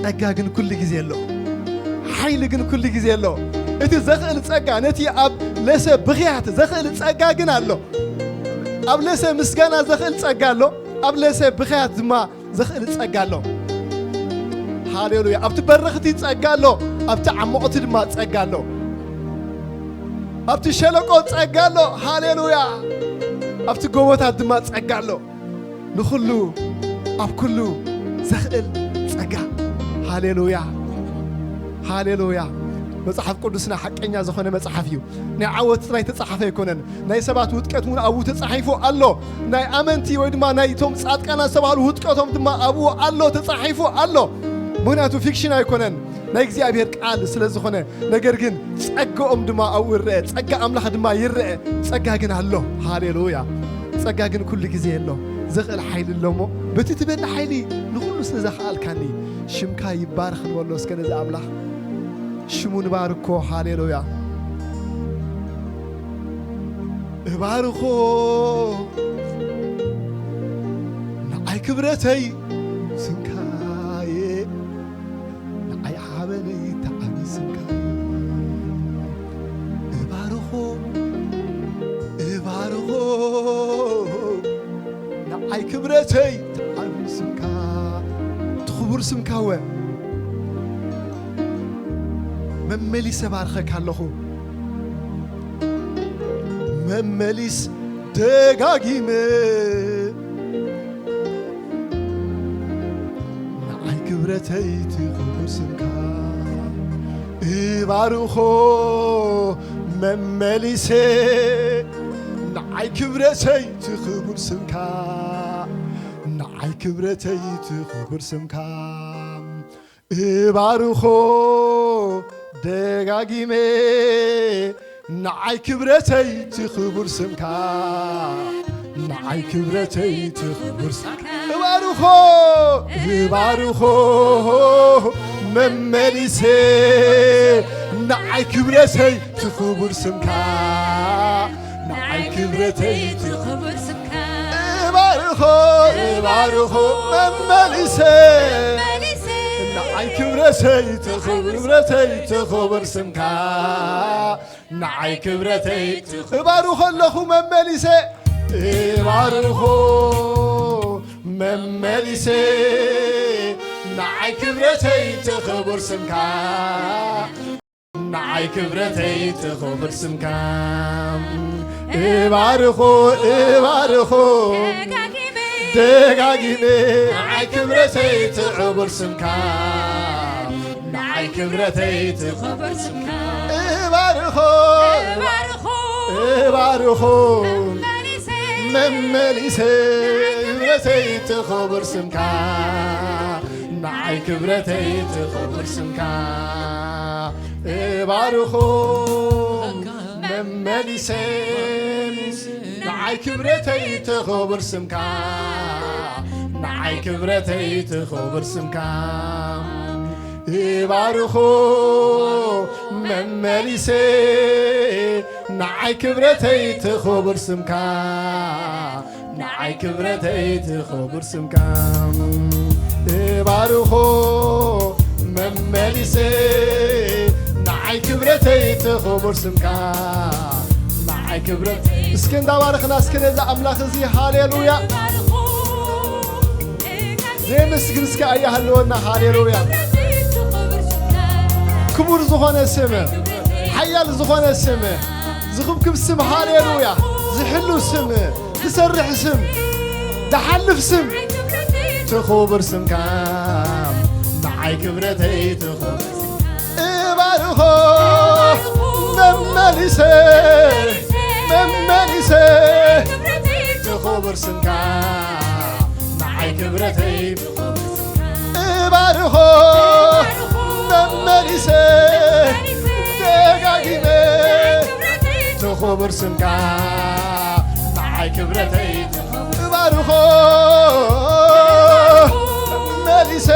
ጸጋ ግን ኩሉ ግዜ ኣሎ። ሓይሊ ግን ኩሉ ግዜ ኣሎ። እቲ ዘኽእል ጸጋ፣ ነቲ ኣብ ለሰ ብኽያት ዘኽእል ጸጋ ግን ኣሎ። ኣብ ለሰ ምስጋና ዘኽእል ጸጋ ኣሎ። ኣብ ለሰ ብኽያት ድማ ዘኽእል ጸጋ ኣሎ። ሃሌሉያ። ኣብቲ በረኽቲ ጸጋ ኣሎ፣ ኣብቲ ዓሞቕቲ ድማ ጸጋ ኣሎ። ኣብቲ ሸለቆ ጸጋ ኣሎ። ሃሌሉያ። ኣብቲ ጎቦታት ድማ ጸጋ ኣሎ። ንኹሉ ኣብ ኩሉ ዘኽእል ጸጋ። ሃሌሉያ። ሃሌሉያ። መጽሓፍ ቅዱስና ሓቀኛ ዝኾነ መጽሓፍ እዩ። ናይ ዓወት ጥራይ ተጻሓፈ ኣይኮነን። ናይ ሰባት ውድቀት እውን ኣብኡ ተጻሒፉ ኣሎ። ናይ ኣመንቲ ወይ ድማ ናይ እቶም ጻድቃናት ዝተባህሉ ውድቀቶም ድማ ኣብኡ ኣሎ፣ ተጻሒፉ ኣሎ። ምኽንያቱ ፊክሽን ኣይኮነን፣ ናይ እግዚኣብሔር ቃል ስለ ዝኾነ። ነገር ግን ጸጋኦም ድማ ኣብኡ ይረአ፣ ጸጋ ኣምላኽ ድማ ይረአ። ጸጋ ግን ኣሎ። ሃሌሉያ። ጸጋ ግን ኩሉ ግዜ ኣሎ። ዘኽእል ሓይሊ ኣሎ እሞ፣ በቲ ትበኒ ሓይሊ ንኹሉ ስለ ዘኽኣልካኒ፣ ሽምካ ይባረኽ ንበሎ እስከ ነዚ ኣምላኽ። ሽሙ ንባርኮ። ሃሌሉያ። እባርኾ ንዓይ ክብረተይ ስምካየ፣ ንዓይ ሓበነይ ተዓቢ ስምካየ። እባርኾ፣ እባርኾ ንዓይ ክብረተይ ተዓቢ ስምካ፣ እቲ ክቡር ስምካወ። መመሊሰ ባርኸካ ኣለኹ። መመሊስ ደጋጊመ ንዓይ ክብረተይ እቲ ክቡር ስምካ እባርኾ። መመሊሰ ንዓይ ክብረተይ እቲ ክቡር ስምካ፣ ንዓይ ክብረተይ እቲ ክቡር ስምካ እባርኾ ደጋጊመ። ንዓይ ክብረተይ እቲ ክቡር ስምካ፣ ንዓይ ክብረተይ እቲ ክቡር ስምካ እባርኾ፣ እባርኾ መመሊሰ። ንዓይ ክብረተይ እቲ ክቡር ስምካ፣ ንዓይ ክብረተይ እቲ ክቡር ስምካ እባርኾ፣ እባርኾ መመሊሰ። መመሊሰ። ንዓይ ክብረተይ እቲ ክብረተይ እቲ ክቡር ስምካ፣ ንዓይ ክብረተይ እቲ ክቡር እባርኾ ኣለኹ መመሊሰ። እባርኾ መመሊሰ። ንዓይ ክብረተይ እቲ ክቡር ስምካ፣ ንዓይ ክብረተይ እቲ ክቡር ስምካ እባርኾ፣ እባርኾ ደጋጊመ። ደጋጊመ። ንዓይ ክብረተይ እቲ ክቡር ስምካ፣ ንዓይ ክብረተይ እቲ ክቡር ስምካ እባርኾ፣ እባርኾ እባርኾ መመሊሰ። መመሊሰ። ክብረተይ እቲ ክቡር ስምካ፣ ንዓይ ክብረተይ እቲ ክቡር ስምካ እባርኾ። መመሊሰ ንዓይ ክብረተይ እቲ ክቡር ስምካ፣ ንዓይ ክብረተይ እቲ ክቡር ስምካ እባርኾ። መመሊሰ ንዓይ ክብረተይ እቲ ክቡር ስምካ፣ ንዓይ ክብረተይ እቲ ክቡር ስምካ እባርኾ። መመሊሰ ንዓይ ክብረተይ እቲ ክቡር ስምካ፣ ንዓይ ክብረት እስከ እንዳባረኽና እስከ ነዚ ኣምላኽ እዚ ሃሌሉያ። ዘየመስግን እስከ ኣያሃለወና። ሃሌሉያ። ክቡር ዝኾነ ስም፣ ሓያል ዝኾነ ስም፣ ዝኽብክብ ስም፣ ሃሌሉያ። ዝሕሉ ስም፣ ዝሰርሕ ስም፣ ዝሓልፍ ስም፣ እቲ ክቡር ስምካ ንዓይ ክብረተይ እቲ ክቡር እባርኾ መመሊሰ፣ መመሊሰ እቲ ክቡር ስምካ ንዓይ ክብረተይ እባርኾ መመሊሰ ደጋጊመ እቲ ክቡር ስምካ ንዓይ ክብረተይ እባርኾ መመሊሰ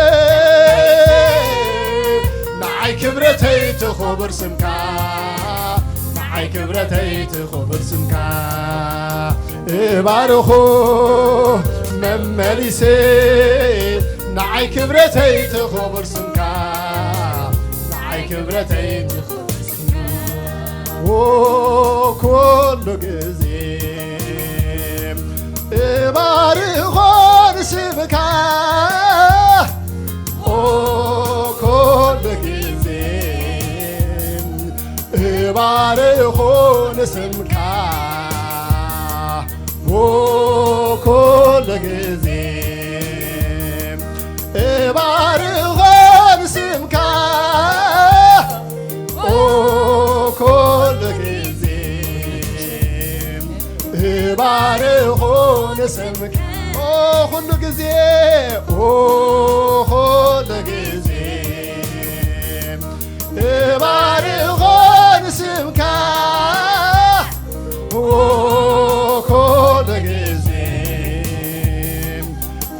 ንዓይ ክብረተይ እቲ ክቡር ስምካ ንዓይ ክብረተይ እቲ ክቡር ስምካ እባርኾ መመሊሰ ንዓይ ክብረተይ እቲ ክቡር ስምካ ክብረተይ ትኽብር ስምካ። ኦ፣ ኩሉ ግዜ እባርኾ ንስምካ። ኦ፣ ኩሉ ግዜ እባርኾ ንስምካ። ኦ፣ ኩሉ ግዜ እባርኾ ንስምካ። ኦ፣ ኩሉ ግዜ እባርኾ ንስምካ። ኦ፣ ኩሉ ግዜ፣ ኦ፣ ኩሉ ግዜ እባርኾ ንስምካ። ኦ፣ ኩሉ ግዜ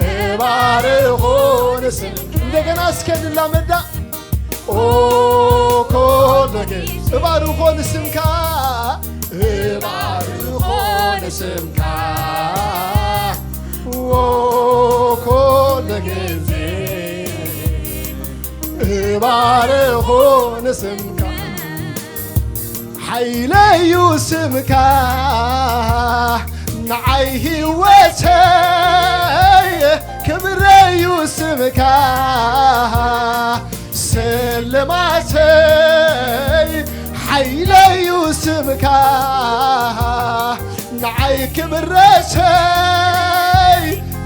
እባርኾ ንስምካ። እንደገና እስከ ንላመዳ። ኦ፣ ኩሉ ግዜ እባርኾ ንስምካ። እባርኾ ንስምካ። ኦ፣ ኩሉ ግዜ እባርኾ ንስምካ። ሓይለዩ ስምካ ንዓይ ህይወተይ፣ ክብረዩ ስምካ ስልማተይ። ሓይለዩ ስምካ ንዓይ ክብረተይ፣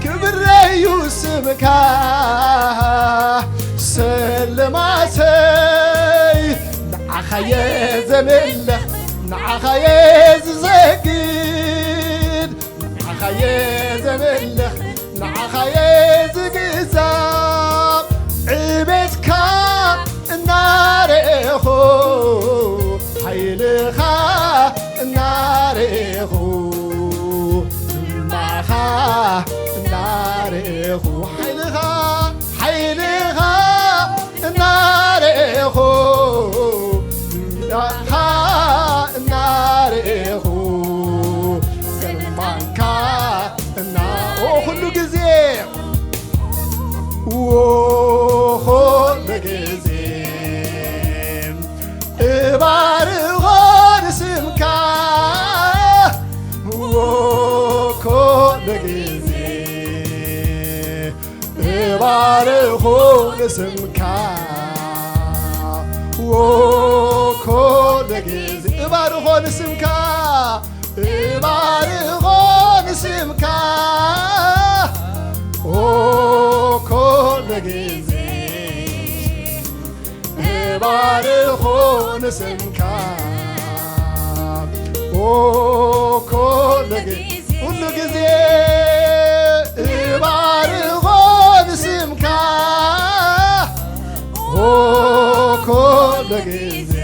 ክብረዩ ስምካ ስልማተይ። ንዓኻየ ዘምልኽ፣ ንዓኻየ ዝሰግድ፣ ንዓኻየ ዘምልኽ፣ ንዓኻየ ዝግዛእ። ዕቤትካ እናረእኹ፣ ሓይልኻ እናረእኹ፣ ግርማኻ እናረእኹ፣ ሓይልኻ፣ ሓይልኻ እናረእኹ፣ ግርማኻ እናረእኹ፣ ስልጣንካ እና-፣ ኦ፣ ኩሉ ግዜ፣ ኦ፣ ኩሉ ግዜ እባርኾ ንስምካ። ኦ፣ ኩሉ ግዜ እባርኾ ንስምካ። ኦ፣ ኩሉ ግዜ እባርኾ ንስምካ። እባርኾ ንስምካ። ኦ፣ ኩሉ ግዜ እባርኾ ንስምካ። ኦ፣ ኩሉ ግዜ፣ ኩሉ ግዜ እባርኾ ንስምካ። ኦ፣ ኩሉ ግዜ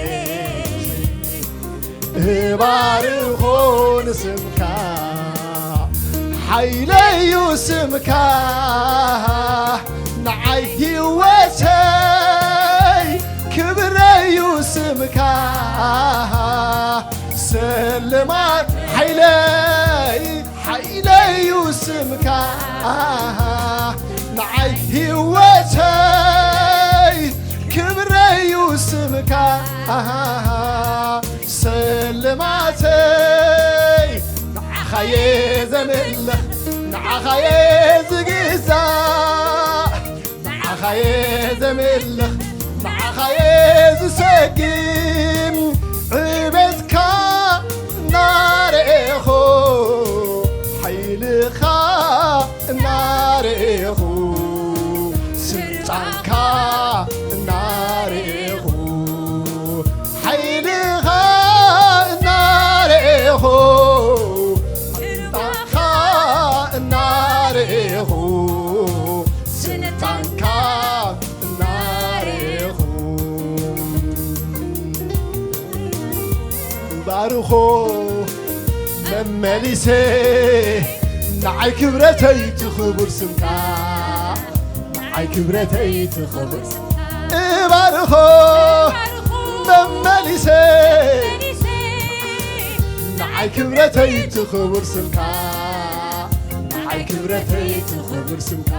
እባርኾ ንስምካ። ሓይለዩ ስምካ ንዓይ ህይወተይ፣ ክብረዩ ስምካ ስልማት። ሓይለይ፣ ሓይለዩ ስምካ ንዓይ ህይወተይ፣ ክብረዩ ስምካ ስልማተይ። ንዓኻየ ዘምልኽ፣ ንዓኻየ ዝግዛእ፣ ንዓኻየ ዘምልኽ፣ ንዓኻየ ዝሰግም። ዕቤትካ እናረኤኹ፣ ሓይልኻ እናረኤኹ፣ ስልጣንካ እናረኤኹ፣ ሓይልኻ እናረኤኹ፣ ስልጣንካ እናረኤኹ፣ ስልጣንካ እናረኤኹ። ባርኾ መመሊሰ፣ ንዓይ ክብረተይ እቲ ክቡር ስምካ፣ ንዓይ ክብረተይ እቲ ክቡር ስምካ። እባርኾ መመሊሰ፣ ንዓይ ክብረተይ እቲ ክቡር ስምካ፣ ንዓይ ክብረተይ እቲ ክቡር ስምካ።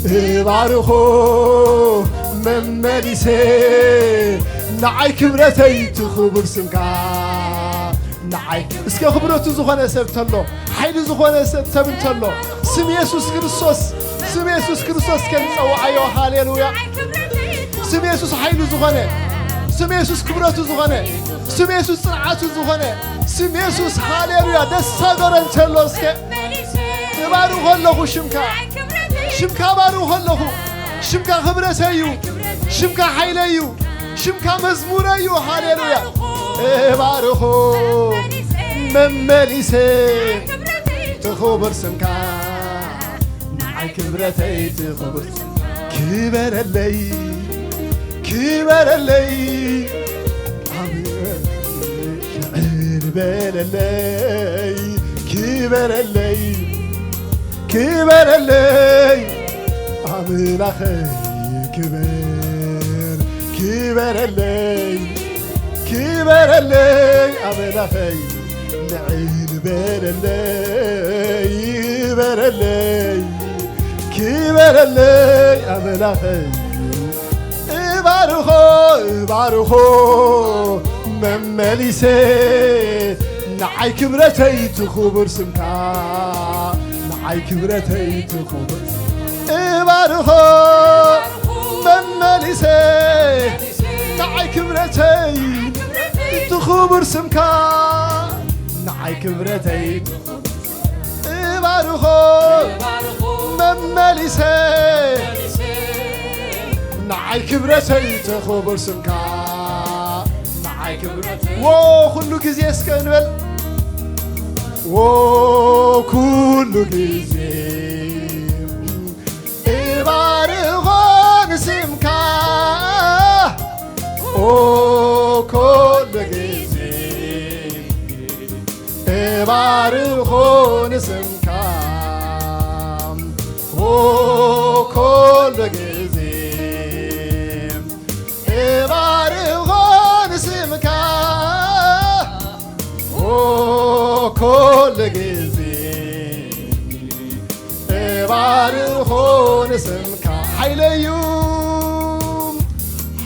እባርኾ መመሊሰ ንዓይ ክብረተይ ትኽቡር ስምካ ንዓይ። እስከ ክብረቱ ዝኾነ ሰብ ተሎ፣ ሓይሊ ዝኾነ ሰብ ሰብ እንተሎ፣ ስም የሱስ ክርስቶስ፣ ስም የሱስ ክርስቶስ ከንጸውዓዮ። ሃሌሉያ። ስም የሱስ ሓይሊ ዝኾነ፣ ስም የሱስ ክብረቱ ዝኾነ፣ ስም የሱስ ጽንዓቱ ዝኾነ፣ ስም የሱስ። ሃሌሉያ። ደስ ኣገረ እንተሎ እስከ እባርኾ ኣለኹ ሽምካ። ሽምካ እባርኾ ኣለኹ። ሽምካ ክብረተይ እዩ። ሽምካ ሓይለይ እዩ። ሽምካ መዝሙረይ እዩ። ሃሌሉያ። እባርኾ መመሊሰ ትኽቡር ስምካ ንዓይ ክብረተይ ትኽቡር ስምካ። ክበረለይ፣ ክበረለይ፣ ኣብ ልዕል በለለይ፣ ክበረለይ፣ ክበረለይ፣ ኣምላኸይ ክበር፣ ክበረለይ፣ ክበረለይ፣ ኣምላኸይ ልዕል በለለይ፣ በረለይ፣ ክበረለይ፣ ኣምላኸይ እባርኾ፣ እባርኾ መመሊሰ ንዓይ ክብረተይ ትኽቡር ስምካ፣ ንዓይ ክብረተይ ትኽቡር። እባርኾ መመሊሰ ንዓይ ክብረተይ ትኽቡር ስምካ፣ ንዓይ ክብረተይ እባርኾ መመሊሰ ንዓይ ክብረተይ ትኽቡር ስምካ፣ ንዓይ ክብረተይ። ዎ ኩሉ ግዜ እስከ እንበል። ዎ ኩሉ ግዜ እባርኾ ንስምካ። ዎ ኩሉ ግዜ እባርኾ ንስምካ። ዎ ኩሉ ግዜ እባርኾ ንስምካ። ዎ ኩሉ ግዜ እባርኾ ንስምካ። ሓይለዩ፣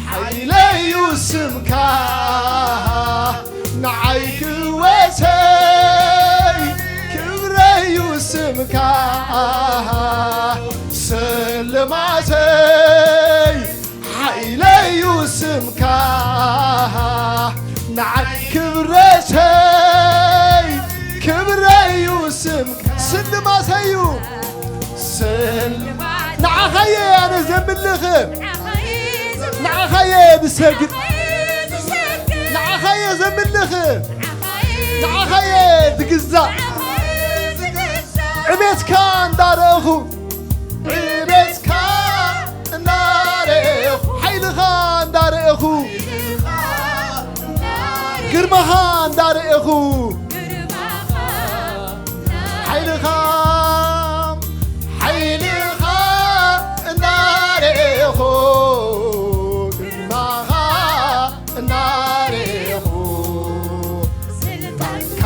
ሓይለዩ ስምካ ንዓይ ክወተይ፣ ክብረዩ ስምካ ስልማተይ። ሓይለዩ ስምካ ንዓይ ክብረተይ፣ ክብረዩ ስምካ ስልማተዩ። ስል-፣ ንዓኻየ ኣነ ዘምልኽ፣ ንዓኻየ ዝሰግድ፣ ንዓኻየ ዘምልኽ፣ ንዓኻየ ዝግዛእ። ዕቤትካ እንዳረእኹ፣ ዕቤትካ እንዳረእኹ፣ ሓይልኻ እንዳረእኹ፣ ግርማኻ እንዳረእኹ፣ ሓይልኻ፣ ሓይልኻ እንዳረእኹ፣ ግርማኻ እንዳረእኹ፣ ስልጣንካ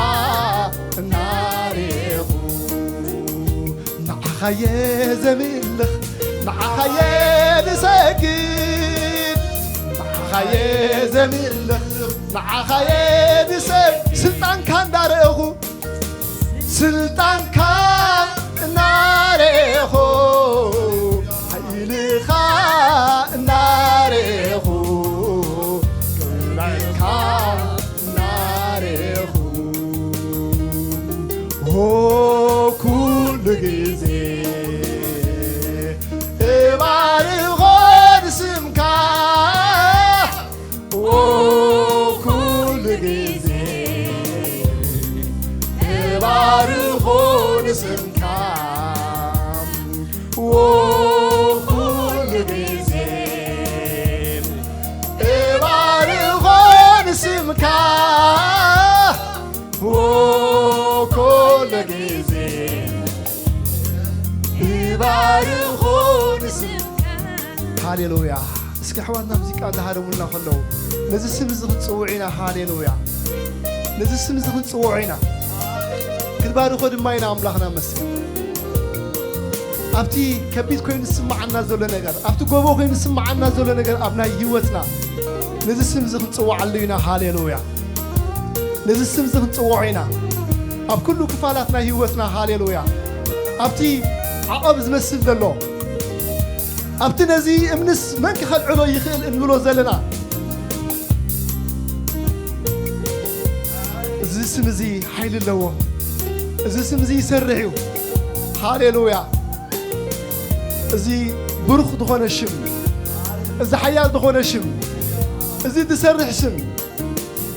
እንዳረእኹ፣ ንዓኻየ ዘምልኽ፣ ንዓኻየ ዝሰግድ፣ ንዓኻየ ዘምልኽ፣ ንዓኻየ ዝሰግድ፣ ስልጣንካ እንዳረእኹ፣ ስልጣንካ እናረእኹ፣ ሓይልኻ እናረእኹ፣ ክብርካ እናረእኹ፣ ኦ ኩሉ ግዜ እባርኾ ንስምካ። ኦ ኩሉ ግዜ እባርኾ ንስምካ። ኦ ኩሉ ግዜ እባርኾ ንስምካ። ኦ ኩሉ ግዜ እባርኾ ንስምካ። ሃሌሉያ። እስኪ ኣሕዋትና ሙዚቃ እንዳሃረሙልና ከለዉ ነዚ ስም እዚ ክንጽውዕ ኢና። ሃሌሉያ። ነዚ ስም እዚ ክንጽውዖ ኢና። ክንባርኾ ድማ ኢና ኣምላኽና መስገን። ኣብቲ ከቢድ ኮይኑ ዝስምዓና ዘሎ ነገር፣ ኣብቲ ጎቦ ኮይኑ ዝስምዓና ዘሎ ነገር ኣብ ናይ ህይወትና፣ ነዚ ስም እዚ ክንጽውዓሉ ኢና። ሃሌሉያ። ነዚ ስም እዚ ክንጽውዖ ኢና። ኣብ ኩሉ ክፋላት ናይ ህይወትና፣ ሃሌሉያ። ኣብቲ ዓቐብ ዝመስል ዘሎ፣ ኣብቲ ነዚ እምንስ መን ክኸልዕሎ ይኽእል እንብሎ ዘለና፣ እዚ ስም እዚ ሓይሊ ኣለዎ። እዚ ስም እዚ ይሰርሕ እዩ። ሃሌሉያ። እዚ ብሩኽ ዝኾነ ሽም፣ እዚ ሓያል ዝኾነ ሽም፣ እዚ ዝሰርሕ ስም፣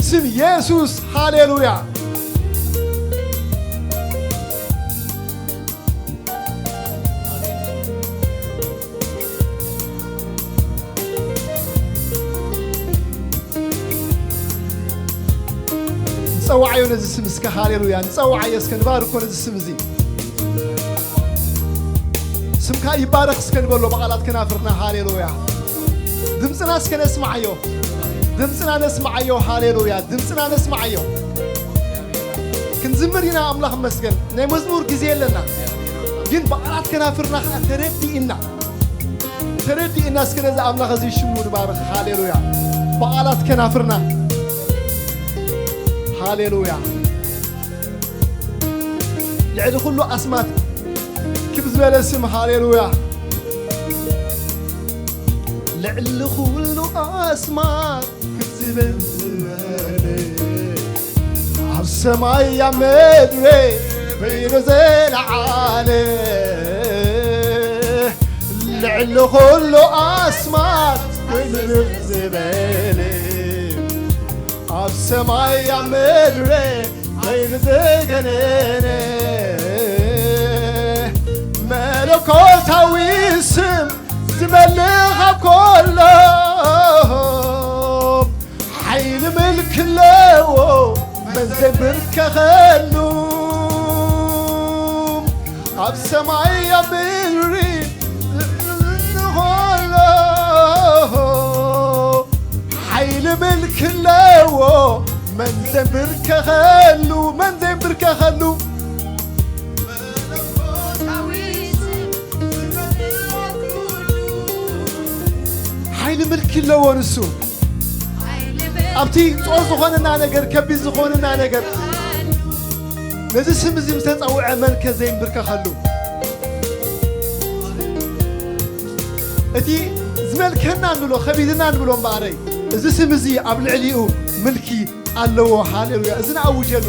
ስም የሱስ። ሃሌሉያ። ንጸዋዓዮ ነዚ ስም እስከ፣ ሃሌሉያ። ንጸዋዓዮ እስከ፣ ንባርኮ ነዚ ስም እዚ። ስምካ ይባረኽ እስከ ንበሎ ብቓላት ከናፍርና፣ ሃሌሉያ። ድምፅና እስከ ነስምዓዮ፣ ድምፅና ነስምዓዮ፣ ሃሌሉያ። ድምፅና ነስምዓዮ። ክንዝምር ኢና፣ ኣምላኽ መስገን። ናይ መዝሙር ግዜ የለና፣ ግን ብቓላት ከናፍርና ከዓ ተረዲእና፣ ተረዲእና እስከ ነዚ ኣምላኽ እዚ ሽሙ ንባርኽ፣ ሃሌሉያ። ብቓላት ከናፍርና፣ ሃሌሉያ። ልዕሊ ኩሉ ኣስማት ክብ ዝበለ ስም፣ ሃሌሉያ። ልዕሊ ኩሉ ኣስማት ክብ ዝበል ዝበለ፣ ኣብ ሰማይ ኣብ ምድሪ በይኑ ዘለዓለ፣ ልዕሊ ኩሉ ኣስማት ክብ ዝበለ፣ ኣብ ሰማይ ኣብ ምድሪ በይኑ ዝገነነ፣ መለኮታዊ ስም ዝመልእ ካብ ኮሎ፣ ሓይሊ ምልኪ ኣለዎ መን ዘይንብርከኸሉ፣ ኣብ ሰማይ ኣብ ምድሪ ንኾሎ፣ ሓይሊ ምልኪ ኣለዎ መን ዘይንብርከኸሉ፣ መን ዘይንብርከኸሉ። ሓይሊ ምልኪ ኣለዎ ንሱ። ኣብቲ ጾር ዝኾነና ነገር፣ ከቢድ ዝኾነና ነገር፣ ነዚ ስም እዚ ምስ ተጸውዐ መን ከ ዘይንብርከኸሉ? እቲ ዝመልከና እንብሎ፣ ከቢድና እንብሎ እምበኣረይ፣ እዚ ስም እዚ ኣብ ልዕሊኡ ምልኪ ኣለዎ። ሃሌሉያ። እዚ ንኣውጀሉ፣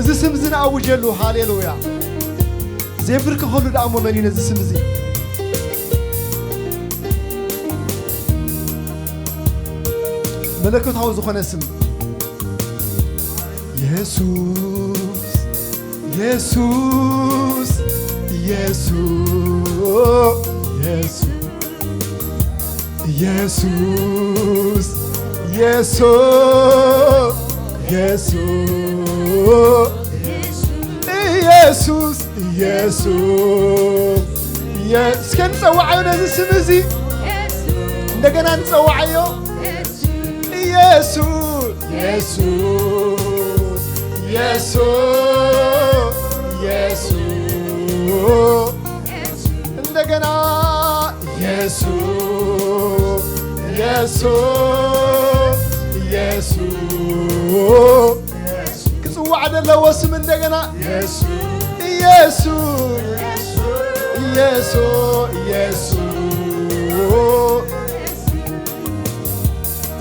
እዚ ስም እዚ ንኣውጀሉ። ሃሌሉያ። ዘይንብርከኸሉ ደኣ እሞ መን እዩ ነዚ ስም እዚ? መለኮታዊ ዝኾነ ስም የሱስ፣ የሱስ፣ የሱስ፣ የሱስ፣ የሱስ፣ የሱስ፣ የሱስ፣ ኢየሱስ፣ ኢየሱስ፣ ኢየ-፣ እስከ ንጸውዓዮ ነዚ ስም እዚ። እንደገና ንጸውዓዮ። ኢየሱስ፣ ኢየሱስ፣ ኢየሱስ፣ ኢየሱስ። እንደገና ኢየሱስ፣ ኢየሱስ፣ ኢየሱስ። ክጽዋዕ ዘለዎ ስም እንደገና ኢየሱስ፣ ኢየሱስ፣ ኢየሱስ፣ ኢየሱስ፣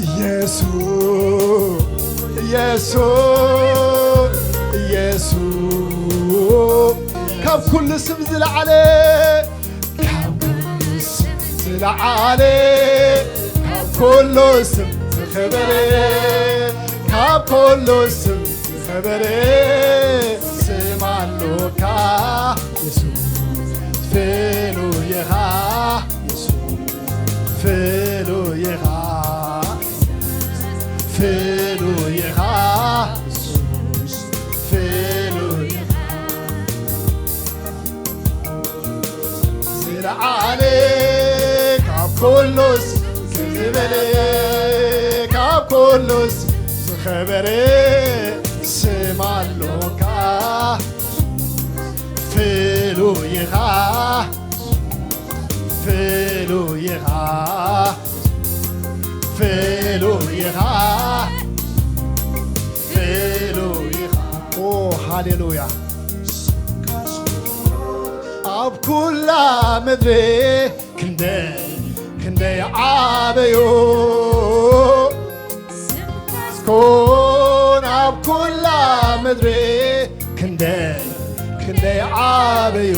ኢየሱስ፣ ኢየሱስ፣ ኢየሱስ። ካብ ኩሉ ስም ዝለዓለ፣ ካብ ኩሉ ስም ዝለዓለ፣ ካብ ኩሉ ስም ዝኸበረ፣ ካብ ኩሉ ስም ዝኸበረ ስም ኣሎካ የሱስ፣ ፍሉይ ኢኻ የሱስ፣ ፍሉይ ኢኻ፣ ፍሉይ ኢኻ የሱስ፣ ፍሉይ ኢኻ። ዝለዓለ ካብ ኩሉስ ክብር ዝበለ፣ ካብ ኩሉስ ዝኸበረ ስም ኣሎካ፣ ፍሉይ ኢኻ። ፍሉይ ኢኻ፣ ፍሉይ ኢኻ፣ ፍሉይ ኢኻ። ኦ፣ ሃሌሉያ። ኣብ ኩላ ምድሪ ክንደይ፣ ክንደይ ዓበዩ። ስምካስ ኮን ኣብ ኩላ ምድሪ ክንደይ፣ ክንደይ ዓበዩ።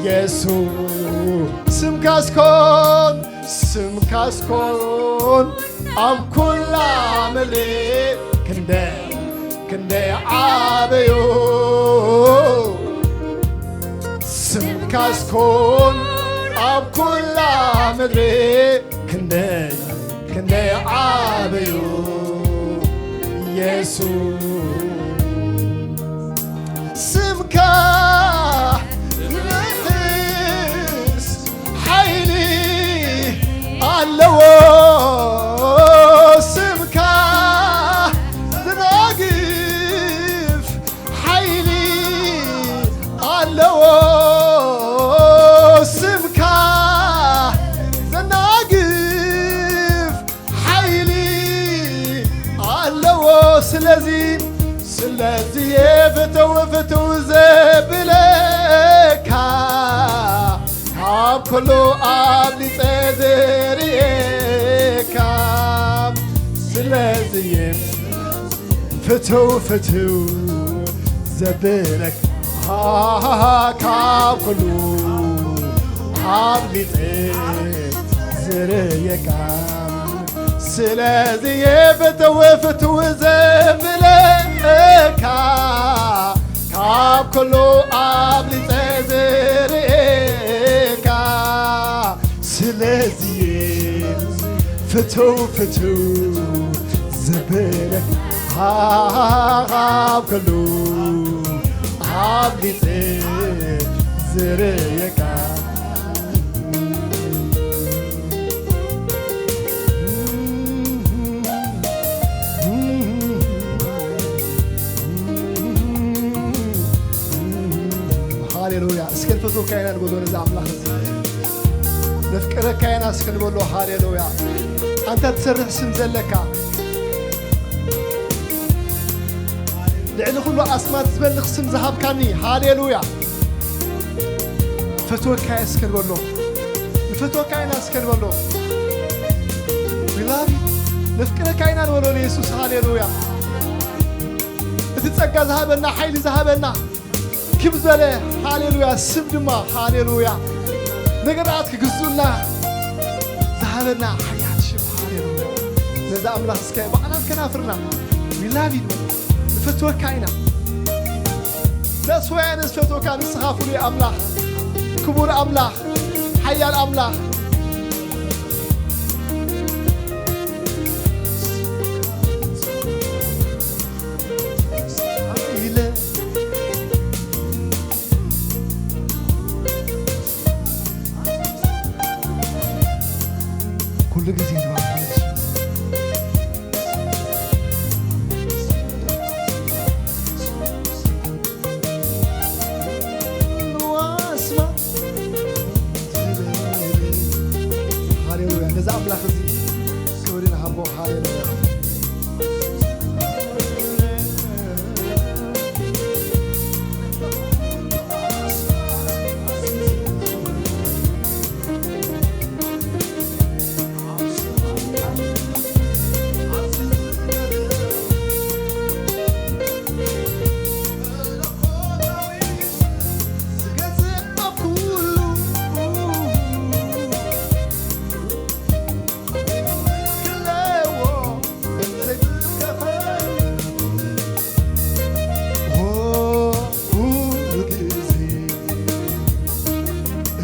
የሱስ ስምካስ ኮን፣ ስምካስ ኮን ኣብ ኩላ ምድሪ ክንደይ፣ ክንደይ ዓበዩ። ስምካስ ኮን ኣብ ኩላ ምድሪ ክንደይ፣ ክንደይ ዓበዩ። የሱስ ስምካ ዝንእስ ሓይሊ ኣለዎ። ስምካ ዝነግፍ ሓይሊ ኣለዎ። ስምካ ዘናግፍ ሓይሊ ኣለዎ። ስለዚ፣ ስለዚ የፍተው ፍትው ዘብለካ ካብ ኩሉ ኣብሊጸ ዝርእየካ። ስለዚ ፍትው ፍትው ዘብለካ ካብ ኩሉ ኣብሊጸ ዝርእየካ። ስለዚ የፍትው ፍትው ዘብለካ ካብ ኩሉ ኣብሊጸ ዝርእየካ። ስለዚ ፍትው ፍትው ዘብለካ ካብ ኩሉ ኣብሊጸ ዝርእየካ። ሃሌሉያ። እስከ ንፈትወካ ኢና ንበሎ ነዚ ኣምላኽ እዚ። ነፍቅረካ ኢና እስከ ንበሎ። ሃሌሉያ። ኣንታ ትሰርሕ ስም ዘለካ፣ ልዕሊ ኩሉ ኣስማት ዝበልኽ ስም ዝሃብካኒ። ሃሌሉያ። ፈትወካ እየ እስከ ንበሎ። ንፈትወካ ኢና እስከ ንበሎ። We love you። ነፍቅረካ ኢና ንበሎ ንየሱስ። ሃሌሉያ። እቲ ጸጋ ዝሃበና፣ ሓይሊ ዝሃበና፣ ክብ ዝበለ፣ ሃሌሉያ፣ ስም ድማ፣ ሃሌሉያ፣ ነገራት ክግዝኡልና ዝሃበና ሓያል ሽም፣ ሃሌሉያ። ነዚ ኣምላኽ እስከ ባዕላን ከናፍርና፣ we love you፣ ንፈትወካ ኢና። ነስወያ ነስፈትወካ፣ ንስኻ ፍሉይ ኣምላኽ፣ ክቡር ኣምላኽ፣ ሓያል ኣምላኽ። ኢለ ኩሉ ግዜ ንባርኽ። ሃሌሉያ። ነዚ ኣምላኽ እዚ ክብሪ ንሃቦ። ሃሌሉያ።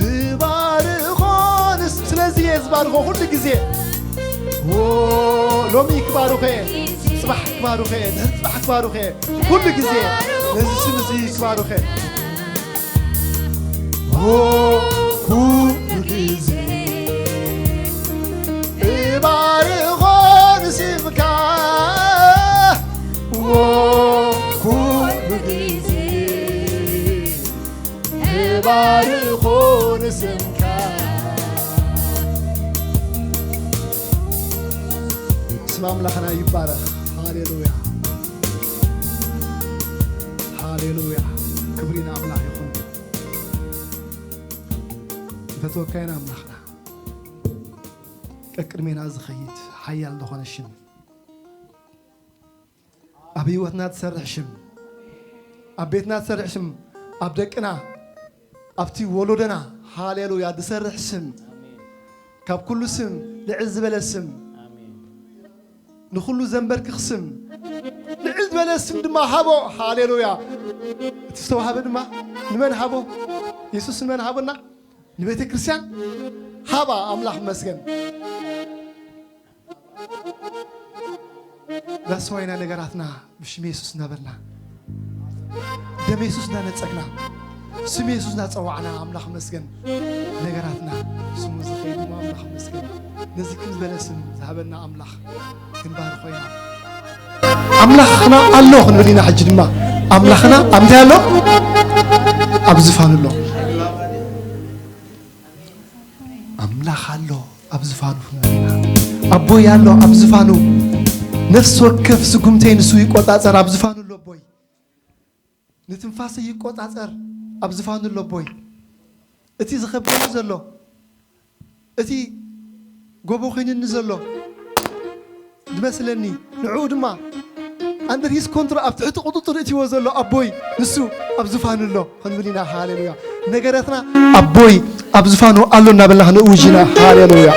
እባርኾ ንስ-፣ ስለዚ እየ ዝባርኾ ኩሉ ግዜ። ዎ፣ ሎሚ ክባርኾ እየ፣ ጽባሕ ክባርኾ እየ፣ ድሕሪ ጽባሕ ክባርኾ እየ። ኩሉ ግዜ ነዚ ስም እዚ ክባርኸ። ዎ፣ ኩሉ ግዜ እባርኾ ንስምካ። ዎ፣ ኩሉ ግዜ ባርኾ ንስምካ። ስም ኣምላኽና ይባረኽ። ሃሌሉያ፣ ሃሌሉያ። ክብሪ ንኣምላኽ ይኹን። ፈትወካይና ኣምላኽና፣ ቀቅድሜና ዝኸይድ ሓያል ዝኾነ ሽም፣ ኣብ ህይወትና ትሰርሕ ሽም፣ ኣብ ቤትና ትሰርሕ ሽም፣ ኣብ ደቅና፣ ኣብቲ ወሎደና፣ ሃሌሉያ፣ ዝሰርሕ ስም፣ ካብ ኩሉ ስም ልዕል ዝበለ ስም፣ ንኹሉ ዘንበርክኽ ስም፣ ልዕል ዝበለ ስም ድማ ሃቦ። ሃሌሉያ። እቲ ዝተዋህበ ድማ ንመን ሃቦ? የሱስ ንመን ሃቦና? ንቤተ ክርስቲያን ሃባ። ኣምላኽ መስገን። ዳስዋይና ነገራትና ብሽም የሱስ እናበልና፣ ደም የሱስ እናነጸግና፣ ስም የሱስ እናጸዋዕና፣ ኣምላኽ መስገን። ነገራትና ስሙ ዝኸይድ እሞ ኣምላኽ መስገን። ነዚ ክም ዝበለ ስም ዝሃበና ኣምላኽ ክንባርኾ ኢና። ኣምላኽና ኣሎ ክንብል ኢና። ሕጂ ድማ ኣምላኽና ኣብ እንታይ ኣሎ? ኣብ ዝፋኑ ኣሎ። ኣምላኽ ኣሎ ኣብ ዝፋኑ ክንብል ኢና። ኣቦይ ኣሎ ኣብ ዝፋኑ። ነፍሲ ወከፍ ስጉምተይ ንሱ ይቆጻጸር፣ ኣብ ዝፋኑ ኣሎ ኣቦይ። ንትንፋሰይ ይቆጻጸር፣ ኣብ ዝፋኑ ኣሎ ኣቦይ። እቲ ዝኸብደኒ ዘሎ፣ እቲ ጎቦ ኮይኑኒ ዘሎ ዝመስለኒ፣ ንዕኡ ድማ under his control፣ ኣብ ትሕቲ ቁጽጽር እትዎ ዘሎ ኣቦይ፣ ንሱ ኣብ ዝፋኑ ኣሎ ክንብል ኢና። ሃሌሉያ። ነገራትና ኣቦይ ኣብ ዝፋኑ ኣሎ እናበልና ክንእውጅ ኢና። ሃሌሉያ።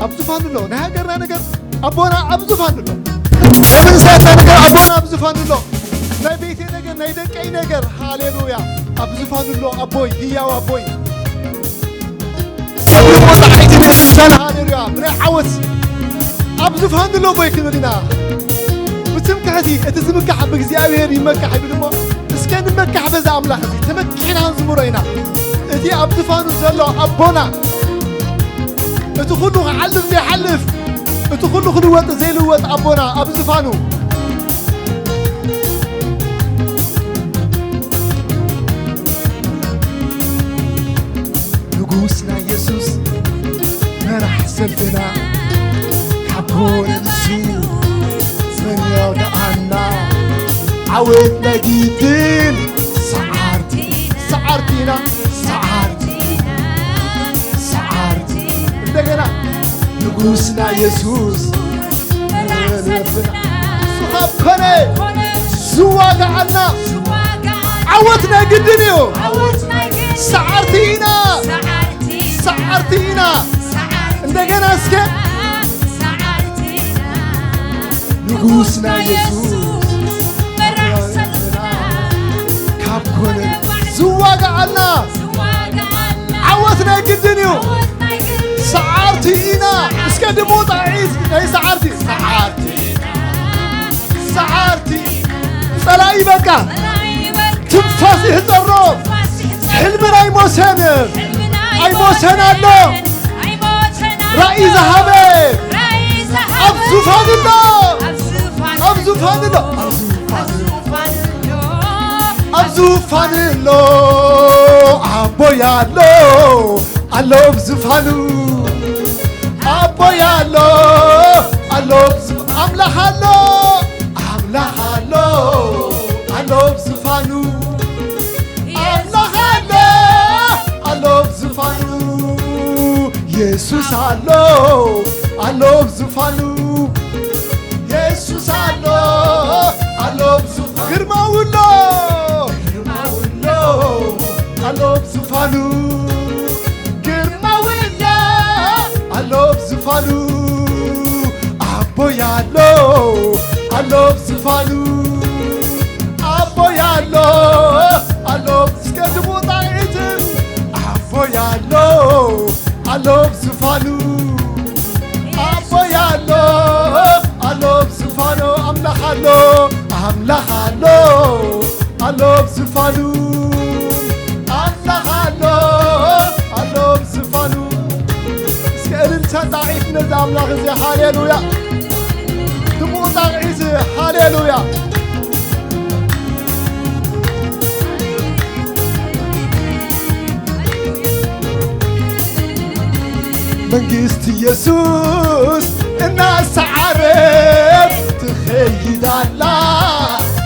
ኣብ ዝፋኑ ኣሎ። ናይ ሃገርና ነገር ኣቦና ኣብ ዝፋኑ ኣሎ። ናይ መንሰያትና ነገር ኣቦና ኣብ ዝፋኑ ኣሎ። ናይ ቤተይ ነገር፣ ናይ ደቀይ ነገር፣ ሃሌሉያ፣ ኣብ ዝፋኑ ኣሎ ኣቦይ፣ ህያው ኣቦይ። ኣብ መወዳእታ ቤተክርስትያን፣ ሃሌሉያ፣ ብናይ ዓወት ኣብ ዝፋኑ ኣሎ ኣቦይ ክንብል ኢና። ብትምክሕቲ፣ እቲ ዝምካሕ ብእግዚኣብሔር ይመካሕ ይብል እሞ፣ እስከ ንመካሕ በዛ ኣምላኽ እዚ ተመኪሕና ክንዝምሮ ኢና። እቲ ኣብ ዝፋኑ ዘሎ ኣቦና፣ እቲ ኩሉ ክሓልፍ ዘይሓልፍ፣ እቲ ኩሉ ክልወጥ ዘይልወጥ ኣቦና ኣብ ዝፋኑ። ንጉስና የሱስ መራሕ ሰልፍና፣ ካብ ኮነ ንሱ መን ይወግኣና? ዓወት ናይ ግድን፣ ሰዓርቲ፣ ሰዓርቲና፣ ሰዓርቲ፣ ሰዓርቲ። እንደገና ንጉስና የሱስ መራሕ ሰልፍና፣ እሱ ካብ ኮነ ዝዋግኣና፣ ዓወት ናይ ግድን እዩ። ሰዓርቲ ኢና፣ ሰዓርቲ ኢና። እንደገና እስከ ንጉስና የሱስ ካብ ኮነ ዝዋጋኣልና ዓወት ናይ ግድን እዩ። ሰዓርቲ ኢና። እስከ ድምፁ ኣውፅኡ ናይ ሰዓርቲ፣ ሰዓርቲ፣ ሰዓርቲ። ፀላኢ በቃ ትንፋስ ይሕፀሮ። ሕልምና ኣይሞተን፣ ኣይሞተን ኣሎ። ራእይ ዝሃበ ኣብ ዙፋን ኣሎ፣ ኣብ ዙፋን ኣሎ፣ ኣብ ዙፋን ኣሎ። ኣቦይ ኣሎ፣ ኣሎ ኣብ ዙፋኑ። ኣቦይ ኣሎ፣ ኣሎ ኣብ ዙ-፣ ኣምላኽ ኣሎ፣ ኣምላኽ ኣሎ፣ ኣሎ ኣብ ዙፋኑ። ኣምላኽ ኣሎ፣ ኣሎ ኣብ ዙፋኑ። የሱስ ኣሎ፣ ኣሎ ኣብ ዙፋኑ። የሱስ ኣሎ፣ ኣሎ ኣብ ዙፋኑ። ግርማዊ ኣሎ፣ ግርማዊ ኣሎ፣ ኣሎ ኣብ ዙፋኑ። ግርማዊ ኣሎ፣ ኣሎ ኣብ ዙፋኑ። ኣቦይ ኣሎ፣ ኣሎ ኣብ ዙፋኑ። ኣቦይ ኣሎ፣ ኣሎ ኣብ፣ እስከ ድምፁ ኣውፅኡ። ኣቦይ ኣሎ፣ ኣሎ ኣብ ዙፋኑ። ኣቦይ ኣሎ፣ ኣሎ ኣብ ዙፋኑ። ኣምላኽ ኣሎ፣ ኣምላኽ ኣሎ፣ ኣሎ ኣብ ዙፋኑ። ኣምላኽ ኣሎ፣ ኣሎ ኣብ ዙፋኑ። እስከ እልልታ ጣቕዒት ነዚ ኣምላኽ እዚ። ሃሌሉያ። ድምፁ ኣውፅኡ። ሃሌሉያ። መንግስቲ ኢየሱስ እናሰዓረት ትኸይድ ኣላ፣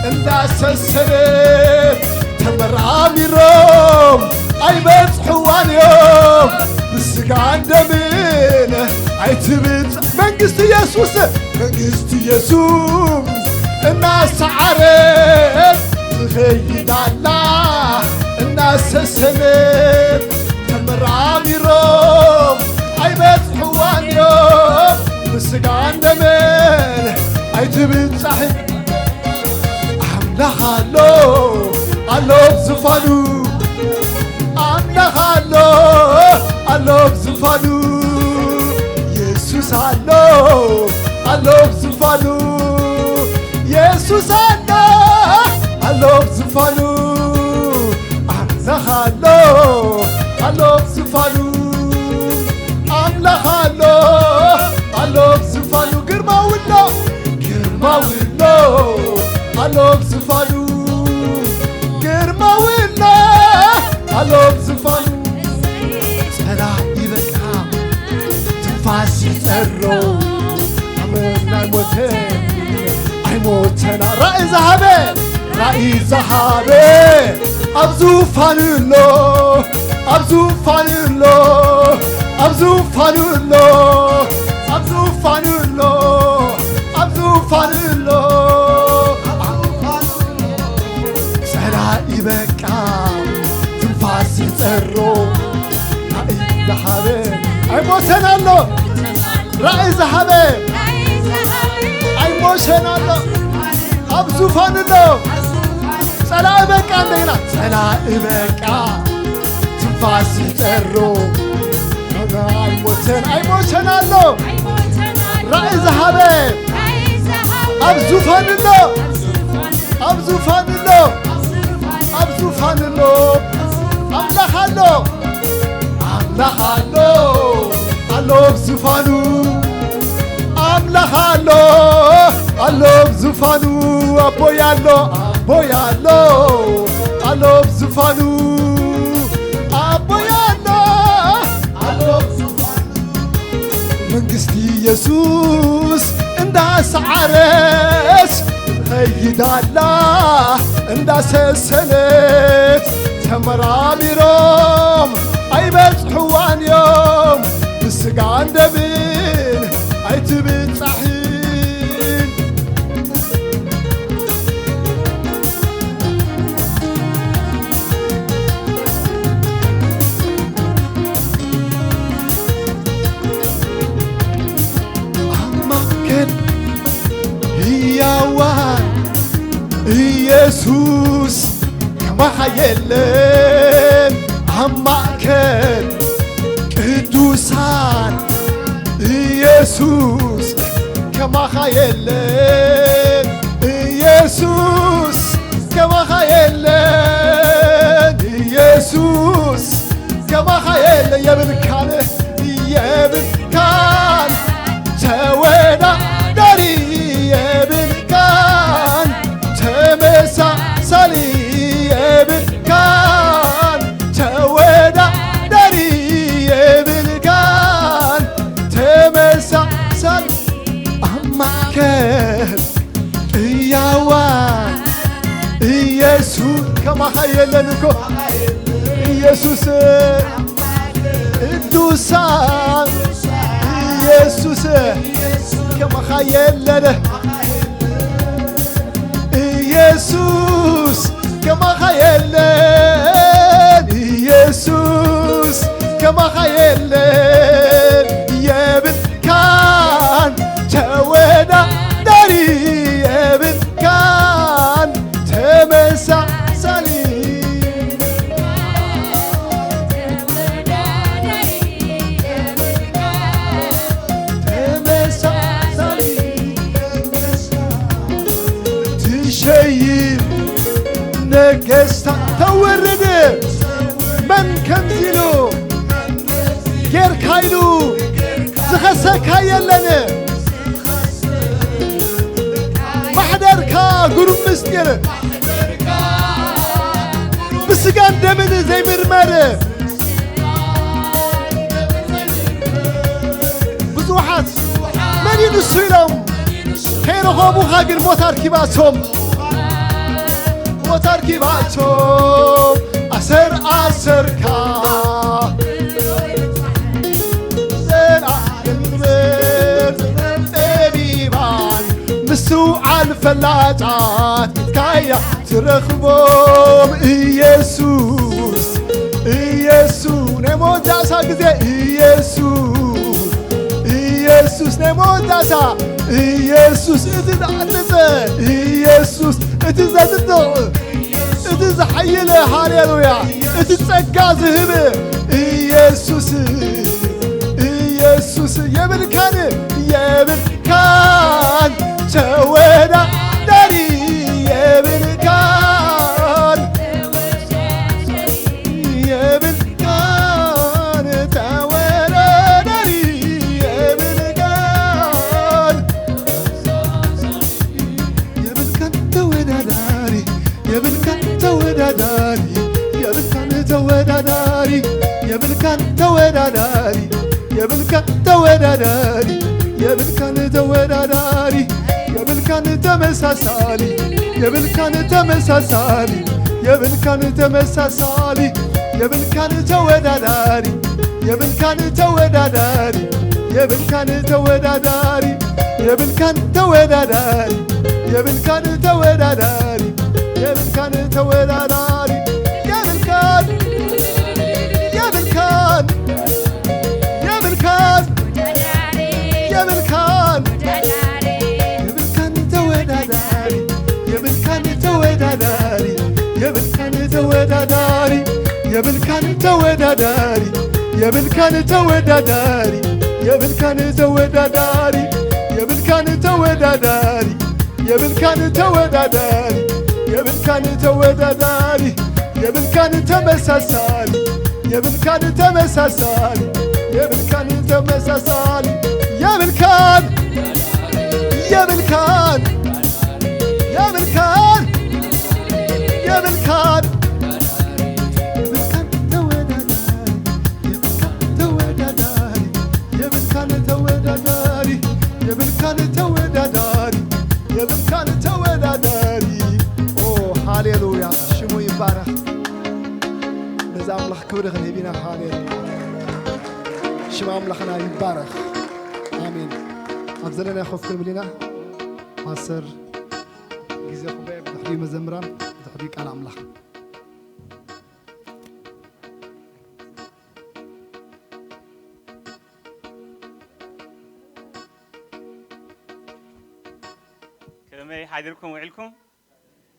እንዳሰሰነት ተመራሚሮም ኣይበጽሕዋን እዮም። ብስጋን ደምን ኣይትብጽ መንግስቲ ኢየሱስ፣ መንግስቲ ኢየሱስ እናሰዓረት ትኸይድ ኣላ፣ እናሰሰነት ተመራሚሮም ኣይበጽሕዋን እዮም። ብስጋን ደምን ኣይትብጻሕን። ኣምላኽ ኣሎ፣ ኣሎ ኣብ ዝፋኑ። ኣምላኽ ኣሎ፣ ኣሎ ኣብ ዝፋኑ። የሱስ ኣሎ፣ ኣሎ ኣብ ዝፋኑ። የሱስ ኣሎ፣ ኣሎ ኣብ ዝፋኑ። ኣምላኽ ኣሎ፣ ኣሎ ኣብ ዝፋኑ። ኣምላኽ ኣሎ፣ ኣሎ ኣብ ዝፋኑ። ግርማዊ ኣሎ፣ ግርማዊ ኣሎ፣ ኣሎ ኣብ ዝፋኑ። ግርማዊ ኣሎ፣ ኣሎ ኣብ ዝፋኑ። ጸላኢ በቃ ትንፋስ ይጸሮ። ኣመን ኣይሞተን፣ ኣይሞተና። ራእይ ዝሃበ፣ ራእይ ዝሃበ ኣብ ዙፋን ኣሎ፣ ኣብ ዙፋን ኣሎ፣ ኣብ ዙፋን ኣሎ፣ ኣብ ዙፋን ኣሎ፣ ኣብ ዙፋን ኣሎ። ጸላኢ በቃ ትንፋስ ይጸሮ። ራእይ ዝሃበ ኣይሞተን ኣሎ። ራእይ ዝሃበ ኣይሞተን ኣሎ። ኣብ ዙፋን ኣሎ። ጸላኢ በቃ እንደገና ጸላኢ በቃ ትንፋስ ይጸሮ። ኣይሞተን ኣይሞተን ኣሎ። ራእይ ዝሃበ ኣብ ዙፋን ኣሎ። ኣብ ዙፋን ኣሎ። ኣብ ዙፋን ኣሎ። ኣምላኽ ኣሎ። ኣምላኽ ኣሎ። ኣሎ ኣብ ዙፋኑ። ኣምላኽ ኣሎ። ኣሎ ኣብ ዙፋኑ። ኣቦይ ኣሎ። ኣቦይ ኣሎ። ኣሎ ኣብ ዙፋኑ። ኣቦይ ኣሎ። ኣሎ ኣብ ዙፋኑ። መንግስቲ ኢየሱስ እንዳሰዓረት ትኸይድ ኣላ፣ እንዳሰሰነት ተመራሚሮም ኣይበጽሕዋን እዮም። ብስጋን ደምን ኣይትብጻሕን። ኣብ ማእከል ህያዋን ኢየሱስ ከማኻ የለን። ኣብ ማእከል ቅዱሳን ኢየሱስ ከማኻ የለን። ኢየሱስ ከማኻ የለን። ኢየሱስ ከማኻ የለ የብልካን የብልካን ተወዳዳሪ የብልካን ተመሳሳሊ የብልካን ተወዳዳሪ የብልካን ተመሳሳሊ ኣብ ማእከል ህያዋን ኢየሱስ ከማኻ የለን እኮ ኢየሱስ ቅዱሳን ኢየሱስ ከማኻ የለን ኢየሱስ ከማኻ የለን ኢየሱስ ከማኻ የለን የብልካን ተወዳዳሪ የብልካን ተመሳሳሊ ተመሳሳሊ ትሸይም ነገስታ ተወርድ መን ከምዚ ኢሉ ጌርካ ኢሉ ዝኸሰካ የለን። ማሕደርካ ግሩም ምስጢር ብስጋን ደምን ዘይምርመር ኢሎም ከይረኸቡኻ ግን ሞት ኣርኪባቶም፣ ሞት ኣርኪባቶም ኣሰር ኣሰርካ ዘላለም ክብር ጠቢባን ምስትውዓል ፈላጣት ኢድካያ ትረኽቦም ኢየሱስ ኢየሱስ ናይ መወዳእታ ግዜ ኢየሱስ ኢየሱስ ናይ መወዳእታ ኢየሱስ እቲ ዝዓጠጠ ኢየሱስ እቲ ዘጥጥቕ እቲ ዝሓየለ ሃሌሉያ እቲ ጸጋ ዝህብ ኢየሱስ ኢየሱስ የብልካን የብልካን ተወዳዳሪ የብልካን የብልካን ተወዳዳሪ የብልካን የብልካን ተወዳዳሪ የብልካን ተወዳዳሪ የብልካን ተወዳዳሪ የብልካን ተወዳዳሪ የብልካን ተወዳዳሪ የብልካን ተወዳዳሪ የብልካን ተመሳሳሊ የብልካን ተመሳሳሊ የብልካን ተመሳሳሊ የብልካን ተወዳዳሪ የብልካን ተወዳዳሪ የብልካን ተወዳዳሪ የብልካን ተወዳዳሪ የብልካን ተወዳዳሪ የብልካን ተወዳዳሪ የብልካን የብልካን የብልካን የብልካን የብልካን ተወዳዳሪ የብልካን ተወዳዳሪ የብልካን ተወዳዳሪ የብልካን ተወዳዳሪ የብልካን ተወዳዳሪ የብልካን ተወዳዳሪ የብልካን ተወዳዳሪ የብልካን ተወዳዳሪ የብልካን ተወዳዳሪ የብልካን ተመሳሳሊ የብልካን ተመሳሳሊ የብልካን ተመሳሳሊ የብልካን የብልካን የብልካን የብልካን የብልካን ተወዳዳሪ የብልካን ተወዳዳሪ የብልካን ተወዳዳሪ የብልካን ተወዳዳሪ የብልካን ተወዳዳሪ ኦ ሃሌሉያ ሽሙ ይባረኽ ነዚ ኣምላኽ ክብሪ ክንህብ ኢና ሃሌሉያ ሽም ኣምላኽና ይባረኽ ኣሜን ኣብ ዘለና ኮፍ ክንብል ኢና ፓስተር ግዜ ኩባኤ ብድሕሪ መዘምራን ብድሕሪ ቃል ኣምላኽ ከመይ ሓዲርኩም ውዒልኩም?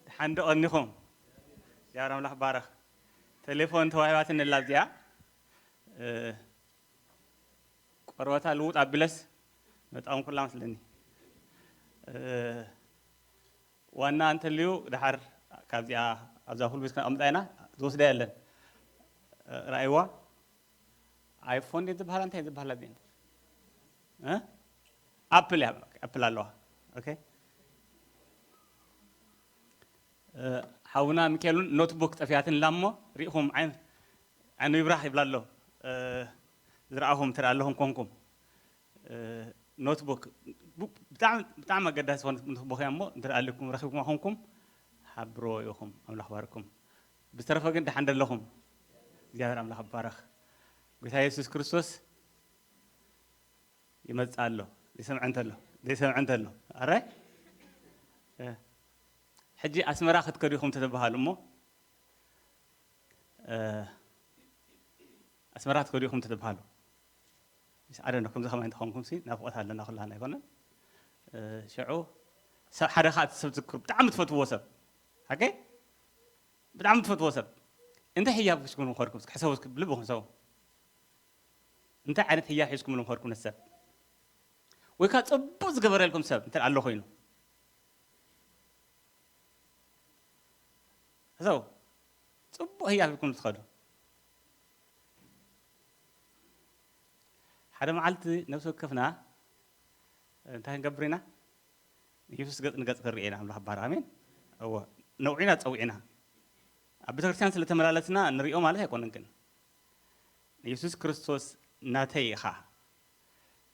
ድሓን ዶ ቀኒኹም? እግዚኣብሔር ኣምላኽ ባረኽ። ቴሌፎን ተዋሂባትኒ ኣላ ኣብዚኣ። እ፣ ቆርበታ ልውጥ ኣቢለስ መጣኹም ኩላ መስለኒ። እ፣ ዋና እንተልዩ ድሓር ካብዚኣ ኣብዛ ፉል ቤት ከነቐምጣ ኢና። ዝወስዳ የለን። እ፣ ራእይዋ። ኣይፎን ድየን ዝበሃላ እንታይ ዝበሃላ ድየን? እ? ኣፕል እያ ኣፕል ኣለዋ። ኦኬ። እ፣ ሓውና ሚካኤል እውን ኖትቡክ ጠፊኣትን ኢላ እሞ ሪኢኹም ዓይን ዓይኑ ይብራህ ይብላ ኣሎ። እ፣ ዝረኣኹም እንተ ኣለኹም ኮንኩም እ፣ ኖትቡክ ቡ- ብጣዕሚ ብጣዕሚ ኣገዳሲ ዝኾነ ኖትቡክ እያ እሞ እንተ ኣለኩም ረኺብኩም ኮንኩም ሓብርዎ ኢኹም ኣምላኽ ባርኩም። ብዝተረፈ ግን ደሓን ደለኹም እግዚኣብሔር ኣምላኽ ይባረኽ። ጐይታ የሱስ ክርስቶስ ይመጽእ ኣሎ። ዘይሰምዐ እንተሎ ዘይሰምዐ እንተሎ ኣረ ሕጂ ኣስመራ ክትከዱ ኢኹም ተተባሃሉ እሞ ኣስመራ ክትከዱ ኢኹም ተተባሃሉ ኣደ ነ ከምዚ ከማይ እንተኾንኩም ሲ ናፍቆት ኣለና ኩላና ኣይኮነን ሽዑ ሰብ ሓደ ከዓ እቲ ሰብ ትዝክሩ ብጣዕሚ ትፈትዎ ሰብ ሓቂ ብጣዕሚ ትፈትዎ ሰብ እንታይ ህያብ ሒዝኩም ምኸድኩም እስኪ ሕሰቡ እስኪ ብልብኹም ሰቡ እንታይ ዓይነት ህያብ ሒዝኩም ምኸድኩም ነቲ ሰብ ወይ ከዓ ፅቡቅ ዝገበረልኩም ሰብ እንተ ኣሎ ኮይኑ ሕሰቡ ፅቡቅ ህያብ ሒዝኩም ትኸዱ ሓደ መዓልቲ ነብሲ ወከፍና እንታይ ክንገብር ኢና ንየሱስ ገጽ ንገጽ ክንርኢ ኢና ኣምላኽ ባር ኣሜን እወ ነውዒ ኢና ጸዊዕና ኣብ ቤተክርስትያን ስለ ተመላለስና ንሪኦ ማለት ኣይኮነን ግን ንየሱስ ክርስቶስ ናተይ ኢኻ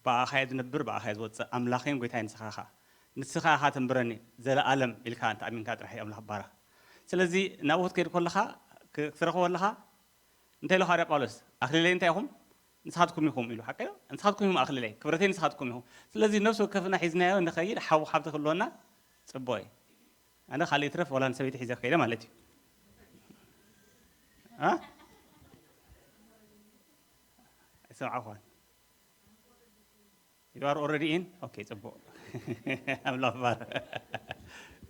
ብኣኻ እየ ዝነብር፣ ብኣኻ እየ ዝወፅእ፣ ኣምላኸይን ጎይታይን ንስኻ ኢኻ። ንስኻ ኢኻ ተንብረኒ፣ ዘለኣለም ኢልካ እንተ ኣሚንካ ጥራሕ እዩ ኣምላኽ ባረኽ። ስለዚ ናብኡ ክትከይድ ከለኻ፣ ክ-፣ ክትረኽቦ ከለኻ፣ እንታይ ኢሉ ሃዋርያ ጳውሎስ? "ኣኽሊለይ እንታይ ኢኹም? ንስኻትኩም ኢኹም" ኢሉ። ሓቀ? "ንስኻትኩም ኢኹም ኣኽሊለይ፣ ክብረተይ ንስኻትኩም ኢኹም።" ስለዚ ነፍሲ ወከፍና ሒዝናዮ ንኸይድ ሓው ሓብቲ ክህልወና ጽቡቕ እዩ። ኣነ ካልእ ይትረፍ ዋላ ንሰበይቲ ሒዘ ክኸይደ ማለት እዩ። አ? ኣይሰምዓኹን። You are already in? ኦኬ፣ ጽቡቕ። ኣምላኽ ይባረኽ።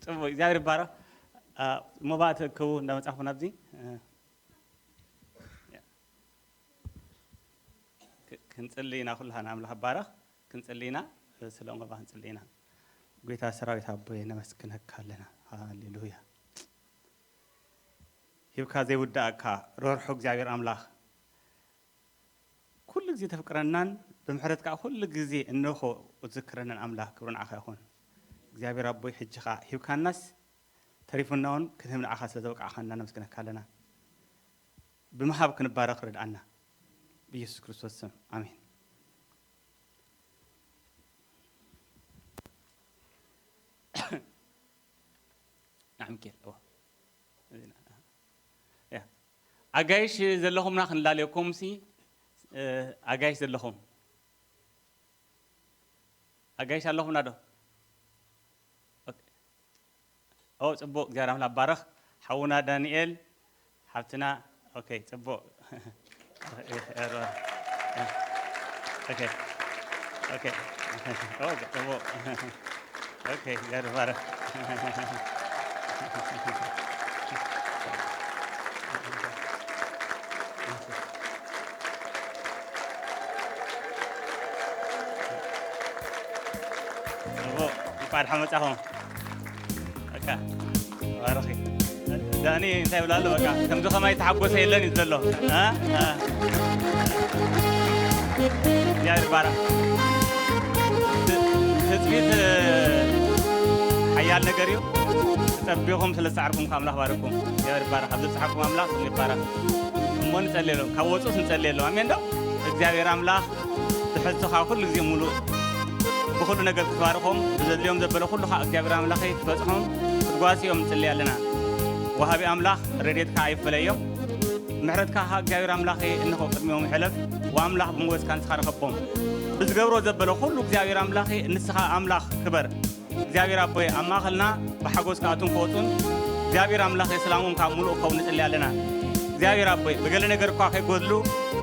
ጽቡቕ፣ እግዚኣብሔር ይባረኽ። አ፣ መባእ ትእክቡ እንዳመጻኹም ናብዚ፣ እ፣ ክ-፣ ክንጽሊ ኢና፣ ኩላህና ኣምላኽ ይባረኽ። ክንጽሊ ኢና፣ ስለ መባእ ክንጽሊ ኢና። ጐይታ ሰራዊት ኣቦይ ነመስግነካ ኣለና። ሃሌሉያ። ሂብካ ዘይውዳእካ ርህሩሕ እግዚኣብሔር ኣምላኽ፣ ኩሉ ግዜ ተፍቅረናን ብምሕረት ከኣ ኩሉ ግዜ እንሆ እትዝክረናን ኣምላኽ ክብሪ ንዓኻ ይኹን። እግዚኣብሔር ኣቦይ፣ ሕጂ ኸኣ ሂብካናስ ተሪፉና እውን ክንህብ ንዓኻ ስለ ዘብቃዕኻና ነመስግነካ ኣለና። ብምሃብ ክንባረኽ ርድኣና። ብኢየሱስ ክርስቶስ ስም፣ ኣሜን። ንዓ ሚካኤል፣ እዋ። እዚ ና-፣ ያ። ኣጋይሽ ዘለኹምና ክንላለየኩም ሲ፣ እ፣ ኣጋይሽ ዘለኹም። ኣጋይሽ ኣለኹምና ዶ? ኦኬ። ኦ፣ ጽቡቕ፣ እግዚኣብሔር ኣምላኽ ባረኽ። ሓውና ዳንኤል፣ ሓብትና፣ ኦኬ፣ ጽቡቕ። ኦኬ፣ ኦኬ። ኦ፣ ጽቡቕ። ኦኬ፣ እግዚኣብሔር ባረኽ። ጽቡቕ፣ እንኳዕ ደሓን መጻኹም። በቃ፣ ተባረኺ። ዳኒ እንታይ ይብላ ኣሎ? በቃ፣ ከምዚ ከማይ ተሓጎሰ የለን እዩ ዘሎ። እ? እ። እግዚኣብሔር ይባረኽ። ት-፣ ትጽቢት፣ እ፣ ሓያል ነገር እዩ። ተጸቢኹም ስለ ዝሰዓርኩም ከኣ ኣምላኽ ባረኩም። እግዚኣብሔር ይባረኽ። ኣብ ዘብጽሓኩም ኣምላኽ ስሙ ይባረኽ። እሞ ንጸልየሎም። ካብ ወጹስ ንጸልየሎም። ኣሜን ዶ? እግዚኣብሔር ኣምላኽ ትሕዝቶኻ ኩሉ ግዜ ሙሉእ፣ ብኹሉ ነገር ክትባርኾም፣ ብዘድልዮም ዘበለ ኩሉ ኸኣ እግዚኣብሔር ኣምላኸይ ክትበጽሖም ክትጓስዮም ንጽሊ ኣለና። ወሃቢ ኣምላኽ ረድኤትካ ኣይፈለዮም፣ ምሕረትካ ኸኣ እግዚኣብሔር ኣምላኸይ እንሆ ቅድሚኦም ይሕለፍ። ወኣምላኽ ብሞገስካ ንስኻ ርኸቦም። ብዝገብሮ ዘበለ ኩሉ እግዚኣብሔር ኣምላኸይ ንስኻ ኣምላኽ ክበር። እግዚኣብሔር ኣቦይ፣ ኣብ ማእኸልና ብሓጎስ ክኣቱን ክወጹን፣ እግዚኣብሔር ኣምላኸይ፣ ሰላሞም ካብ ምሉእ ክኸውን ንጽሊ ኣለና። እግዚኣብሔር ኣቦይ፣ ብገለ ነገር እኳ ከይጎድሉ፣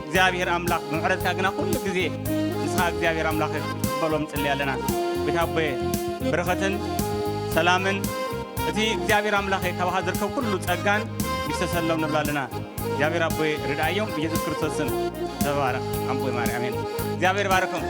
እግዚኣብሔር ኣምላኽ፣ ብምሕረትካ ግና ኩሉ ግዜ ንስኻ እግዚኣብሔር ኣምላኸይ ክትቅበሎም ንጽሊ ኣለና። ቤት ኣቦይ፣ በረኸትን ሰላምን እቲ እግዚኣብሔር ኣምላኸይ፣ ካባኻ ዝርከብ ኩሉ ጸጋን ይፍሰሰሎም ንብል ኣለና። እግዚኣብሔር ኣቦይ ርድኣዮም ብኢየሱስ ክርስቶስ ስም። ተባረኽ ኣቦይ ማርያም። ኣሜን። እግዚኣብሔር ይባርኩም።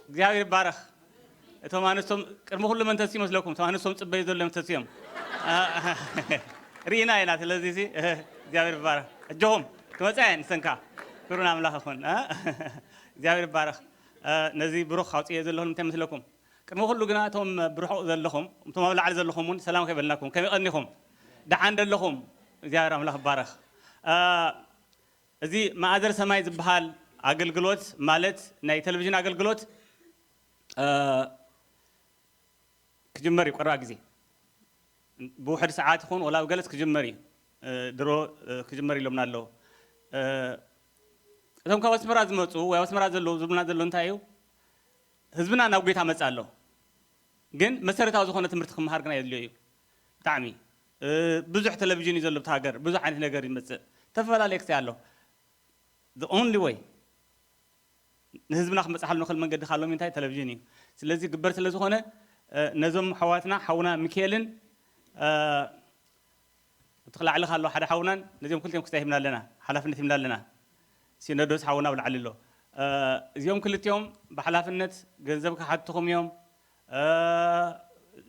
እግዚኣብሔር ይባረኽ። እቶም ኣንስቶም ቅድሚ ኩሉ መን ተስኡ ይመስለኩም? እቶም ኣንስቶም ጽበዩ ዘሎ እዮም ተስኡ እዮም። አ-፣ ርኢና ኢና። ስለዚ እዚ፣ እ፣ እግዚኣብሔር ይባረኽ። ኣጆኹም፣ ክመጻ እየን ንሰንካ። ክብሪ ንኣምላኽ ይኹን። እ፣ እግዚኣብሔር ይባረኽ። እ፣ ነዚ ብሩኽ ኣውጽኤ ዘለኹ እንታይ ይመስለኩም? ቅድሚ ኩሉ ግና እቶም ብርሑቕ ዘለኹም፣ እቶም ኣብ ላዕሊ ዘለኹም እውን ሰላም ከይበልናኩም፣ ከመይ ቀኒኹም? ደሓን ደለኹም? እግዚኣብሔር ኣምላኽ ይባረኽ። እ፣ እዚ ማእዘር ሰማይ ዝበሃል ኣገልግሎት ማለት ናይ ቴሌቪዥን ኣገልግሎት፣ እ፣ ክጅመር እዩ ቀረባ ግዜ። ብውሕድ ሰዓት ይኹን ወላ ብገለስ ክጅመር እዩ። እ፣ ድሮ፣ እ፣ ክጅመር ኢሎምና ኣለዉ። እ፣ እቶም ካብ ኣስመራ ዝመጹ ወይ ኣብ ኣስመራ ዘለዉ ዝብሉና ዘለዉ እንታይ እዩ? ህዝብና ናብ ጐይታ መጽእ ኣሎ። ግን መሰረታዊ ዝኾነ ትምህርቲ ክመሃር ግና የድልዮ እዩ። ብጣዕሚ፣ እ፣ ብዙሕ ቴሌቪዥን እዩ ዘሎ ኣብታ ሃገር፣ ብዙሕ ዓይነት ነገር ይመጽእ። ዝተፈላለየ ክሳይ ኣሎ። The only way ንህዝብና ክመጽሓሉ ንኽእል መንገዲ ካብ ሎሚ እንታይ ቴሌቪዥን እዩ። ስለዚ ግበር ስለ ዝኾነ፣ እ፣ ነዞም ኣሕዋትና፣ ሓውና ሚካኤልን፣ እ፣ እቲ ክላዕሊ ካሎ ሓደ ሓውናን፣ ነዚኦም ክልቲኦም ክስታይ ሂብና ኣለና፣ ሓላፍነት ሂብና ኣለና። ሲኖዶስ ሓውና ኣብ ላዕሊ ኣሎ። እ፣ እዚኦም ክልቲኦም ብሓላፍነት ገንዘብ ክሓትኹም እዮም። እ፣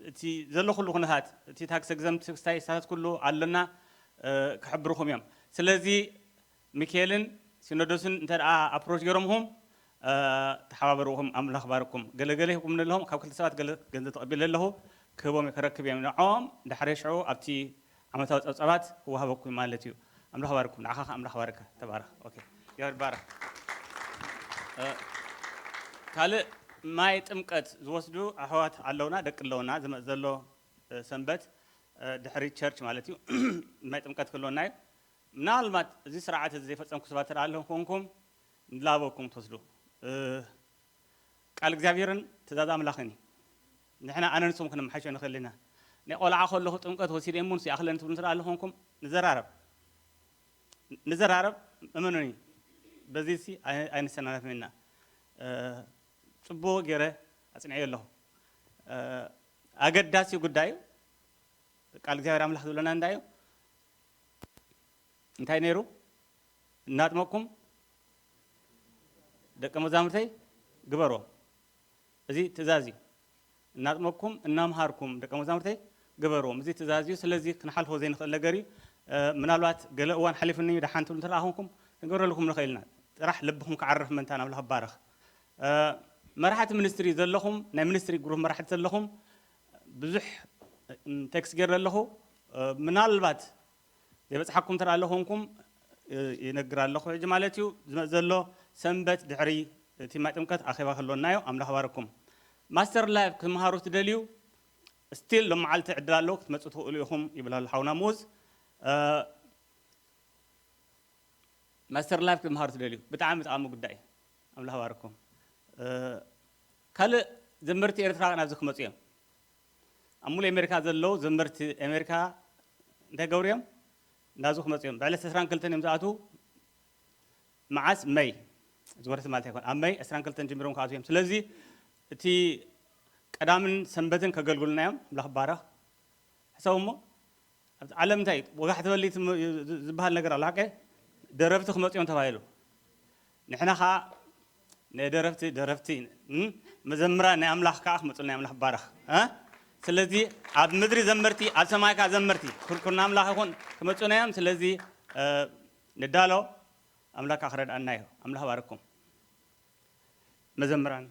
እቲ ዘሎ ኩሉ ኩነታት፣ እቲ ታክስ ኤግዘምት ክስታይ ስታተስ ኩሉ ኣለና፣ እ፣ ክሕብርኹም እዮም። ስለዚ ሚካኤልን ሲኖዶስን እንተ ደኣ ኣፕሮች ገይሮምኹም፣ እ፣ ተሓባበርዎም፣ ኣምላኽ ባርኩም። ገለ ገለ ሂብኩም ኣለኹም፣ ካብ ክልተ ሰባት ገለ ገንዘብ ተቐቢለ ኣለኹ፣ ክህቦም እየ፣ ክረክብ እዮም። ንዕኦም ድሕሪ ሽዑ ኣብቲ ዓመታዊ ጸብጻባት ክወሃበኩም ማለት እዩ። ኣምላኽ ባርኩም፣ ንዓኻ ኸኣ ኣምላኽ ባርካ፣ ተባረኽ። ኦኬ፣ እግዚኣብሔር ይባረኽ። እ፣ ካልእ ማይ ጥምቀት ዝወስዱ ኣሕዋት ኣለውና፣ ደቂ ኣለውና፣ ዝመጽእ ዘሎ፣ እ፣ ሰንበት፣ እ፣ ድሕሪ ቸርች ማለት እዩ። ማይ ጥምቀት ክህልወና እዩ። ምናልባት እዚ ስርዓት እዚ ዘይፈጸምኩ ሰባት እንተ ደኣ ኣለኹም ኮንኩም፣ ንላበኩም ትወስዱ። እ፣ ቃል እግዚኣብሔርን ትእዛዝ ኣምላኽን እዩ። ንሕና ኣነ ንስኹም ክነመሓይሾ ንኽእል ኢና። ናይ ቆልዓ ከለኹ ጥምቀት ወሲደ እሞ ንሱ ይኣኽለኒ ትብሉ እንተ ደኣ ኣለኹም ኮንኩም፣ ንዘራረብ። ንዘራረብ፣ እመኑኒ፣ በዚሲ ኣይ-፣ ኣይንሰናነፍን ኢና። እ፣ ጽቡቕ ገይረ ኣጽንዐዮ ኣለኹ። እ፣ ኣገዳሲ ጉዳይ እዩ። ቃል እግዚኣብሔር ኣምላኽ ዝብለና እንታይ እዩ? እንታይ ነይሩ? እናጥመቅኩም ደቀ መዛሙርተይ ግበርዎም። እዚ ትእዛዝ እዩ። እናጥመቅኩም እናምሃርኩም ደቀ መዛሙርተይ ግበርዎም። እዚ ትእዛዝ እዩ። ስለዚ ክንሓልፎ ዘይንኽእል ነገር እዩ። እ፣ ምናልባት ገለ እዋን ሓሊፉኒ እዩ ደሓን ትብሉ እንተ ደኣ ኮንኩም፣ ክንገብረልኩም ንኽእል ኢና። ጥራሕ ልብኹም ክዓርፍ ምእንታን ኣምላኽ ይባረኽ። እ፣ መራሕቲ ሚኒስትሪ ዘለኹም፣ ናይ ሚኒስትሪ ግሩፕ መራሕቲ ዘለኹም፣ ብዙሕ፣ እ፣ ቴክስት ገይረ ኣለኹ። እ፣ ምናልባት ዘይበጽሓኩም እንተ ደኣ ኣሎ ኮንኩም፣ እ፣ ይነግር ኣለኹ ሕጂ ማለት እዩ። ዝመጽእ ዘሎ ሰንበት ድሕሪ እቲ ማይ ጥምቀት ኣኼባ ክህልወና እዩ። ኣምላኽ ባርኩም። ማስተር ላይፍ ክትምሃሩ ትደልዩ፣ ስቲል ሎም መዓልቲ ዕድል ኣሎ፣ ክትመጹ ትኽእሉ ኢኹም ይብል ኣሎ ሓውና ሙዝ። እ፣ ማስተር ላይፍ ክትምሃሩ ትደልዩ፣ ብጣዕሚ ጠቓሚ ጉዳይ እዩ። ኣምላኽ ባርኩም። እ፣ ካልእ ዘመርቲ ኤርትራ ናብዚ ክመጹ እዮም። ኣብ ሙሉእ ኣሜሪካ ዘለዉ ዘመርቲ ኣሜሪካ እንታይ ገብሩ እዮም? ናብዚ ክመጹ እዮም። ብዕለት ዕስራን ክልተን እዮም ዝኣትዉ። መዓስ? መይ። እዚ ወርሒ ማለት ኣይኮን። ኣብ መይ ዕስራን ክልተን ጀሚሮም ክኣትዉ እዮም። ስለዚ እቲ ቀዳምን ሰንበትን ከገልግሉና እዮም። ኣምላኽ ይባረኽ። ሕሰቡ እሞ፣ ኣብቲ ዓለም እንታይ እዩ? ወጋሕ ትበሊ ትም-፣ ዝ-፣ ዝበሃል ነገር ኣሎ፣ ሓቀይ? ደረፍቲ ክመጹ እዮም ተባሂሉ። ንሕና ኸኣ ናይ ደረፍቲ ደረፍቲ፣ እም፣ መዘምራን ናይ ኣምላኽ ከኣ ክመጹልና፣ ኣምላኽ ይባረኽ። እ? ስለዚ ኣብ ምድሪ ዘመርቲ፣ ኣብ ሰማይ ከኣ ዘመርቲ፣ ክብሪ ንኣምላኽ ይኹን፣ ክመጹና እዮም። ስለዚ፣ እ፣ ንዳሎ፣ ኣምላኽ ከኣ ክረድኣና እዩ። ኣምላኽ ባርኩም። መዘምራን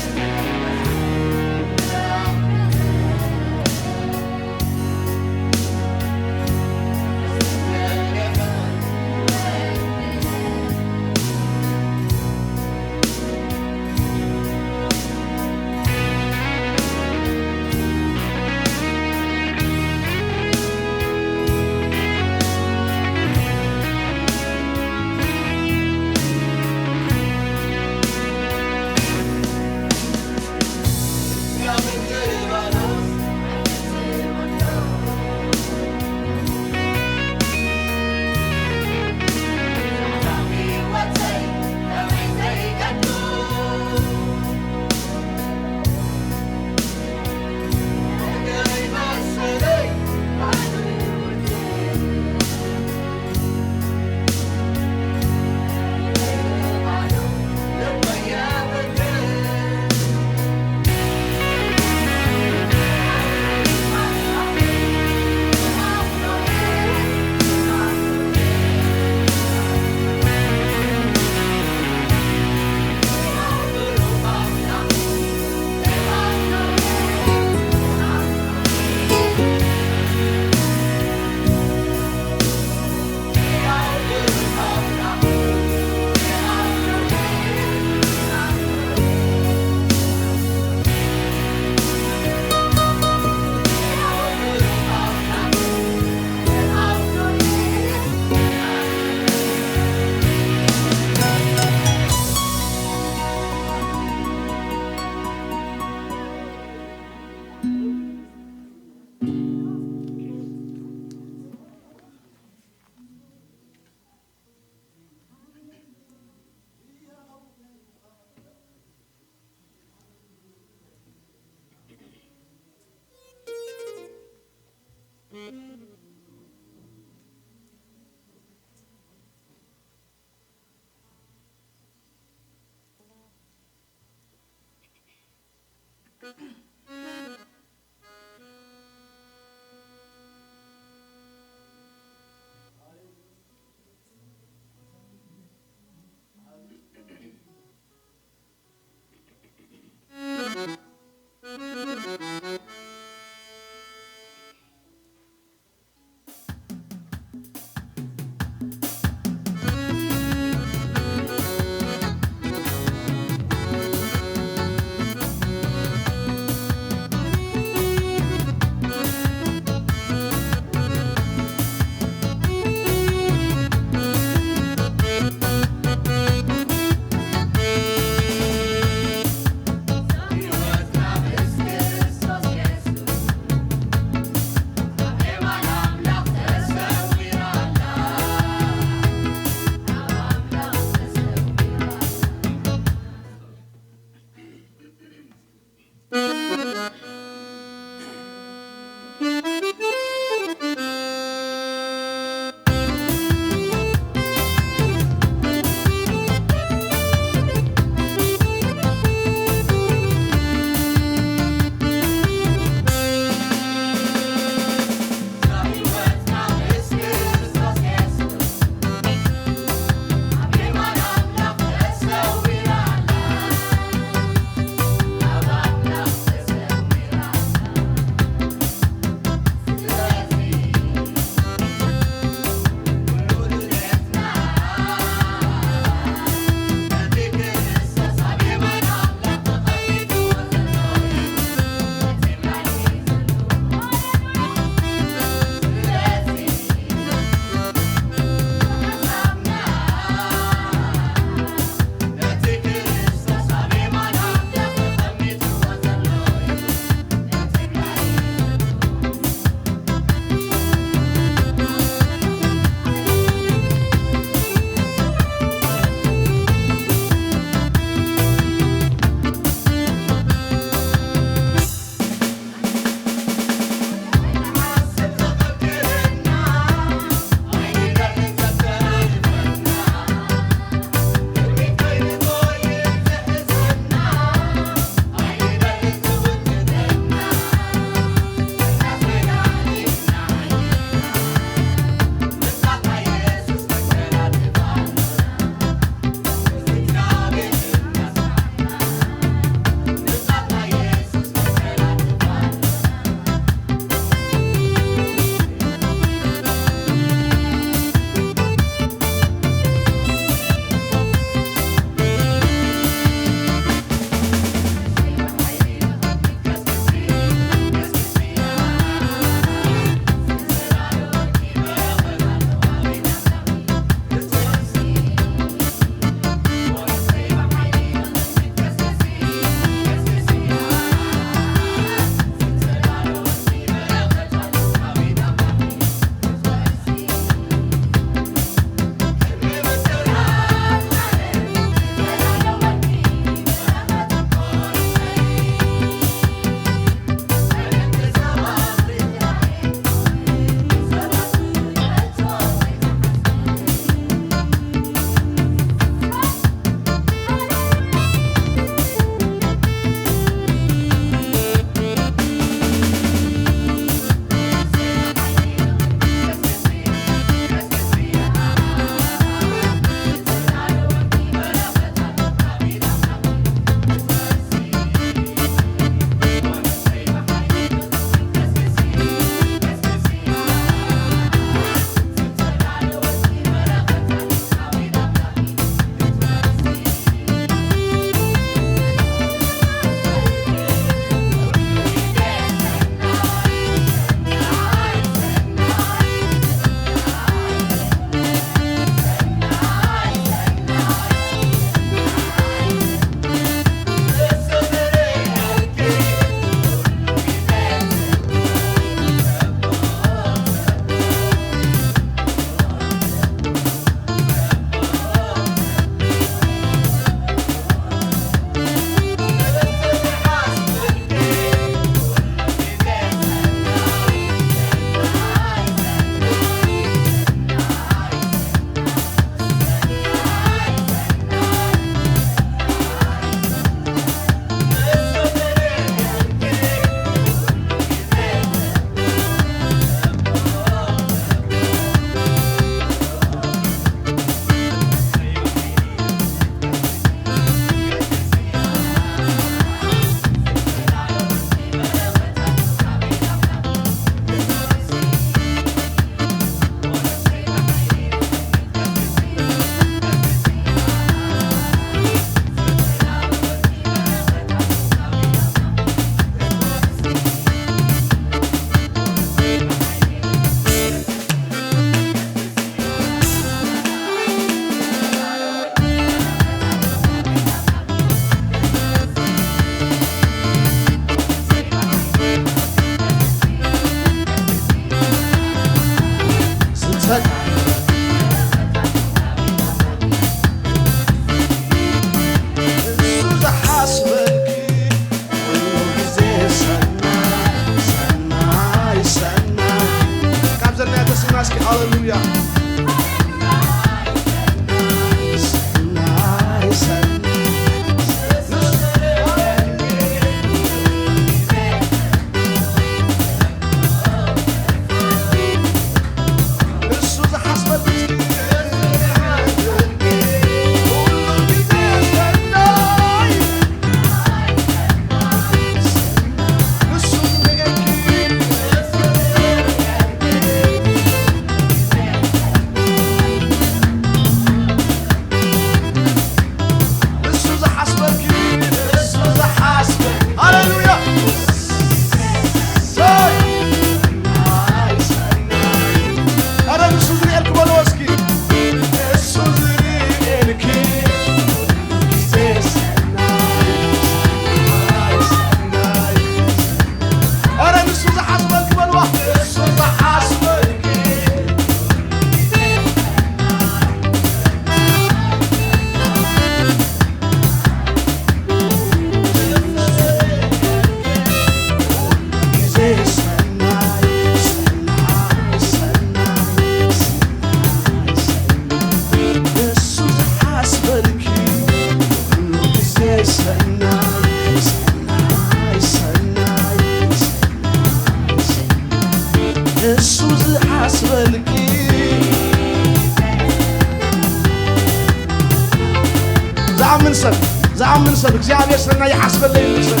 ዝኣምን ሰብ እግዚኣብሔር ሰናይ ይሓስበለይ ይብል ሰብ።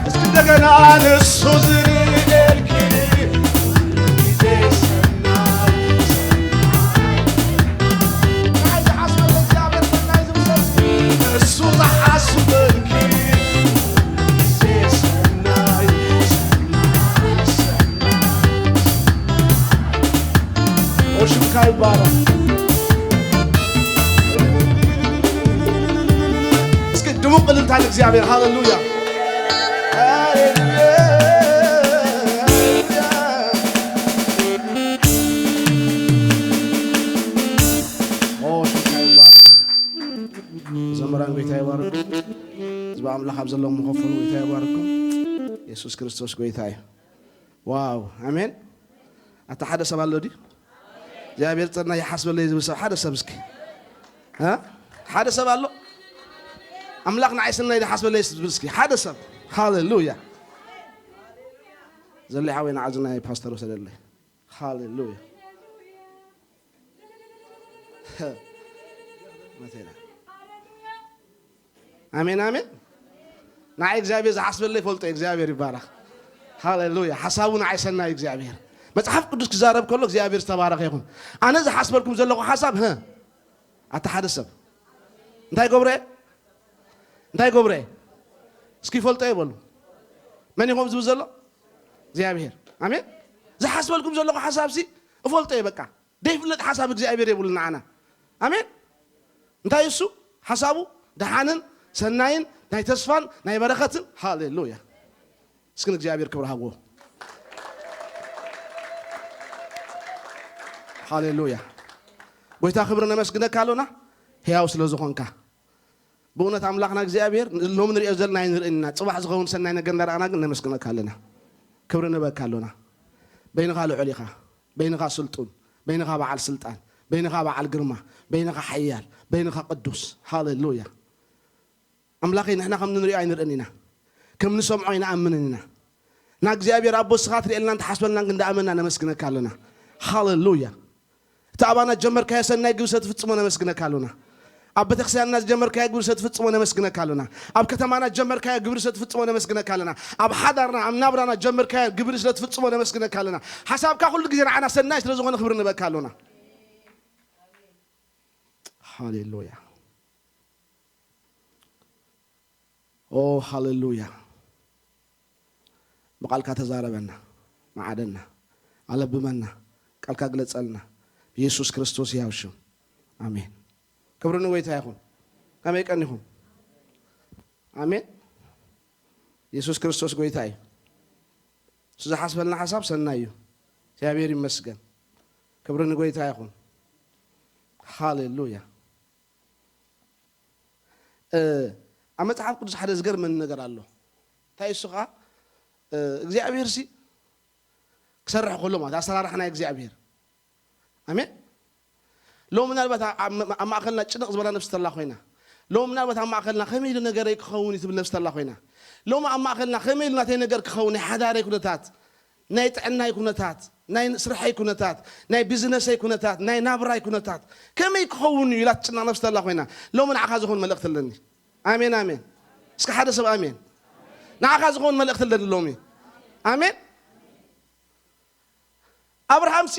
እስኪ እንደገና ንሱ ዝርእየልኪ ግዜ ሰናይ፣ ሰናይ ዝሓስበለይ እግዚኣብሔር ሰናይ ዝብል ሰብ። እሱ ዝሓስበልኪ ግዜ ሰናይ፣ ሰናይ፣ ሰናይ። ኦ፣ ሽምካ ይባረክ። እስኪ ድሙቕ እልልታ ንእግዚኣብሔር። ሃሌሉያ። ሃሌሉያ። ኦ፣ ሽምካ ይባረክ። ዘመራን ጎይታ ይባርኩም። ህዝቢ ኣምላኽ ኣብ ዘለዎም መኸፈሉ ጎይታ ይባርኩም። የሱስ ክርስቶስ ጎይታ እዩ። ዋው፣ ኣሜን። ኣታ ሓደ ሰብ ኣሎ ድዩ? እግዚኣብሔር ጸና ይሓስበለይ ዝብል ሰብ ሓደ ሰብ እስኪ። እ? ሓደ ሰብ ኣሎ? ኣምላኽ ንዓይ ሰናይ ዝሓስበለይ ዝብል እስኪ ሓደ ሰብ። ሃሌሉያ። ዘለ ሓወይ ንዓዚ ናይ ፓስተር ወሰደለይ። ሃሌሉያ። መቴና። ኣሜን፣ ኣሜን። ንዓይ እግዚኣብሔር ዝሓስበለይ ይፈልጦ፣ እግዚኣብሔር ይባረኽ። ሃሌሉያ። ሓሳቡ ንዓይ ሰናይ እግዚኣብሔር። መጽሓፍ ቅዱስ ክዛረብ ከሎ እግዚኣብሔር ዝተባረኸ ይኹን። ኣነ ዝሓስበልኩም ዘለኹ ሓሳብ፣ ህ፣ ኣታ ሓደ ሰብ። እንታይ ገብረ? እንታይ ገብረ? እስኪ ይፈልጦ ይበሉ። መን ይኾም ዝብል ዘሎ? እግዚኣብሔር። ኣሜን። ዝሓስበልኩም ዘለኹ ሓሳብ ሲ እፈልጦ እየ በቃ። ዘይፍለጥ ሓሳብ እግዚኣብሔር የብሉን ንዓና። ኣሜን። እንታይ እሱ? ሓሳቡ ደሓንን ሰናይን ናይ ተስፋን ናይ በረኸትን። ሃሌሉያ። እስኪ ንእግዚኣብሔር ክብሪ ሃብዎ። ሃሌሉያ። ጎይታ ክብሪ ነመስግነካ ኣሎና፣ ሕያው ስለ ዝኾንካ። ብእውነት ኣምላኽና እግዚኣብሔር ሎሚ ንሪኦ ዘለና ኣይንርእን ኢና። ጽባሕ ዝኸውን ሰናይ ነገር እንዳረኣና ግን ነመስግነካ ኣለና። ክብሪ ንበካ ኣሎና። በይንኻ ልዑል ኢኻ። በይንኻ ስልጡን። በይንኻ በዓል ስልጣን። በይንኻ በዓል ግርማ። በይንኻ ሓያል። በይንኻ ቅዱስ። ሃሌሉያ። ኣምላኸይ ንሕና ከም ንሪኦ ኣይንርእን ኢና። ከም ንሰምዖ ኣይንኣምንን ኢና። ንእግዚኣብሔር ኣቦ እስኻ ትርእየልናን ትሓስበልናን ግን እንዳኣመንና ነመስግነካ ኣለና። ሃሌሉያ። እቲ ኣባና ዝጀመርካዮ ሰናይ ግብሪ ስለ ትፍጽሞ ነመስግነካ ኣሎና። ኣብ ቤተክርስትያንና ዝጀመርካዮ ግብሪ ስለ ትፍጽሞ ነመስግነካ ኣሎና። ኣብ ከተማና ዝጀመርካዮ ግብሪ ስለ ትፍጽሞ ነመስግነካ ኣለና። ኣብ ሓዳርና፣ ኣብ ናብራና ዝጀመርካዮ ግብሪ ስለ ትፍጽሞ ነመስግነካ ኣለና። ሓሳብካ ኩሉ ግዜ ንዓና ሰናይ ስለ ዝኾነ ክብሪ ንበካ ኣሎና። ሃሌሉያ። ኦ፣ ሃሌሉያ። ብቓልካ ተዛረበና፣ መዓደና፣ ኣለብመና፣ ቃልካ ግለጸልና። ብየሱስ ክርስቶስ ሕያው ሽም። ኣሜን። ክብሪ ንጎይታ ይኹን። ከመይ ቀኒኹም? ኣሜን። የሱስ ክርስቶስ ጎይታ እዩ። እሱ ዝሓስበልና ሓሳብ ሰናይ እዩ። እግዚኣብሔር ይመስገን። ክብሪ ንጎይታ ይኹን። ሃሌሉያ። እ፣ ኣብ መጽሓፍ ቅዱስ ሓደ ዝገርመኒ ነገር ኣሎ። እንታይ እሱ ኸዓ፣ እ፣ እግዚኣብሔር ሲ ክሰርሕ ከሎ ማለት ኣሰራርሓ ናይ እግዚኣብሔር። ኣሜን። ሎሚ ምናልባት ኣብ፣ ኣብ፣ ኣብ ማእከልና ጭንቕ ዝበላ ነፍሲ ተላ ኮይና፣ ሎሚ ምናልባት ኣብ ማእከልና ከመይ ኢሉ ነገረይ ክኸውን እዩ ትብል ነፍሲ ተላ ኮይና፣ ሎሚ ኣብ ማእከልና ከመይ ኢሉ ናተይ ነገር ክኸውን፣ ናይ ሓዳረይ ኩነታት፣ ናይ ጥዕናይ ኩነታት፣ ናይ ስርሐይ ኩነታት፣ ናይ ቢዝነሰይ ኩነታት፣ ናይ ናብራይ ኩነታት ከመይ ክኸውን እዩ ኢላ ትጭነቕ ነፍሲ ተላ ኮይና፣ ሎሚ ንዓኻ ዝኾን መልእኽቲ ኣለኒ። ኣሜን፣ ኣሜን። እስኪ ሓደ ሰብ ኣሜን። ንዓኻ ዝኾን መልእኽቲ ኣለኒ ሎሚ። ኣሜን። ኣብርሃምሲ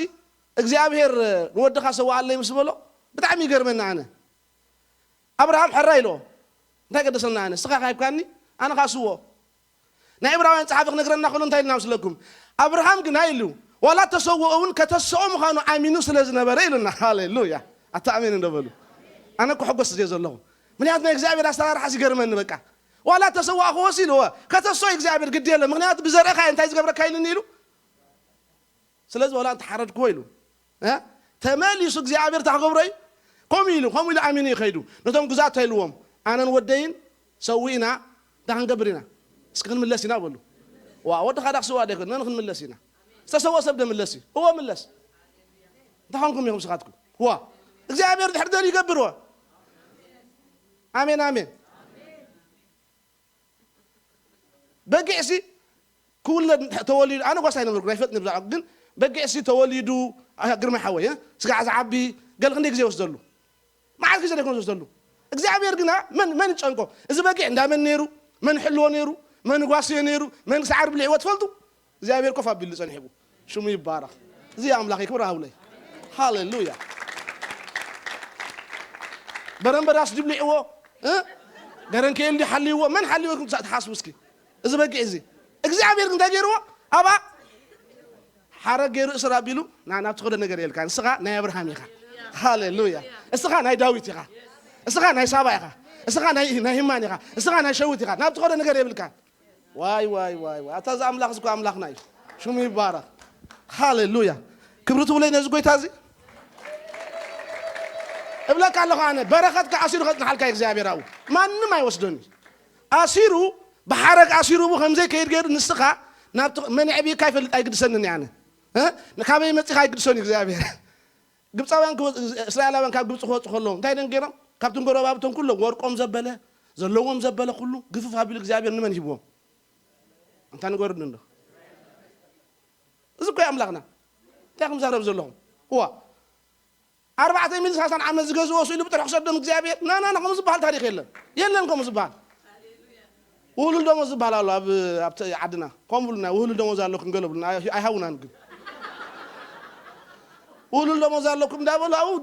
እግዚኣብሔር ንወድኻ ሰውኣለይ ምስ በሎ ብጣዕሚ ይገርመኒ ኣነ። ኣብርሃም ሕራይ ኢልዎ፣ እንታይ ገደሰና ኣነ? ንስኻ ካሂብካኒ ኣነ ኻስዎ። ናይ ዕብራውያን ጸሓፊ ክነግረና ከሎ እንታይ ኢልና መስለኩም? ኣብርሃም ግና ኢሉ፣ ዋላ ተሰውኦ እውን ከተስኦ ምዃኑ ኣሚኑ ስለ ዝነበረ ኢሉና። ሃሌሉያ! ኣታ ኣሜን እንዶ በሉ። ኣነ እኮ ሕጎስ እየ ዘለኹ። ምኽንያቱ ናይ እግዚኣብሔር ኣሰራርሓ ይገርመኒ በቃ። ዋላ ተሰዋእክዎስ ኢልዎ፣ ከተስኦ እግዚኣብሔር ግዲ የለን። ምኽንያቱ ብዘርእኻ እንታይ ዝገብረካ ኢሉኒ ኢሉ። ስለዚ ዋላ እንተሓረድክዎ ኢሉ፣ እ? ተመሊሱ እግዚኣብሔር እንታይ ክገብሮ እዩ? ከምኡ ኢሉ፣ ከምኡ ኢሉ ኣሚኑ እዩ ከይዱ። ነቶም ግዛት እንታይ ኢልዎም? ኣነን ወደይን ሰዊእና እንታይ ክንገብር ኢና? እስኪ ክንምለስ ኢና በሉ። ዋ፣ ወድኻ ዳ ክስዋእ ዶ ይኮን? ነን ክንምለስ ኢና። ዝተሰወ ሰብ ዶ ምለስ እዩ? እዎ ምለስ። እንታይ ኾንኩም ኢኹም ስኻትኩም? ዋ፣ እግዚኣብሔር ድሕር ደልዩ ይገብር። ዋ። ኣሜን፣ ኣሜን። በጊዕሲ ክውለድ ተወሊዱ፣ ኣነ ጓሳ ኣይነበርኩ ኣይፈልጥን ብዛዕባ፣ ግን በጊዕ ሲ ተወሊዱ፣ ኣ፣ ግርማይ ሓወይ፣ እ፣ ስጋዕ ዝዓቢ፣ ገለ ክንደይ ግዜ ይወስደሉ? መዓት ግዜ ደይኮን ዝወስደሉ? እግዚኣብሔር ግና መን፣ መን ይጨንቆ? እዚ በጊዕ እንዳ መን ነይሩ? መን ይሕልዎ ነይሩ? መን ይጓስዮ ነይሩ? መን ሳዕሪ ብሊዕዎ ትፈልጡ? እግዚኣብሔር ኮፍ ኣቢሉ ጸኒሕዎ። ሽሙ ይባረኽ። እዚ ኣምላኸይ ክብሪ ሃብለይ። ሃሌሉያ። በረምበራስ ድብሊዕዎ፣ እ? ገረንከኤል ድዩ ሓልይዎ? መን ሓልይዎ ኢልኩም ትሓስቡ እስኪ? እዚ በጊዕ እዚ እግዚኣብሔር ግን እንታይ ገይርዎ? ኣብኣ ሓረግ ገይሩ እስር ኣቢሉ፣ ና፣ ናብ ትኸዶ ነገር የልካ። ንስኻ ናይ ኣብርሃም ኢኻ። ሃሌሉያ። እስኻ ናይ ዳዊት ኢኻ። እስኻ ናይ ሳባ ኢኻ። እስኻ ናይ፣ ናይ ህማን ኢኻ። እስኻ ናይ ሸዊት ኢኻ። ናብ ትኸዶ ነገር የብልካ። ዋይ፣ ዋይ፣ ዋይ፣ ዋይ። ኣታ እዚ ኣምላኽ እዚ እኮ ኣምላኽና እዩ። ሽሙ ይባረኽ። ሃሌሉያ። ክብሪ ትብለይ ነዚ ጎይታ እዚ። እብለካ ኣለኹ ኣነ፣ በረኸትካ ኣሲሩ ከጽንሓልካ እዩ እግዚኣብሔር ኣብኡ። ማንም ኣይወስዶን እዩ። ኣሲሩ፣ ብሓረግ ኣሲሩ ብኡ ከም ዘይከይድ ገይሩ ንስኻ ናብቲ መን የዕብየካ ይፈልጥ ኣይግድሰንን እየ ኣነ። እ? ካበይ መጺኻ ኣይግድሶን እዩ እግዚኣብሔር። ግብፃውያን ክወ-፣ እስራኤላውያን ካብ ግብፂ ክወፁ ከለዉ እንታይ ደም ገይሮም? ካብቶም ጎረባብቶም ኩሎም ወርቆም ዘበለ፣ ዘለዎም ዘበለ ኩሉ ግፍፍ ኣቢሉ እግዚኣብሔር ንመን ሂብዎም? እንታይ ንገሩኒ እንዶ? እዚ እኮ እዩ ኣምላኽና። እንታይ ክምዛረብ ዘለኹም? እዋ፣ ኣርባዕተ ሚእቲ ሰላሳን ዓመት ዝገዝእዎ ስኢሉ ብጥርሑ ክሰዶም እግዚኣብሔር? ና፣ ና፣ ና፣ ከምኡ ዝበሃል ታሪኽ የለን። የለን ከምኡ ዝበሃል። ውህሉል ደሞዝ ዝበሃል ኣሎ ኣብ፣ ኣብቲ ዓድና። ከምኡ ብሉና፣ ውህሉል ደሞዝ ኣለኩም ገለ ብሉና፣ ኣይ-፣ ኣይሃቡናን ግን። ውህሉል ደሞዝ ኣለኩም እንዳበሉ ኣብኡ፣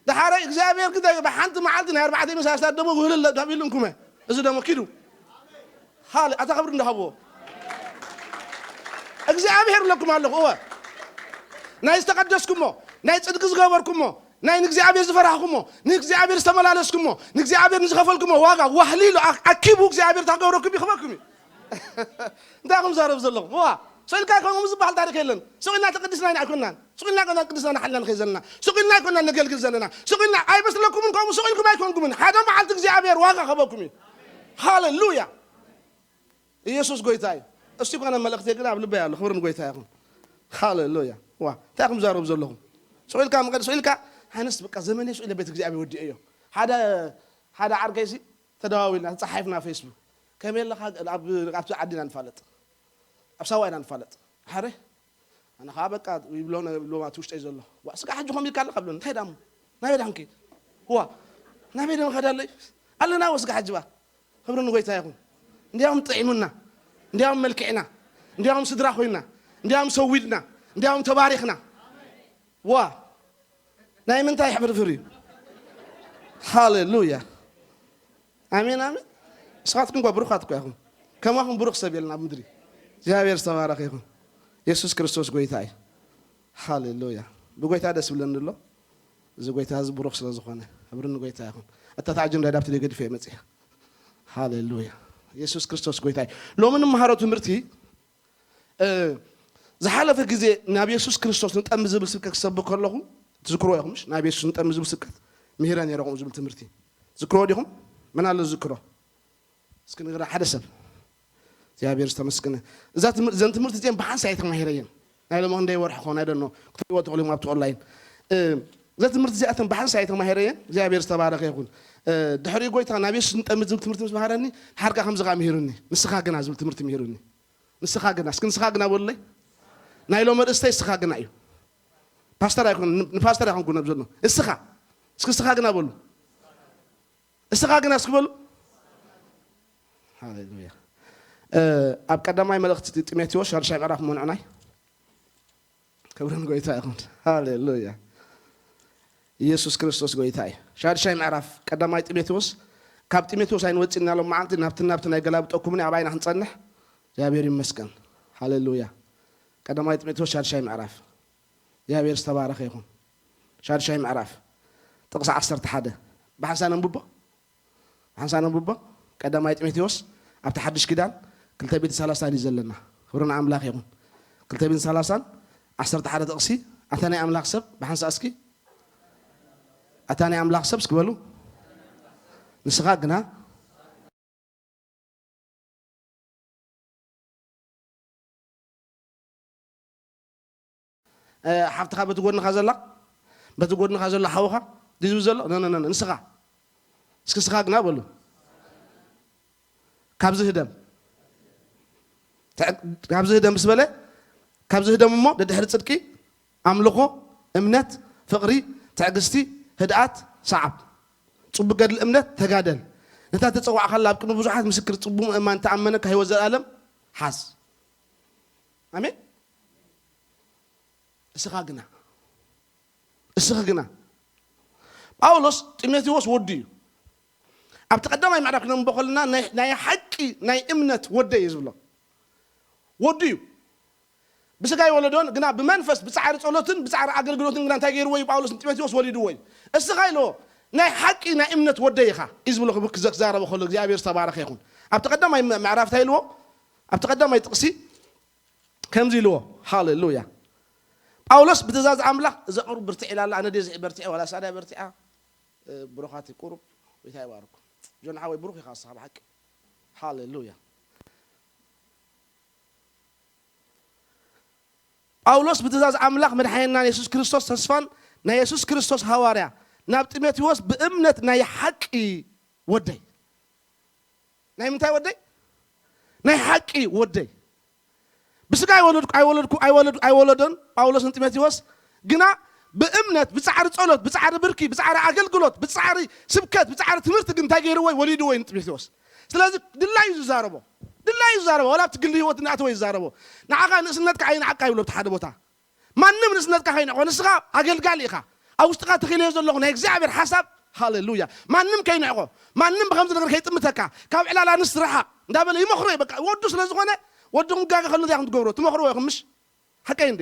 ደሓረ እግዚኣብሔር ግን እንታይ፣ ብሓንቲ መዓልቲ ናይ ኣርባዕተ ሚእቲ ሰላሳ ደሞዝ ውህሉል ተባሂሉ እንኩመ። እዚ ደሞ ኪዱ። ሃለ-፣ ኣታ ክብሪ እንዳሃብዎ። እግዚኣብሔር ብለኩም ኣለኹ፣ እወ። ናይ ዝተቐደስኩሞ፣ ናይ ጽድቂ ዝገበርኩሞ፣ ናይ ንእግዚኣብሔር ዝፈራህኩሞ፣ ንእግዚኣብሔር ዝተመላለስኩሞ፣ ንእግዚኣብሔር ንዝኸፈልኩሞ ዋጋ ዋህሊሉ ኣ-፣ ኣኪቡ እግዚኣብሔር ታገብረኩም ይኽበኩም እዩ። እንታይ ኢኹም ዛረብ ዘለኹም? ዋ፣ ስቕ ኢልካ ኣይኮንኩም ዝበሃል ታሪኽ የለን። ስቕ ኢልና ተቀዲስና ኢና ኣይኮንናን። ስቕ ኢልና ኣይኮንና ቅድስና ንሓልና ንኸይድ ዘለና። ስቕ ኢልና ኣይኮንና ነገልግል ዘለና። ስቕ ኢልና ኣይመስለኩምን፣ ከምኡ ስቕ ኢልኩም ኣይኮንኩምን። ሓደ መዓልቲ እግዚኣብሔር ዋጋ ክህበኩም እዩ። ሃሌሉያ። ኢየሱስ ጎይታ እዩ። እሱ ይኮነ መልእኽቲ ግን ኣብ ልበይ ኣሎ። ክብሪ ንጎይታ ይኹን። ሃሌሉያ። ዋ፣ እንታይ ኢኹም ዛረብ ዘለኹም? ስቕ ኢልካ መቐድ፣ ስቕ ኢልካ፣ ኣነስ በቃ ዘመነይ ስቕ ኢለ ቤት እግዚኣብሔር ወዲኤዮ። ሓደ፣ ሓደ ዓርከይሲ ተደዋዊልና፣ ተጻሓፍና ፌስቡክ። ከመይ ኣለኻ? ኣብ፣ ኣብቲ ዓዲ ኢና ንፋለጥ። ኣብ ሳዋ ኢና ንፋለጥ። ሓደ፣ ኣነ ኸዓ በቃ ይብሎ፣ ይብሎ፣ ኣብቲ ውሽጠይ ዘሎ። ዋ፣ ስጋዕ ሕጂ ኸም ኢልካ ኣለኻ ብሎ፣ እንታይ ደኣ እሞ? ናበይ ደኣ ክንከይድ? ዋ፣ ናበይ ደኣ ምኸድ ኣለይ? ኣለና ወ ስጋዕ ሕጂ ባ። ክብሪ ንጎይታ ይኹን። እንዲያውም ጥዒሙና፣ እንዲያውም መልክዕና፣ እንዲያውም ስድራ ኮይና፣ እንዲያውም ሰዊድና፣ እንዲያውም ተባሪኽና። ዋ፣ ናይ ምንታይ ፍርፍር እዩ? ሃሌሉያ። ኣሜን፣ ኣሜን። ንስኻትኩም እኳ ብሩኻት እኳ ኢኹም። ከማኹም ብሩኽ ሰብ የለን ኣብ ምድሪ። እግዚኣብሔር ዝተባረኸ ይኹን። የሱስ ክርስቶስ ጎይታ እዩ። ሃሌሉያ። ብጎይታ ደስ ይብለኒ ኣሎ። እዚ ጎይታ እዚ ብሩኽ ስለ ዝኾነ። ክብሪ ንጎይታ ይኹን። እታ ታዕጅም ዳይ ዳብቲ ደይ ገዲፈ እየ መጺአ። ሃሌሉያ። የሱስ ክርስቶስ ጎይታ እዩ። ሎሚ ንመሃሮ ትምህርቲ፣ እ፣ ዝሓለፈ ግዜ ናብ የሱስ ክርስቶስ ንጠሚ ዝብል ስብከት ክሰብክ ከለኹ፣ ትዝክርዎ ኢኹም፣ ምሽ? ናብ የሱስ ንጠሚ ዝብል ስብከት ምሂረ ነይረ፣ ከምኡ ዝብል ትምህርቲ። ዝክርዎ ዲኹም? መን ኣሎ ዝክሮ? እስኪ ንገራ ሓደ ሰብ። እግዚኣብሔር ዝተመስገነ። እዛ ትምህር-፣ እዘን ትምህርቲ እዚአን ብሓንሳእ ኣይተማሂረየን። ናይ ሎሚ ክንደይ ወርሒ ኾን፣ I don't know። ክትሪእዎ ትኽእሉ ኢኹም ኣብቲ ኦንላይን። እ፣ እዘን ትምህርቲ እዚኣተን ብሓንሳእ ኣይተማሂረየን። እግዚኣብሔር ዝተባረኸ ይኹን። እ፣ ድሕሪ ጎይታ ናብ የሱስ ንጠምት ዝብል ትምህርቲ ምስ መሃረኒ፣ ሓርካ ከምዚ ኸዓ ምሂሩኒ። ንስኻ ግና ዝብል ትምህርቲ ምሂሩኒ። ንስኻ ግና፣ እስኪ ንስኻ ግና በሉለይ። ናይ ሎሚ ርእስተይ ንስኻ ግና እዩ። ፓስተር ኣይኮን፣ ን-፣ ንፓስተር ኣይኮንኩ ነብ ዘሎ። እስኻ፣ እስኪ ንስኻ ግና በሉ። እስኻ ግና እስኪ በሉ። ሃሌሉያ። እ፣ ኣብ ቀዳማይ መልእኽቲ ጢሞቴዎስ ሻድሻይ ምዕራፍ እሞ ንዕናይ። ክብሪ ንጎይታ ይኹን። ሃሌሉያ። ኢየሱስ ክርስቶስ ጎይታ እዩ። ሻድሻይ ምዕራፍ ቀዳማይ ጢሞቴዎስ፣ ካብ ጢሞቴዎስ ኣይንወጽእን ኢና ሎም መዓልቲ፣ ናብቲ ናብቲ ናይ ገላብጠኩምኒ ኣብ ኣይና ክንጸንሕ፣ እግዚኣብሔር ይመስገን። ሃሌሉያ። ቀዳማይ ጢሞቴዎስ ሻድሻይ ምዕራፍ። እግዚኣብሔር ዝተባረኸ ይኹን። ሻድሻይ ምዕራፍ፣ ጥቕሲ ዓሰርተ ሓደ። ብሓንሳእ ነንብቦ? ሓንሳእ ነንብቦ። ቀዳማይ ጢሞቴዎስ ኣብቲ ሓድሽ ኪዳን ክልተ ሚእትን ሰላሳን እዩ ዘለና። ክብሪ ንኣምላኽ ይኹን። ክልተ ሚእትን ሰላሳን ዓሰርተ ሓደ ጥቕሲ፣ ኣታ ናይ ኣምላኽ ሰብ፣ ብሓንሳእ እስኪ፣ ኣታ ናይ ኣምላኽ ሰብ እስኪ በሉ። ንስኻ ግና፣ እ፣ ሓፍትኻ በቲ ጎድንኻ ዘላ፣ በቲ ጎድንኻ ዘሎ ሓውኻ ድዩ ዝብል ዘሎ? ኖ፣ ኖ፣ ኖ፣ ኖ፣ ንስኻ። እስኪ ንስኻ ግና በሉ። ካብዚ ህደም። ትዕ- ካብዚ ህደም ምስ በለ፣ ካብዚ ህደም እሞ ደድሕሪ ጽድቂ ኣምልኾ፣ እምነት፣ ፍቕሪ፣ ትዕግስቲ፣ ህድኣት፣ ሰዓብ፣ ጽቡቕ ገድሊ፣ እምነት፣ ተጋደል። ነታ ተጸዋዕካላ ኣብ ቅድሚ ብዙሓት ምስክር ጽቡቕ ምእማን ተኣመነካ ህይወት ዘለኣለም ሓዝ። ኣሜን። እስኻ ግና፣ እስኺ ግና። ጳውሎስ ጢሞቴዎስ ወዱ እዩ። ኣብቲ ቀዳማይ ምዕራፍ ክነንብቦ ከለና ናይ ናይ ሓቂ ናይ እምነት ወደይ እዩ ዝብሎ። ወዱ እዩ። ብስጋ ይወለዶን ግና ብመንፈስ ብጻዕሪ ጸሎትን ብጻዕሪ ኣገልግሎትን ግና እንታይ ገይርዎ እዩ? ጳውሎስ ንጢሞቴዎስ ወሊድዎ እዩ። እስኻ ኢልዎ ናይ ሓቂ ናይ እምነት ወደይ ኢኻ እዩ ዝብሎ። ክብ- ክዘ- ክዛረቦ ከሎ እግዚኣብሔር ዝተባረኸ ይኹን። ኣብቲ ቀዳማይ ም- ምዕራፍ እንታይ ኢልዎ? ኣብቲ ቀዳማይ ጥቕሲ ከምዚ ኢልዎ። ሃሌሉያ። ጳውሎስ ብትእዛዝ ኣምላኽ እዛ ቁሩብ ብርትዕ ኢላ ኣላ። ኣነ ደዚዕ በርትዐ ዋላ ሳዳ በርትዓ? እ፣ ብሩኻት ቁሩብ። ጎይታ ይባርኩም። ጆን ሓወይ ብሩኽ ኢኻ ንስኻ ብሓቂ። ሃሌሉያ። ጳውሎስ ብትእዛዝ ኣምላኽ መድሓኒናን የሱስ ክርስቶስ ተስፋን ናይ የሱስ ክርስቶስ ሃዋርያ ናብ ጢሞቴዎስ ብእምነት ናይ ሓቂ ወደይ። ናይ ምንታይ ወደይ? ናይ ሓቂ ወደይ። ብስጋ ኣይወለድኩ ኣይወለድኩ ኣይወለድ ኣይወለዶን ጳውሎስ ንጢሞቴዎስ ግና ብእምነት ብጻዕሪ ጸሎት ብጻዕሪ ብርኪ ብጻዕሪ ኣገልግሎት ብጻዕሪ ስብከት ብጻዕሪ ትምህርቲ ግን እንታይ ገይርዎ እዩ? ወሊድዎ እዩ ንጢሞቴዎስ። ስለዚ ድላዩ ዝዛረቦ ድላዩ ዝዛረቦ ዋላ ኣብቲ ግሊ ህይወት እናእተወ ይዛረቦ። ንዓኻ ንእስነትካ ኣይንዓካ ይብሎ ኣብቲ ሓደ ቦታ። ማንም ንእስነትካ ከይንዕቆ ንስኻ ኣገልጋሊ ኢኻ። ኣብ ውሽጥካ ተኺለዮ ዘለኹ ናይ እግዚኣብሔር ሓሳብ ሃሌሉያ ማንም ከይንዕቆ። ማንም ብከምዚ ነገር ከይጥምተካ ካብ ዕላላ ንስ ርሓቕ እንዳበለ ይመኽሮ እዩ። በቃ ወዱ ስለ ዝኾነ ወድኹም ጋገ ከሉ እንታይ ኢኹም ትገብሮ? ትመኽርዎ ኢኹም ምሽ ሓቀይ እንዴ?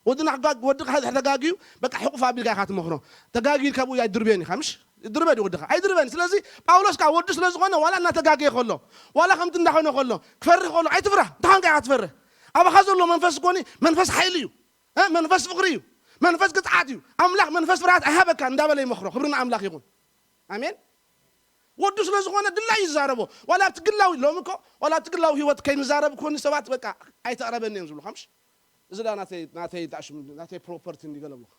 ወድና ክጋ- ወድኻ ድሕር ተጋግዩ በቃ ሕቑፍ ኣቢልካ ኢኻ ትመኽሮ። ተጋግዩ ካብኡ ኣይድርበን ኢኻ ምሽ? ይድርበ ድዩ ወድኻ? ኣይድርበን። ስለዚ ጳውሎስ ከዓ ወዱ ስለ ዝኾነ ዋላ እናተጋገየ ከሎ ዋላ ከምቲ እንዳኾነ ከሎ ክፈርህ ከሎ ኣይትፍራህ። እንታይ ኮንካ ኢኻ ትፈርህ? ኣባኻ ዘሎ መንፈስ ኮኒ መንፈስ ሓይሊ እዩ። እ? መንፈስ ፍቕሪ እዩ። መንፈስ ግጽዓት እዩ። ኣምላኽ መንፈስ ፍርሃት ኣይሃበካ እንዳበለ ይመኽሮ። ክብሪ ንኣምላኽ ይኹን። ኣሜን። ወዱ ስለ ዝኾነ ድላዩ ይዛረቦ። ዋላ ኣብቲ ግላዊ ሎሚ እኮ ዋላ ኣብቲ ግላዊ ህይወት ከይንዛረብ ኮኒ ሰባት በቃ ኣይተቕረበኒ እዮም ዝብሉ። ከምሽ እዚ ዳ ናተይ ናተይ ዳሽም ናተይ ፕሮፐርቲ እንዲገለብሉኻ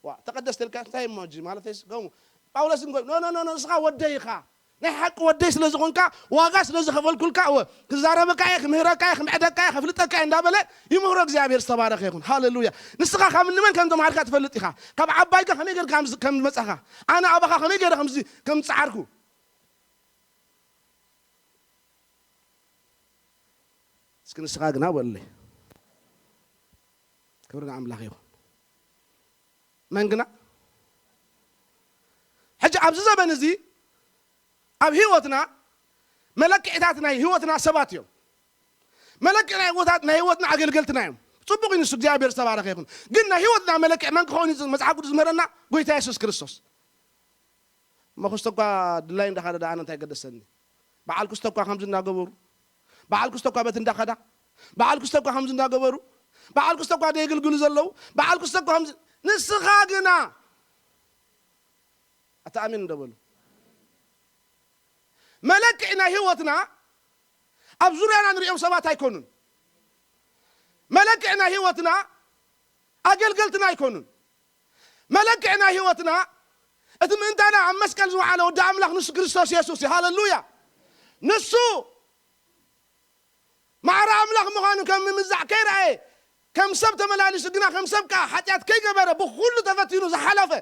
ዋ ተቐደስ ተልካ እንታይ እሞ ሕጂ ማለተይስ ከምኡ ጳውሎስ እንጎ ኖ ኖ ኖ ኖ ንስኻ ወደይ ኢኻ ናይ ሓቂ ወደይ ስለ ዝኾንካ ዋጋ ስለ ዝኸፈልኩልካ እወ ክዛረበካ እየ ክምህረካ እየ ክምዕደካ እየ ከፍልጠካ እየ እንዳበለ ይምህሮ እግዚኣብሔር ዝተባረኸ ይኹን ሃሌሉያ ንስኻ ካብ ንመን ከም ተምሃርካ ትፈልጥ ኢኻ ካብ ዓባይካ ከመይ ገርካ ከም ዝመጻኻ ኣነ ኣባኻ ከመይ ገይረ ከም ዝጸዓርኩ እስኪ ንስኻ ግና በሉለይ ክብሪ ንኣምላኽ ይኹን መን ግና ሕጂ ኣብዚ ዘበን እዚ ኣብ ህይወትና መለክዕታት ናይ ህይወትና ሰባት እዮም መለክዕ ናይ ህይወታት ናይ ህይወትና ኣገልገልትና እዮም ፅቡቅ እዩ ንሱ እግዚኣብሔር ዝተባረከ ይኹን ግን ናይ ህይወትና መለክዕ መን ክኸውን እዩ መፅሓፍ ቅዱስ ዝምህረና ጎይታ የሱስ ክርስቶስ እሞ ክስተ እኳ ድላይ እንዳኸደ ደኣ እንታይ ገደሰኒ በዓል ክስተ እኳ ከምዚ እንዳገበሩ በዓል ክስተ እኳ በት እንዳኸዳ በዓል ክስተ እኳ ከምዚ እንዳገበሩ በዓል ክስተ እኳ ደየግልግሉ ዘለዉ በዓል ክስተ እኳ ከምዚ ንስኻ ግና ኣታ ኣሜን እንደበሉ መለክዒ ናይ ህይወትና ኣብ ዙርያና ንሪኦም ሰባት ኣይኮኑን መለክዒ ናይ ህይወትና ኣገልገልትና ኣይኮኑን መለክዕ ናይ ህይወትና እቲ ምእንታና ኣብ መስቀል ዝወዓለ ወዲ ኣምላኽ ንሱ ክርስቶስ የሱስ እዩ ሃለሉያ ንሱ ማዕረ ኣምላኽ ምዃኑ ከም ምምዛዕ ከይረኣየ ከም ሰብ ተመላሊሱ ግና ከም ሰብ ከዓ ሓጢኣት ከይገበረ ብኩሉ ተፈቲኑ ዝሓለፈ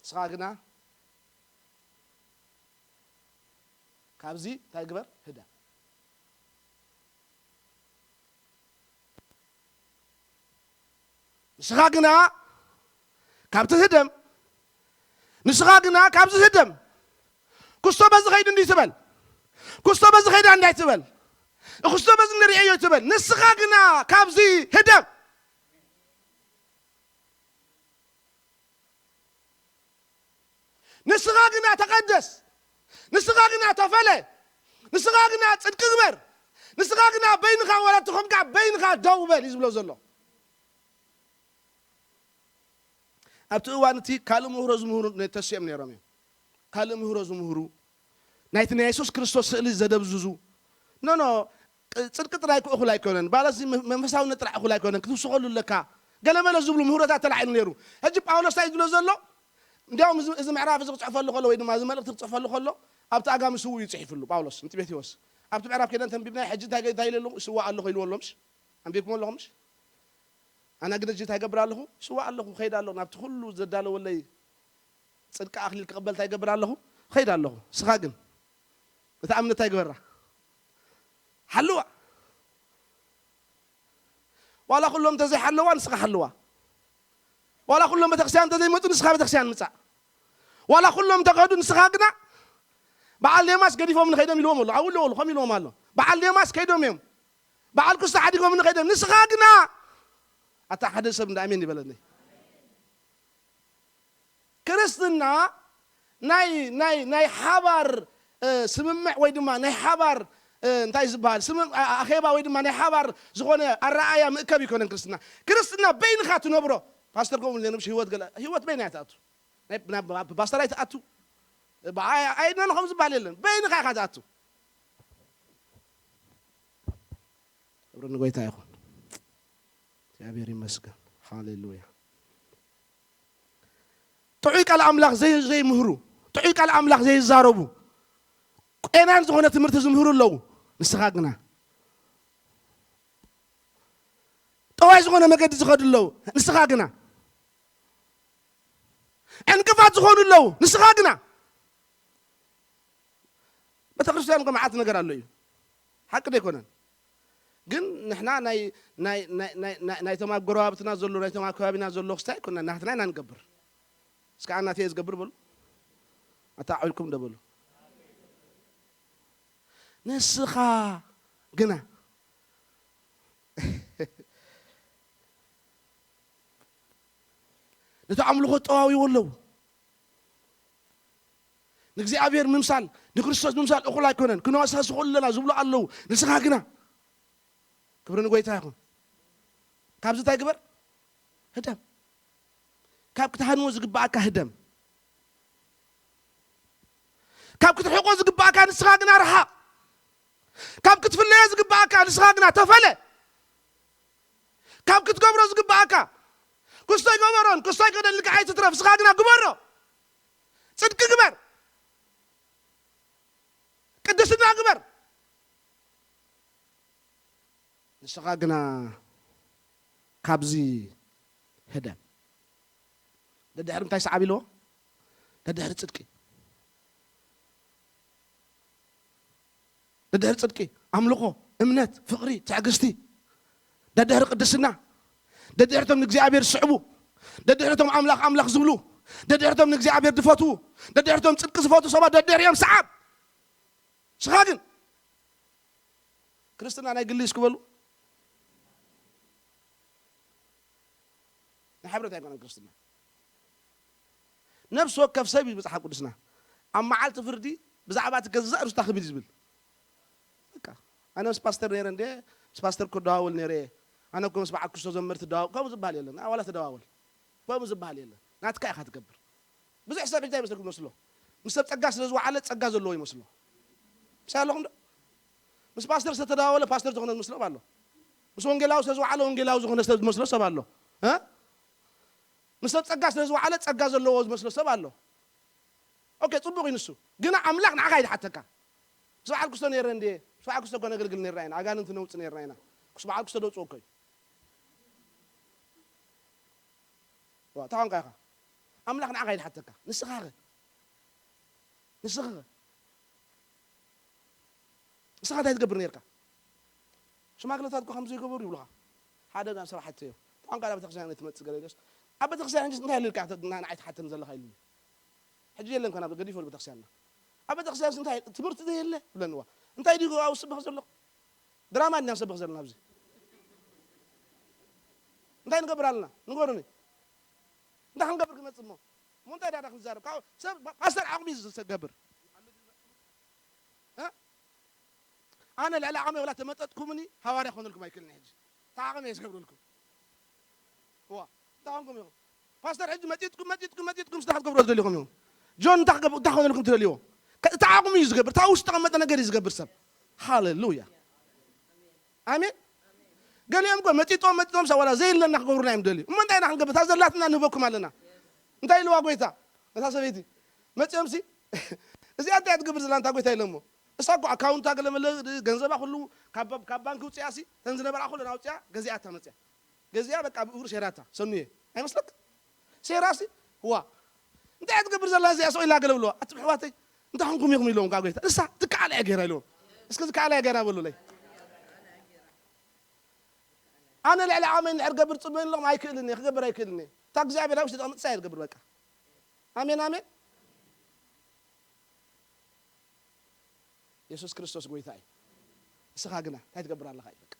ንስኻ ግና ካብዚ እንታይ ግበር ህዳ ንስኻ ግና ካብቲ ህደም ንስኻ ግና ካብዚ ህደም ክስቶ በዚ ኸይዱ እንዲ ትበል ክስቶ በዚ ኸይዳ እንዳይ ትበል ክስቶ በዚ ንርእየዮ ትበል ንስኻ ግና ካብዚ ህደም ንስኻ ግና ተቐደስ ንስኻ ግና ተፈለ ንስኻ ግና ፅድቂ ግበር ንስኻ ግና በይንኻ ወላ ትኾንካ በይንኻ ደው በል እዩ ዝብሎ ዘሎ ኣብቲ እዋን እቲ ካልእ ምህሮ ዝምህሩ ተሲኦም ነይሮም እዮም ካልእ ምህሮ ዝምህሩ ናይቲ ናይ የሱስ ክርስቶስ ስእሊ ዘደብዝዙ ኖኖ ጽድቂ ጥራይ እኩል ኣይኮነን ባለዚ መንፈሳውነት ጥራሕ እኩል ኣይኮነን ክትውስኸሉ ኣለካ ገለመለ ዝብሉ ምህሮታት ተላዒሉ ነይሩ ሕጂ ጳውሎስ እንታይ ዝብሎ ዘሎ እንዲያውም እዚ ምዕራፍ እዚ ክፅሕፈሉ ከሎ ወይ ድማ እዚ መልእክቲ ክፅሕፈሉ ከሎ ኣብቲ ኣጋሚ ስውእ እዩ ፅሒፍሉ ጳውሎስ ንጢሞቴዎስ። ኣብቲ ምዕራፍ ከይደን ተንቢብና ሕጂ እንታይ እንታይ ኢለ ኣለኹ? ይስዋእ ኣለኹ ኢልዎ ኣሎ ምሽ? ኣንቢብኩም ኣለኹ ምሽ? ኣነ ግን ሕጂ እንታይ ይገብር ኣለኹ? ይስዋእ ኣለኹ፣ ኸይድ ኣለኹ ናብቲ ኩሉ ዘዳለወለይ ጽድቂ ኣኽሊል ክቕበል እንታይ ይገብር ኣለኹ? ኸይድ ኣለኹ። ንስኻ ግን እታ እምነት እንታይ ግበራ? ሓልዋ። ዋላ ኩሎም እንተዘይሓለዋ ንስኻ ሓልዋ። ዋላ ኩሎም ቤተክርስትያን እንተዘይመፁ ንስኻ ቤተክርስትያን ምፃእ። ዋላ ኩሎም እንተኸዱ ንስኻ ግና በዓል ዴማስ ገዲፎም ንኸይዶም ኢልዎም ኣሎ። ኣብኡ ኣለዎ ከም ኢልዎም ኣሎ። በዓል ዴማስ ከይዶም እዮም። በዓል ክስቶ ሓዲጎም ንኸይዶም ንስኻ ግና ኣታ ሓደ ሰብ እንዳ ኣሜን ይበለኒ። ክርስትና ናይ ናይ ናይ ሓባር ስምምዕ ወይ ድማ ናይ ሓባር እንታይ ዝበሃል ኣኼባ ወይ ድማ ናይ ሓባር ዝኾነ ኣረኣያ ምእከብ ይኮነን ክርስትና። ክርስትና በይንኻ ትነብሮ። ፓስተር ከምኡ ነንብሽ ህይወት ገለ ህይወት በይና እያ ትኣቱ። ፓስተር ኣይትኣቱ። ኣይነን ከም ዝበሃል የለን። በይንኻ ኢኻ ትኣቱ። ክብሪ ንጎይታ ይኹን። እግዚኣብሔር ይመስገን። ሃሌሉያ። ጥዑይ ቃል ኣምላኽ ዘይምህሩ፣ ጥዑይ ቃል ኣምላኽ ዘይዛረቡ፣ ቄናን ዝኾነ ትምህርቲ ዝምህሩ ኣለዉ። ንስኻ ግና ጠዋይ ዝኾነ መገዲ ዝኸዱ ኣለዉ። ንስኻ ግና ዕንቅፋት ዝኾኑ ኣለዉ። ንስኻ ግና ቤተክርስትያን እኮ መዓት ነገር ኣሎ እዩ። ሓቂ ዶ ኣይኮነን? ግን ንሕና ናይቶም ኣብ ጎረባብትና ዘሎ ናይቶም ኣብ ከባቢና ዘሎ ክስታይ ኣይኮና ናትና ኢና ንገብር። እስከ ኣናተ እየ ዝገብር በሉ። ኣታ ዓብልኩም ዶ በሉ። ንስኻ ግና ነቲ ኣምልኾ ጠዋዊዎ ኣለዉ። ንእግዚኣብሔር ምምሳል ንክርስቶስ ምምሳል እኹል ኣይኮነን። ክንዋሳስ ዝኽእሉ ኣለና ዝብሉ ኣለዉ። ንስኻ ግና ክብሪ ንጎይታ ይኹን። ካብዚ እንታይ ግበር? ህደም። ካብ ክትሃንዎ ዝግባኣካ ህደም። ካብ ክትሕቆ ዝግባኣካ ንስኻ ግና ርሓቕ። ካብ ክትፍለዮ ዝግባኣካ ንስኻ ግና ተፈለ። ካብ ክትገብሮ ዝግባኣካ ክስቶ ኣይገበሮን ክስቶ ኣይገደልካ ኣይትትረፍ። ንስኻ ግና ግበሮ። ጽድቂ ግበር። ቅድስና ግበር። ንስኻ ግና ካብዚ ህደም። ደድሕሪ እንታይ ሰዓብ ኢልዎ? ደድሕሪ ጽድቂ። ደድሕሪ ጽድቂ፣ ኣምልኾ፣ እምነት፣ ፍቕሪ፣ ትዕግስቲ። ደድሕሪ ቅድስና። ደድሕርቶም ንእግዚኣብሔር ዝስዕቡ። ደድሕርቶም ኣምላኽ ኣምላኽ ዝብሉ። ደድሕርቶም ንእግዚኣብሔር ዝፈትዉ። ደድሕርቶም ጽድቂ ዝፈትዉ ሰባት ደድሕሪኦም ሰዓብ። ንስኻ ግን ክርስትና ናይ ግሊ እስኪ በሉ። ናይ ሕብረት ኣይኮነን ክርስትና። ነፍሲ ወከፍ ሰብ እዩ መጽሓፍ ቅዱስና ኣብ መዓልቲ ፍርዲ ብዛዕባ እቲ ገዛእ ርስታ ክብል እዩ ዝብል። በቃ ኣነ ምስ ፓስተር ነይረ እንደ ምስ ፓስተር ክደዋወል ነይረ እየ። ኣነ እኮ ምስ በዓል ክስቶ ዘመርቲ ደዋወል ከምኡ ዝበሃል የለን። ዋላ ተደዋወል ከምኡ ዝበሃል የለን። ናትካ ኢኻ ትገብር። ብዙሕ ሰብ ሕጂ እንታይ ይመስለኩም ይመስሎ? ምስ ሰብ ጸጋ ስለ ዝወዓለ ጸጋ ዘለዎ ይመስሎ። ምሳይ ኣለኹም ዶ? ምስ ፓስተር ዝተደዋወለ ፓስተር ዝኾነ ዝመስሎ ኣሎ። ምስ ወንጌላዊ ስለ ዝወዓለ ወንጌላዊ ዝኾነ ሰብ ዝመስሎ ሰብ ኣሎ። እ? ምስ ሰብ ጸጋ ስለ ዝወዓለ ጸጋ ዘለዎ ዝመስሎ ሰብ ኣሎ። ኦኬ፣ ጽቡቕ እዩ ንሱ። ግና ኣምላኽ ንዓኻ እዩ ዝሓተካ። ምስ በዓል ክስቶ ነይረ እንድየ። ምስ በዓል ክስቶ እኮ ነገልግል ነይርና ኢና። ኣጋንንቲ ነውጽእ ነይርና ኢና። ምስ በዓል ክስቶ ደውጽኦ እኮ እዩ። ዋ፣ እንታይ ኾንካ ኢኻ? ኣምላኽ ንዓኻ እዩ ዝሓተካ። ንስኻ ኸ? ንስኻ ኸ? ንስኻ እንታይ ትገብር ነይርካ? ሽማግለታት እኮ ከም ዘይገበሩ ይብሉኻ። ሓደ ጋር ስራሕቲ እዮም። እንታይ ኾንካ ናብ ቤተክርስትያን ትመጽእ ገለ ኢለስ፣ ኣብ ቤተክርስትያን ሕጂ እንታይ ኢልካ ንዓይ ትሓተኒ ዘለኻ ኢሉኒ። ሕጂ የለን ከና ገዲፎ ቤተክርስትያንና። ኣብ ቤተክርስትያን እንታይ ትምህርቲ ዘየለ ብለንዋ። እንታይ ድዩ ኣብኡ ስብኽ ዘሎ? ድራማ ኢና ንሰብኽ ዘለና ኣብዚ። እንታይ ንገብር ኣለና? ንገሩኒ። እንታይ ክንገብር ክመጽእ እሞ? እሞ እንታይ ዳዳ ክንዛረብ? ካብ ሰብ ፓስተር ዓቕሚ እዩ ዝገብር። እ? ኣነ ልዕሊ ዓቕሚ ወላ ተመጠጥኩምኒ ሃዋርያ ክኾነልኩም ኣይክእልን ሕጂ። እቲ ዓቕሚ እየ ዝገብረልኩም። እዋ፣ እንታይ ኾንኩም ኢኹም? ፓስተር ሕጂ መጢጥኩም፣ መጢጥኩም፣ መጢጥኩም ስራሕ ክትገብሩ ትደልዩ ኢኹም። ጆን እንታይ ክገብ-፣ እንታይ ክኾነልኩም ትደልይዎ? ከ-፣ እቲ ዓቕሚ እዩ ዝገብር። እታ ውሽጢ ተቐመጠ ነገር እዩ ዝገብር ሰብ። ሃሌሉያ። ኣሜን። ገሊኦም እኮ መጢጦም፣ መጢጦም ሰብ ዋላ ዘይለና ክገብሩና እዮም ደልዩ። እሞ እንታይ ኢና ክንገብር? እታ ዘላትና ንህበኩም ኣለና። እንታይ ኢልዋ ጎይታ? ነታ ሰበይቲ መጺኦምሲ፣ "እዚኣ እንታይ እያ ትገብር ዘላ?" "እንታ ጎይታ?" ኢሎሞ። እሳ እኮ ኣካውንታ ገለ መለ፣ ገንዘባ ኩሉ ካብ፣ ካብ ባንክ ውፅያ ሲ፣ ተን ዝነበራ ኩለን ኣውፅያ ገዚኣታ መፅያ። ገዚኣ በቃ ብእግሩ ሸይራታ። ሰኑየ፣ ኣይመስለክ? ሸይራ ሲ፣ "ዋ፣ እንታይ እያ ትገብር ዘላ እዚኣ?" ስቕ ኢላ ገለ ብለዋ። "ኣቱም ኣሕዋተይ፣ እንታይ ኾንኩም ኢኹም?" ኢሎም፣ "ጋ ጎይታ፣ እሳ ትከኣላ እያ ገይራ" ኢሎም። እስኪ "ትከኣላ እያ ገይራ" በሉለይ። ኣነ ልዕሊ ዓመይ እንድሕር ገብር ጽመ ኣለኹም፣ ኣይክእልን እየ፣ ክገብር ኣይክእልን እየ። እታ እግዚኣብሔር ኣብ ውሽጢ ተቐምጥ እሳ እያ ትገብር በቃ። ኣሜን፣ ኣሜን። የሱስ ክርስቶስ ጎይታ እዩ። ንስኻ ግና እንታይ ትገብር ኣለኻ እዩ በቃ።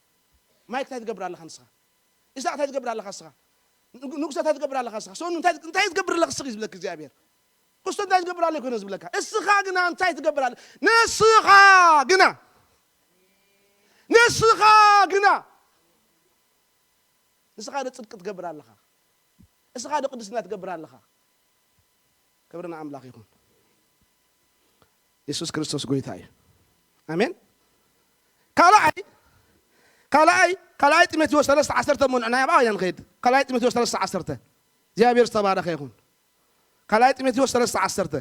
ማይክ እንታይ ትገብር ኣለኻ ንስኻ? ኢሳቅ እንታይ ትገብር ኣለኻ ንስኻ? ንጉ-፣ ንጉሰ እንታይ ትገብር ኣለኻ ንስኻ? ሰኑ እንታይ፣ እንታይ ትገብር ኣለኻ ንስኺ ዝብለክ እግዚኣብሔር። ክስቶ እንታይ ትገብር ኣለኻ ይኮነ ዝብለካ። እስኻ ግና እንታይ ትገብር ኣለኻ? ንስኻ ግና፣ ንስኻ ግና፣ ንስኻ ዶ ጽድቂ ትገብር ኣለኻ? እስኻ ዶ ቅድስና ትገብር ኣለኻ? ክብሪ ንኣምላኽ ይኹን። የሱስ ክርስቶስ ጎይታ እዩ። ኣሜን። ካልኣይ፣ ካልኣይ፣ ካልኣይ ጢሞቴዎስ ሰለስተ ዓሰርተ እሞ ንዕና ኣብኣ ኢና ንኸይድ። ካልኣይ ጢሞቴዎስ ሰለስተ ዓሰርተ። እግዚኣብሔር ዝተባረኸ ይኹን። ካልኣይ ጢሞቴዎስ ሰለስተ ዓሰርተ።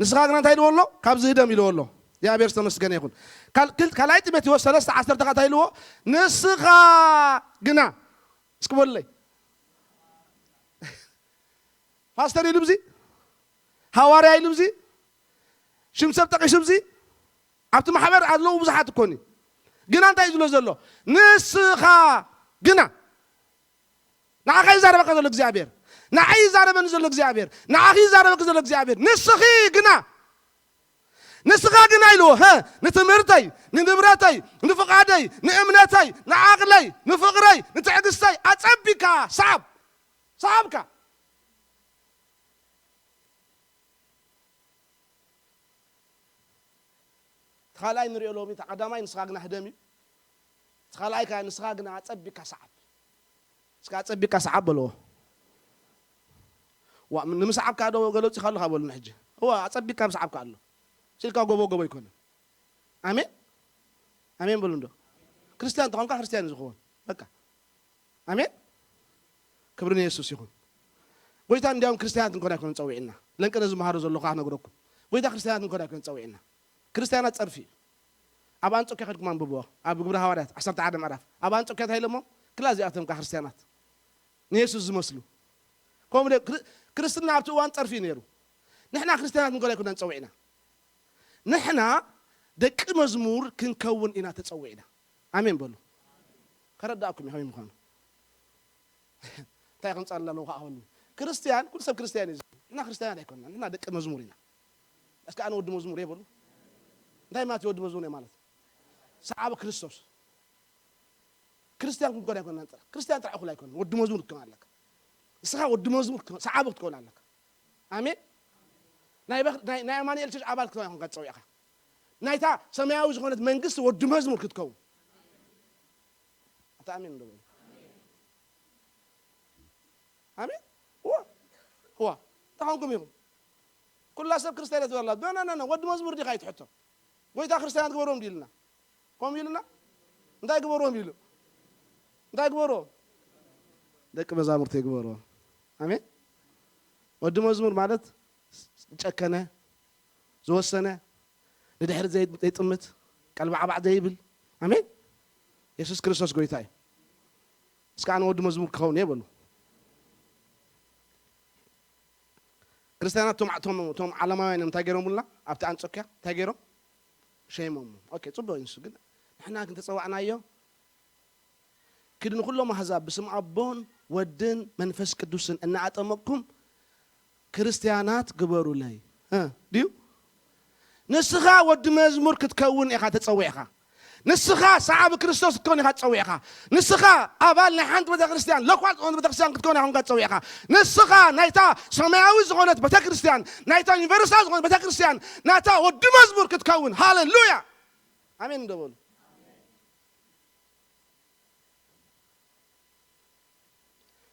ንስኻ ግና እንታይ ኢልዎ ኣሎ? "ካብዚ ህደም" ኢልዎ ኣሎ። እግዚኣብሔር ዝተመስገነ ይኹን። ካል-፣ ክል-፣ ካልኣይ ጢሞቴዎስ ሰለስተ ዓሰርተ ኸዓ እንታይ ኢልዎ? "ንስኻ ግና" እስኪ በሉለይ። ፓስተር ኢሉ ብዚ፣ ሃዋርያ ኢሉ ብዚ፣ ሽም ሰብ ጠቒሱ ብዚ፣ ኣብቲ ማሕበር ኣለዉ ብዙሓት እኮኒ። ግና እንታይ እዩ ዝብሎ ዘሎ? "ንስኻ ግና" ንዓኻ ይዛረበካ ዘሎ እግዚኣብሔር። ንዓይ ይዛረበኒ ዘሎ እግዚኣብሔር። ንዓኺ ይዛረበኪ ዘሎ እግዚኣብሔር። ንስኺ ግና፣ ንስኻ ግና ኢልዎ፣ "ሀ፣ ንትምህርተይ፣ ንንብረተይ፣ ንፍቓደይ፣ ንእምነተይ፣ ንዓቕለይ፣ ንፍቕረይ፣ ንትዕግስተይ ኣጸቢካ ሰዓብ፣ ሰዓብካ." እቲ ካልኣይ ንሪኦ ሎሚ፣ እቲ ቀዳማይ ንስኻ ግና ህደም እዩ። እቲ ካልኣይ ከኣ ንስኻ ግና ኣጸቢቅካ ሰዓብ። እስከ ኣጸቢቅካ ሰዓብ በልዎ። ዋ፣ ንምስዓብ ከኣ ዶ ገለ ኣውጺእካ ኣለኻ በሉኒ ሕጂ። እዋ፣ ኣጸቢቅካ ምስዓብ ከኣ ኣሎ። ሲልካ ጎቦ ጎቦ ኣይኮነን። ኣሜን? ኣሜን በሉ እንዶ። ክርስትያን እንተኾንካ ክርስትያን እዩ ዝኸውን። በቃ። ኣሜን? ክብሪ ንየሱስ ይኹን። ጎይታ እንዲያውም ክርስትያናት እንኮን ኣይኮነን ጸዊዕና። ለንቅነ ዝመሃሩ ዘለኹ ክነግረኩም። ጎይታ ክርስትያናት እንኮን ኣይኮነን ጸዊዕና። ክርስትያናት ጸርፊ እዩ። ኣብ ኣንጾኪያ ከድኩም ኣንብብዎ። ኣብ ግብሪ ሃዋርያት ዓሰርተ ሓደ ምዕራፍ። ኣብ ኣንጾኪያ እንታይ ኢሎሞ? ክላ እዚኣቶም ከ ክርስትያናት ንየሱስ ዝመስሉ። ከምኡ ደ-፣ ክር-፣ ክርስትና ኣብቲ እዋን ጸርፊ እዩ ነይሩ። ንሕና ክርስትያናት እንኮን ኣይኮነን ጸዊዕና። ንሕና ደቂ መዝሙር ክንከውን ኢና ተጸዊዕና። ኣሜን በሉ። ከረዳእኩም እዩ ከመይ ምዃኑ። እንታይ ከምጻልና ኣለዎ ከዓ በሉ። ክርስትያን፣ ኩሉ ሰብ ክርስትያን እዩ ዝብል። ንሕና ክርስትያናት ኣይኮንና፣ ንሕና ደቂ መዝሙር ኢና። እስከ ኣነ ወዲ መዝሙር እየ በሉ። እንታይ ማለት እዩ ወዲ መዝሙር እየ ማለት? ሰዓቢ ክርስቶስ። ክርስትያን ክንኮን ኣይኮንናን ጥራሕ። ክርስትያን ጥራሕ እኹል ኣይኮነን። ወዲ መዝሙር ክትከውን ኣለካ። ንስኻ ወዲ መዝሙር ክትከውን፣ ሰዓቢ ክትከውን ኣለካ። ኣሜን። ናይ በኽ-፣ ናይ፣ ናይ ኣማኑኤል ቸርች ኣባል ክትከውን ኣይኮንካ ተጸዊዕኻ። ናይታ ሰማያዊ ዝኾነት መንግስቲ ወዲ መዝሙር ክትከውን። ኣታ ኣሜን እንዶ በሉ። ኣሜን። ዋ፣ ዋ። እንታይ ኾንኩም ኢኹም? ኩላ ሰብ ክርስትያን እያ ትብል ኣላ። ኖ፣ ኖ፣ ኖ፣ ኖ። ወዲ መዝሙር ዲኻ ኣይትሕቶ። ጎይታ ክርስትያናት ግበርዎም ድዩ ኢሉና? ከምኡ ኢሉና? እንታይ ግበርዎም ኢሉ? እንታይ ግበርዎም? ደቂ መዛሙርተይ ግበርዎም። ኣሜን። ወዲ መዝሙር ማለት ዝጨከነ፣ ዝወሰነ፣ ንድሕሪት ዘይ-፣ ዘይጥምት፣ ቀልባዕባዕ ዘይብል። ኣሜን። የሱስ ክርስቶስ ጎይታ እዩ። እስከ ኣነ ወዲ መዝሙር ክኸውን እየ በሉ። ክርስትያናት እቶም፣ እቶም፣ እቶም ዓለማውያን እዮም እንታይ ገይሮምልና? ኣብቲ ኣንጾኪያ እንታይ ገይሮም? ሸይሞም። ኦኬ፣ ጽቡቕ እዩ ንሱ። ግን ንሕና ግን ተጸዋዕናዮ፣ "ኪዱ ንኹሎም ኣህዛብ ብስም ኣቦን ወድን መንፈስ ቅዱስን እናኣጠመቅኩም ክርስትያናት ግበሩለይ." እ፣ ድዩ? ንስኻ ወዲ መዝሙር ክትከውን ኢኻ ተጸዊዕኻ። ንስኻ ሰዓቢ ክርስቶስ ክትከውን ኢኻ ተጸዊዕኻ። ንስኻ ኣባል ናይ ሓንቲ ቤተ ክርስትያን፣ ሎኳል ዝኾነ ቤተ ክርስትያን ክትከውን ኢኻ ተጸዊዕኻ። ንስኻ ናይታ ሰማያዊ ዝኾነት ቤተ ክርስትያን፣ ናይታ ዩኒቨርሳል ዝኾነት ቤተ ክርስትያን፣ ናታ ወዲ መዝሙር ክትከውን። ሃሌሉያ! ኣሜን እንዶ በሉ።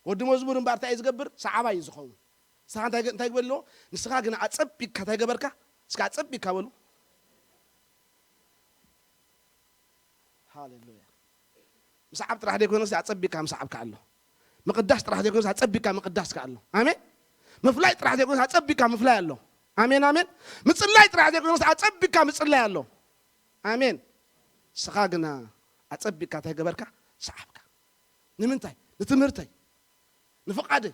ወዲ መዝሙር እምበኣር እንታይ እዩ ዝገብር? ሰዓባ እዩ ዝኸውን። ንስኻ እንታይ፣ እንታይ ግበር ኣለዎ? ንስኻ ግን ኣጸቢቅካ እንታይ ገበርካ? እስከ ኣጸቢቅካ በሉ። ሃሌሉያ። ምስዓብ ጥራሕ ዘይኮነስ ኣጸቢቅካ ምስዓብ ከኣ ኣሎ። ምቕዳስ ጥራሕ ዘይኮነስ ኣጸቢቅካ ምቕዳስ ከኣ ኣሎ። ኣሜን። ምፍላይ ጥራሕ ዘይኮነስ ኣጸቢካ ምፍላይ ኣሎ። ኣሜን፣ ኣሜን። ምጽላይ ጥራሕ ዘይኮነስ ኣጸቢካ ምጽላይ ኣሎ። ኣሜን። ንስኻ ግና ኣጸቢካ እንታይ ገበርካ? ሰዓብካ። ንምንታይ? ንትምህርተይ፣ ንፍቓደይ፣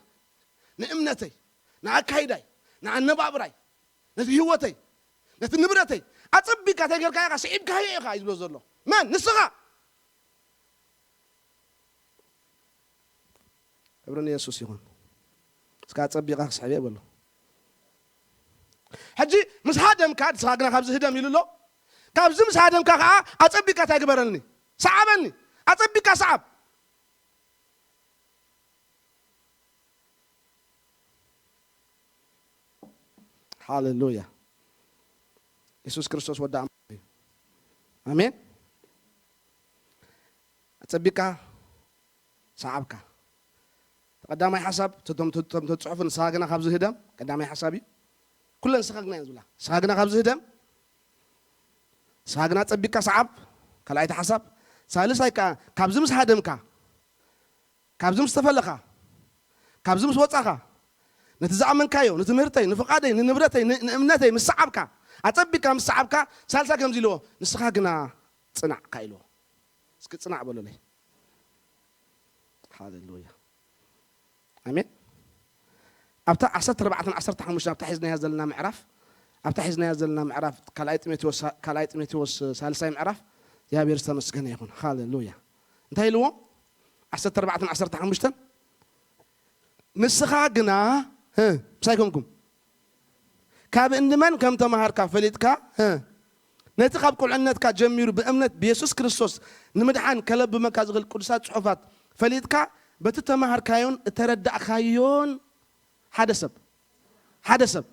ንእምነተይ፣ ንኣካይዳይ፣ ንኣነባብራይ፣ ነቲ ህይወተይ፣ ነቲ ንብረተይ ኣጸቢካ እንታይ ጌርካዮ ኢኻ? ስዒብካዮ ኢኻ እዩ ዝብሎ ዘሎ። መን? ንስኻ። ክብሪ ንየሱስ ይኹን። እስካ ኣጸቢቃ ክስዕብ እየ በሎ። ሕጂ ምስ ሃደምካ፣ ንስኻ ግና ካብዚ ህደም ኢሉ ኣሎ። ካብዚ ምስ ሃደምካ ከዓ ኣጸቢቃ እንታይ ግበረልኒ? ሰዓበኒ። ኣጸቢቃ ሰዓብ። ሃሌሉያ። የሱስ ክርስቶስ ወዲ ኣምላኽ እዩ። ኣሜን። ኣጸቢቃ ሰዓብካ። ቀዳማይ ሓሳብ፣ እቶም፣ እቶም፣ እቶም ጽሑፍ ንስኻ ግና ካብዚ ህደም፣ ቀዳማይ ሓሳብ እዩ። ኩለን ንስኻ ግና እየን ዝብላ። ንስኻ ግና ካብዚ ህደም፣ ንስኻ ግና ጸቢቅካ ሰዓብ፣ ካልኣይቲ ሓሳብ። ሳልሳይ ከኣ፣ ካብዚ ምስ ሃደምካ፣ ካብዚ ምስ ተፈለኻ፣ ካብዚ ምስ ወጻኻ፣ ነቲ ዝኣመንካዮ፣ ንትምህርተይ፣ ንፍቓደይ፣ ንንብረተይ፣ ን-፣ ንእምነተይ ምስ ሰዓብካ፣ ኣጸቢቅካ ምስ ሰዓብካ፣ ሳልሳይ ከምዚ ኢልዎ፣ ንስኻ ግና ጽናዕ ከኣ ኢልዎ። እስኪ ጽናዕ በሉለይ። ሃሌሉያ። ኣሜን። ኣብታ ዓሰርተ ኣርባዕተን ዓሰርተ ሓሙሽተን ኣብታ ሒዝናያ ዘለና ምዕራፍ፣ ኣብታ ሒዝናያ ዘለና ምዕራፍ ካልኣይ ጢሞቴዎስ፣ ካልኣይ ጢሞቴዎስ ሳልሳይ ምዕራፍ፣ እግዚኣብሔር ዝተመስገነ ይኹን። ሃሌሉያ። እንታይ ኢልዎ? ዓሰርተ ኣርባዕተን ዓሰርተ ሓሙሽተን፣ ንስኻ ግና፣ ህ፣ ምሳይ ኮንኩም፣ ካብ እንዲ መን ከም ተማሃርካ ፈሊጥካ፣ ህ፣ ነቲ ካብ ቁልዕነትካ ጀሚሩ ብእምነት ብየሱስ ክርስቶስ ንምድሓን ከለብመካ ዝኽእል ቅዱሳት ጽሑፋት ፈሊጥካ፣ በቲ ተማሃርካዮን እተረዳእካዮን ሓደ ሰብ፣ ሓደ ሰብ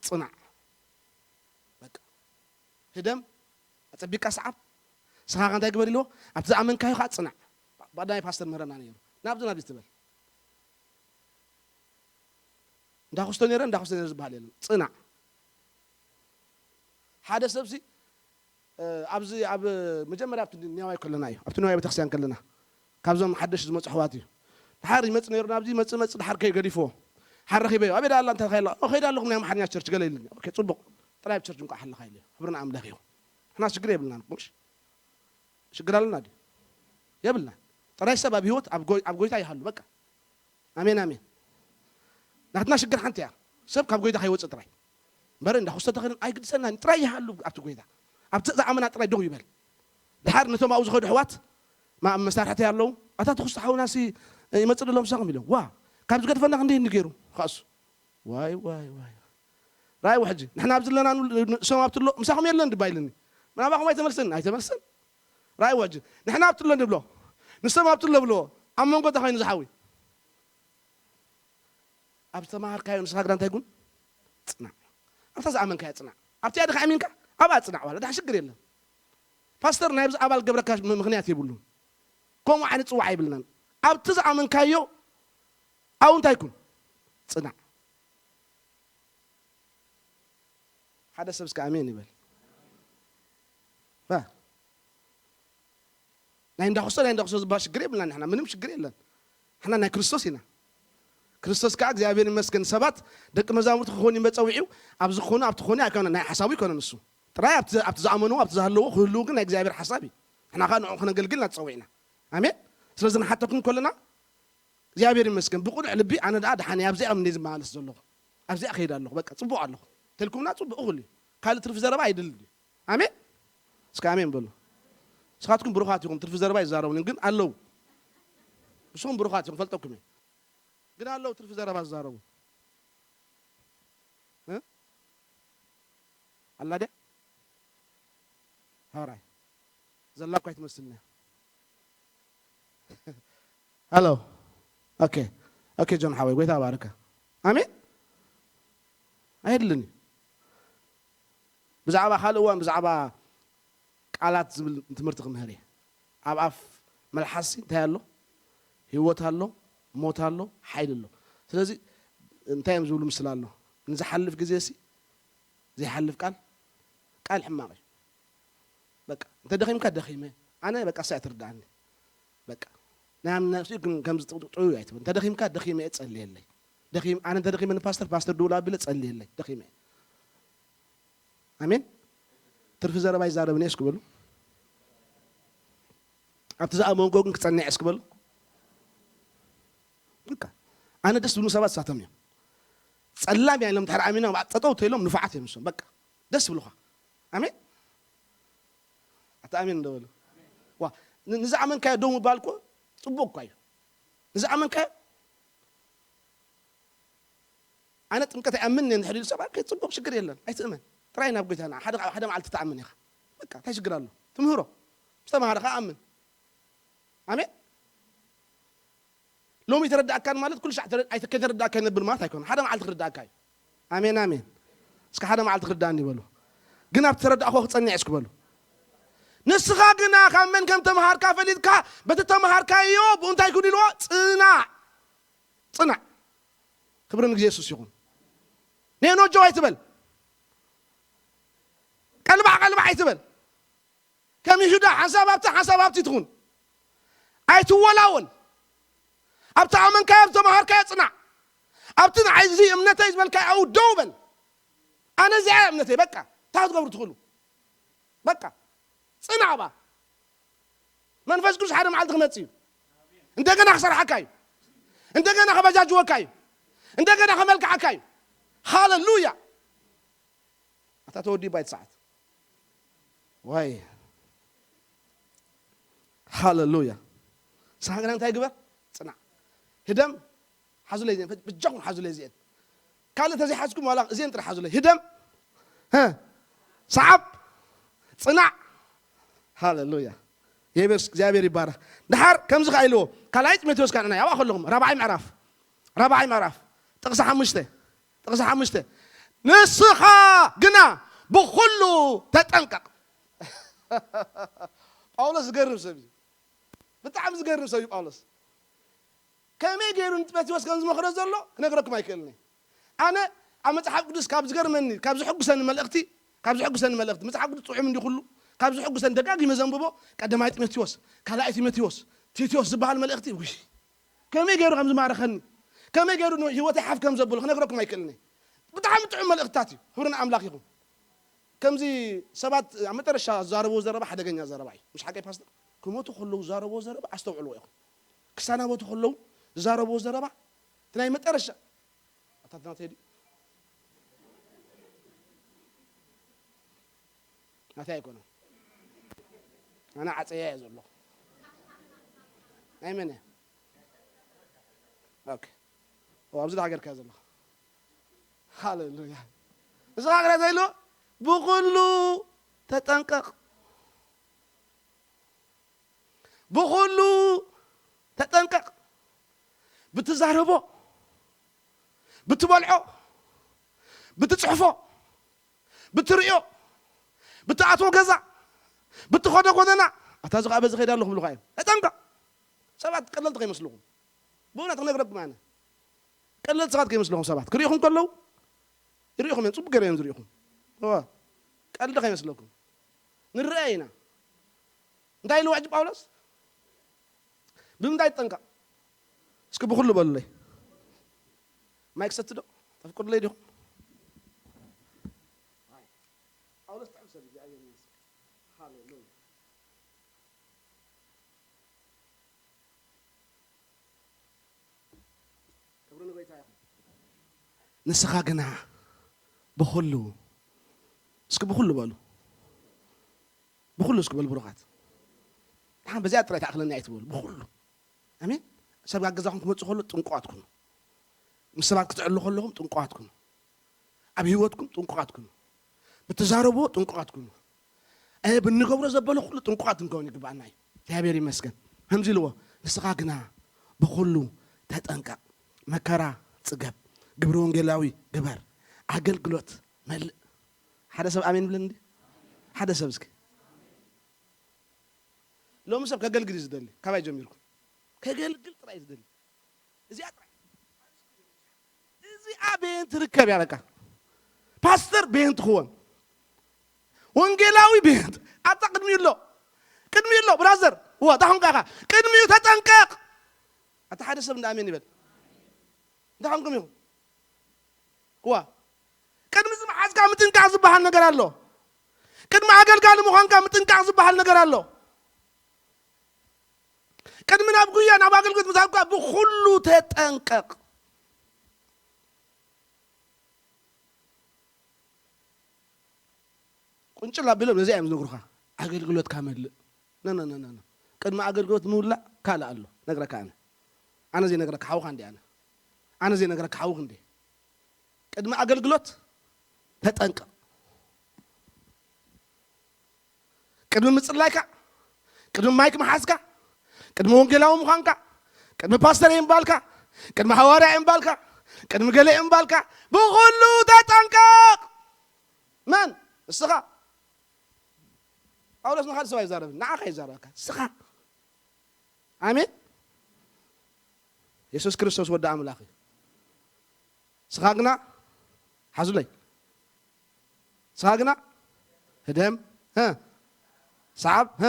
ጽናዕ። በቃ። ህደም፣ ኣጸቢቅካ ሰዓብ። ንስኻ ከ እንታይ ግበር ኢልዎ? ኣብቲ ዝኣመንካዮ ከዓ ጽናዕ። ባዳይ ፓስተር ምህረና ነይሩ። ናብዚ ናብዚ ትበል። እንዳኹስቶ ነይረ፣ እንዳኹስቶ ነይረ ዝበሃል የለን። ጽናዕ። ሓደ ሰብሲ፣ እ፣ ኣብዚ ኣብ መጀመርያ ኣብቲ ኒያዋይ ከለና እዩ። ኣብቲ ኒያዋይ ቤተክርስትያን ከለና። ካብዞም ሓደሽ ዝመጹ ኣሕዋት እዩ። ድሓር ይመጽእ ነይሩ ናብዚ፣ ይመጽእ፣ ይመጽእ፣ ድሓር ከይገዲፍዎ። ድሓር ረኺበዮ። ኣበይ ደኣ ኣላ እንታይ ከይላ? ኦ፣ ከይዳ ኣለኹ ናይ ኣምሓርኛ ቸርች ገለ ኢሉኒ። ኦኬ፣ ጽቡቕ። ጥራይ ኣብ ቸርች እንኳ ሓለኻ ኢለ። ክብሪ ንኣምላኽ ይኹን። ንሕና ሽግር የብልናን እኮ፣ ምሽ? ሽግር ኣለና ድዩ? የብልናን። ጥራይ ሰብ ኣብ ህይወት ኣብ ጎይ-፣ ኣብ ጎይታ ይሃሉ፣ በቃ። ኣሜን፣ ኣሜን። ናትና ሽግር ሓንቲ እያ። ሰብ ካብ ጎይታ ከይወጽእ ጥራይ። እምበር እንዳ ኹስተ ተኸይኑ ኣይግድሰናን፣ ጥራይ ይሃሉ ኣብቲ ጎይታ። ኣብቲ ዝኣመና ጥራይ ደው ይበል። ድሓር ነቶም ኣብኡ ዝኸዱ ኣሕዋት፣ ማ-፣ መሳርሕቲ ኣለዉ። ኣታ ትኹስተ ሓውናሲ ይመጽእ ደሎ ምሳኹም ኢሎም። ዋ፣ ካብ ዝገድፈና ክንደይ እንዲ ገይሩ፣ ኻእሱ። ዋይ፣ ዋይ፣ ዋይ። ራእይዎ ሕጂ፣ ንሕና ኣብዚ ኣለናሉ፣ ንሶም ኣብቲ ኣሎ፣ ምሳኹም የለን ድባ ኢልኒ። ምናባኹም ኣይተመልሰን፣ ኣይተመልሰን። ራእይዎ ሕጂ፣ ንሕና ኣብቲ ኣሎ ንብሎ፣ ንሶም ኣብቲ ኣሎ ብልዎ። ኣብ መንጎ እንታይ ኮይኑ ዝሓዊ? ኣብ ዝተማሃርካዮ ንስኻ ግዳ እንታይ ኩን? ጽናዕ። ኣብታ ዝኣመንካዮ ጽናዕ። ኣብቲኣ ድኻ ኣሚንካ፣ ኣብኣ ጽናዕ ዋላ፣ ድሓ ሽግር የለን። ፓስተር ናይ ኣብዚ ኣባል ገብረካ ም-፣ ምኽንያት የብሉን። ከምኡ ዓይነት ጽዋዕ የብልናን። ኣብቲ ዝኣመንካዮ ኣብኡ እንታይ ኩን? ጽናዕ። ሓደ ሰብ እስከ ኣሜን ይበል። ባ-፣ ናይ እንዳኹስቶ፣ ናይ እንዳኹስቶ ዝበሃል ሽግር የብልና ንሕና፣ ምንም ሽግር የለን። ንሕና ናይ ክርስቶስ ኢና። ክርስቶስ ከኣ እግዚኣብሔር ይመስገን፣ ሰባት ደቂ መዛሙርቲ ክኾኑ እዩ መጸውዒው፣ ኣብዚ ክኾኑ፣ ኣብቲ ክኾኑ ኣይኮነን፣ ናይ ሓሳቡ ይኮነን እሱ። ጥራይ ኣብቲ፣ ኣብቲ ዝኣመንዎ፣ ኣብቲ ዝሃለዎ ክህልዉ ግን ናይ እግዚኣብሔር ሓሳብ እዩ። ንሕና ከኣ ንዕኡ ክነገልግል ኢና ተጸዊዕና። ኣሜን። ስለዚ ንሓተኩም ከለና፣ እግዚኣብሔር ይመስገን፣ ብቕኑዕ ልቢ ኣነ ደኣ ደሓን እየ፣ ኣብዚኣ እዮም እንደ ዝመላለስ ዘለኹ። ኣብዚኣ ከይድ ኣለኹ፣ በቃ ጽቡቕ ኣለኹ። ተልኩምና ጽቡቕ፣ እኹል እዩ። ካልእ ትርፊ ዘረባ ኣይደልን እዩ። ኣሜን። እስከ ኣሜን በሉ። ንስኻትኩም ብሩኻት ኢኹም፣ ትርፊ ዘረባ ይዛረቡን ግን ኣለዉ። ንስኹም ብሩኻት ኢኹም፣ ፈልጠኩም እየ። ግን ኣለዉ ትርፊ ዘረባ ዝዛረቡ። እ? ኣላ ድያ? ሃራይ። ዘላ እኳ ኣይትመስልን እያ። ሃሎ። ኦኬ። ኦኬ፣ ጆን ሓወይ፣ ጎይታ ባርካ። ኣሜን። ኣየድልን እዩ። ብዛዕባ ካልእ እዋን፣ ብዛዕባ ቃላት ዝብል ትምህርቲ ክምህር እየ። ኣብ ኣፍ መልሓስ እንታይ ኣሎ? ህይወት ኣሎ፣ ሞት ኣሎ፣ ሓይሊ ኣሎ። ስለዚ እንታይ እዮም ዝብሉ ምስላ ኣሎ? ንዝሓልፍ ግዜ ሲ ዘይሓልፍ ቃል፣ ቃል ሕማቕ እዩ። በቃ፣ እንተ ደኺምካ ደኺመ፣ ኣነ በቃ፣ እሳ እያ ትርድኣኒ። በቃ፣ ናይ ኣምኒ ነፍሲ ግን ከምዚ ጥውጥው ኣይትበል። እንተ ደኺምካ ደኺመ እየ፣ ጸልየለይ። ደኺም ኣነ እንተ ደኺመ ንፓስተር ፓስተር ደውል ኣቢለ ጸልየለይ ደኺመ። ኣሜን። ትርፊ ዘረባ ይዛረብን እየ እስኪ በሉ። ኣብቲ ዝኣመንኮ ግን ክጸንዕ እስኪ በሉ። በቃ ኣነ ደስ ዝብሉ ሰባት ሳቶም እዮም። ጸላም እያ ኢሎም ድሕሪ ኣሚኖም ጠጠው ተይሎም ንፉዓት እዮም ንሶም። በቃ ደስ ይብሉኻ። ኣሜን። ኣታ ኣሜን እንዶ በሉ። ዋ ንዝኣመንካዮ ደው ምባል እኮ ጽቡቕ እኳ እዩ። ንዝኣመንካዮ ኣነ ጥምቀት ኣይኣምን እየ እንድሕር ኢሉ ሰብ ኣይ ጽቡቕ ሽግር የለን ኣይትእመን። ጥራይ ናብ ጎይታ ንዓ ሓደ ሓደ መዓልቲ ትኣምን ኢኻ። በቃ እንታይ ሽግር ኣሎ? ትምህሮ ምስ ተማሃረ ከኣ ኣምን። ኣሜን። ሎሚ ተረዳእካን ማለት ኩሉ ሻዕ ተረ- ኣይተ- ከይተረዳእካ ይነብር ማለት ኣይኮነ። ሓደ መዓልቲ ክርዳእካ እዩ። ኣሜን ኣሜን። እስከ ሓደ መዓልቲ ክርዳእኒ ይበሉ። ግን ኣብቲ ተረዳእኮ ክጸንዕ እስኪ በሉ። ንስኻ ግና ካብ መን ከም ተምሃርካ ፈሊጥካ በቲ ተምሃርካዮ ብኡ እንታይ ኩን ኢልዎ ጽናዕ። ጽናዕ። ክብሪ ንግዜ የሱስ ይኹን። ኔኖጆ ኣይትበል። ቀልባዕ ቀልባዕ ኣይትበል። ከም ይሁዳ ሓንሳብ ኣብቲ ሓንሳብ ኣብቲ ትኹን። ኣይትወላወል። ኣብቲ ኣመንካዮ ዝተምሃርካዮ ጽናዕ። ኣብቲ ንዓይ እዚ እምነተይ ዝበልካዮ ኣብኡ ደው በል። ኣነ እዚኣ እምነተይ በቃ እንታይ ክትገብሩ ትኽእሉ? በቃ ጽናዕ ባ መንፈስ ቅዱስ ሓደ መዓልቲ ክመጽእ እዩ። እንደገና ክሰርሓካ እዩ። እንደገና ከበጃጅወካ እዩ። እንደገና ከመልክዓካ እዩ። ሃለሉያ። ኣታ ተወዲባ ይትሰዓት ወይ ሃለሉያ። ንስኻ ግና እንታይ ግበር? ጽናዕ። ህደም ሓዙለይ እዚአን በጃኹም ሓዙለይ እዚአን ካልእ ተዘይሓዝኩም ዋላ እዚአን ጥራሕ ሓዙለይ ህደም ሰዓብ ጽናዕ። ሃለሉያ። የቤስ እግዚኣብሔር ይባረክ። ድሓር ከምዚ ከኣ ኢልዎ ካልኣይ ጢሞቴዎስ ካንዕና ያዋ ከለኹም ራብዓይ ምዕራፍ ራብዓይ ምዕራፍ ጥቕሲ ሓሙሽተ ጥቕሲ ሓሙሽተ ንስኻ ግና ብኹሉ ተጠንቀቕ። ጳውሎስ ዝገርም ሰብ እዩ። ብጣዕሚ ዝገርም ሰብ እዩ ጳውሎስ። ከመይ ገይሩ ንጢሞቴዎስ ከም ዝመኽሮ ዘሎ ክነግረኩም ኣይክእልን እየ። ኣነ ኣብ መጽሓፍ ቅዱስ ካብ ዝገርመኒ ካብ ዝሕጉሰኒ መልእኽቲ ካብ ዝሕጉሰኒ መልእኽቲ መጽሓፍ ቅዱስ ጥዑም እንዲ ኩሉ ካብ ዝሕጉሰኒ ደጋጊመ ዘንብቦ ቀዳማይ ጢሞቴዎስ ካልኣይ ጢሞቴዎስ ቲቶስ ዝበሃል መልእኽቲ ውይ ከመይ ገይሩ ከም ዝማረኸኒ ከመይ ገይሩ ህይወተይ ሓፍ ከም ዘብሎ ክነግረኩም ኣይክእልን እየ። ብጣዕሚ ጥዑም መልእኽትታት እዩ። ክብሪ ንኣምላኽ ይኹን። ከምዚ ሰባት ኣብ መጠረሻ ዝዛረብዎ ዘረባ ሓደገኛ ዘረባ እዩ። ምሽ ሓቀይ ፓስተር ክሞቱ ከለዉ ዝዛረብዎ ዘረባ ኣስተውዕልዎ ኢኹም። ክሰናበቱ ከለዉ ዝዛረብዎ ዘረባ እቲ ናይ መጠረሻ ኣታትና ተዲ ናተይ ኣይኮነን። ኣነ ዓፀያ እየ ዘሎ። ናይ መን እየ? ኦኬ። ኣብዚ ዶ ሃገርካ ዘለኻ? ሃሌሉያ። እዚ ሃገር ዘይሉ ብኹሉ ተጠንቀቕ። ብኹሉ ተጠንቀቕ። ብትዛረቦ፣ ብትበልዖ፣ ብትጽሕፎ፣ ብትርእዮ፣ ብትኣትዎ ገዛ፣ ብትኸዶ ጎደና፣ ኣታ እዚ ኸዓ በዚ ኸይዳ ኣለኹ ብሉኻ እዮም። ተጠንቀቕ። ሰባት ቀለልቲ ከይመስልኹም። ብእውነት ክነግረኩም ኣነ። ቀለልቲ ሰባት ከይመስልኹም ሰባት ክርእኹም ከለዉ ይርእኹም እዮም። ጽቡቅ ገይሮም እዮም ዝርእኹም። እወ። ቀልዲ ከይመስለኩም። ንረኣ ኢና። እንታይ ኢሉ ሕጂ ጳውሎስ? ብምንታይ ትጠንቀቕ? እስኪ ብኹሉ በሉለይ። ማይክ ሰቲ ዶ? ተፍቅዱለይ ዲኹም? ጳውሎስ ጥዑም ሰብ እዩ፣ እግዚኣብሔር ይመስገን። ሃሌሉያ። ክብሪ ንጎይታ ይኹን። ንስኻ ግና ብኹሉ፣ እስኪ ብኹሉ በሉ። ብኹሉ እስኪ በሉ ብሩኻት። ደሓን በዚኣ ጥራይ ትኣኽለኒ ኣይትበሉ። ብኹሉ። ኣሜን። ሰብ ኣብ ገዛኹም ክመጽእ ከሎ ጥንቁቓት ኩኑ። ምስ ሰባት ክትዕሉ ከለኹም ጥንቁቓት ኩኑ። ኣብ ህይወትኩም ጥንቁቓት ኩኑ። ብትዛረብዎ ጥንቁቓት ኩኑ። እ፣ ብንገብሮ ዘበለ ኩሉ ጥንቁቓት ክንከውን ይግባኣና እዩ። እግዚኣብሔር ይመስገን። ከምዚ ኢልዎ፣ ንስኻ ግና ብኹሉ ተጠንቀቕ፣ መከራ ጽገብ፣ ግብረ ወንጌላዊ ግበር፣ ኣገልግሎት መልእ። ሓደ ሰብ ኣሜን ይብለኒ እንዲ? ሓደ ሰብ እስኪ። ሎሚ ሰብ ከገልግል እዩ ዝደሊ። ካባይ ጀሚርኩም። ከገልግል ጥራይ እዩ ዝደሊ። እዚኣ ጥራይ። እዚኣ በየን ትርከብ እያ በቃ። ፓስተር በየን ትኽወን? ወንጌላዊ በየን ት-፣ ኣታ ቅድሚኡ ኣሎ። ቅድሚኡ ኣሎ ብራዘር። እዋ፣ እታ ኾንካ ኢኻ። ቅድሚኡ ተጠንቀቕ። ኣታ ሓደ ሰብ እንዳ ኣሜን ይበል። እንታይ ኾንኩም ኢኹም? እዋ፣ ቅድሚ ዝመሓዝካ ምጥንቃቕ ዝበሃል ነገር ኣሎ። ቅድሚ ኣገልጋሊ ምዃንካ ምጥንቃቕ ዝበሃል ነገር ኣሎ። ቅድሚ ናብ ጉያ፣ ናብ ኣገልግሎት ምዝሃብካ ብኹሉ ተጠንቀቕ። ቁንጭል ኣቢሎም ነዚ እዮም ዝነግሩኻ። ኣገልግሎትካ መልእ። ነ፣ ነ፣ ነ፣ ነ፣ ነ። ቅድሚ ኣገልግሎት ምውላእ ካልእ ኣሎ። ነግረካ ኣነ። ኣነ ዘይነግረካ ሓውኻ እንዲ ኣነ። ኣነ ዘይነግረካ ሓውኽ እንዲ። ቅድሚ ኣገልግሎት ተጠንቀቕ። ቅድሚ ምጽላይካ፣ ቅድሚ ማይክ ምሓዝካ፣ ቅድሚ ወንጌላዊ ምዃንካ፣ ቅድሚ ፓስተር እየ ምባልካ፣ ቅድሚ ሃዋርያ እየ ምባልካ፣ ቅድሚ ገለ እየ ምባልካ፣ ብኹሉ ተጠንቀቕ። መን? እስኻ። ጳውሎስ ንኻልእ ሰብ ኣይዛረብን፣ ንዓኻ ይዛረበካ። እስኻ። ኣሜን። የሱስ ክርስቶስ ወዲ ኣምላኽ እዩ። እስኻ ግና፣ ሓዙለይ። እስኻ ግና፣ ህደም፣ ህ፣ ሰዓብ፣ ህ፣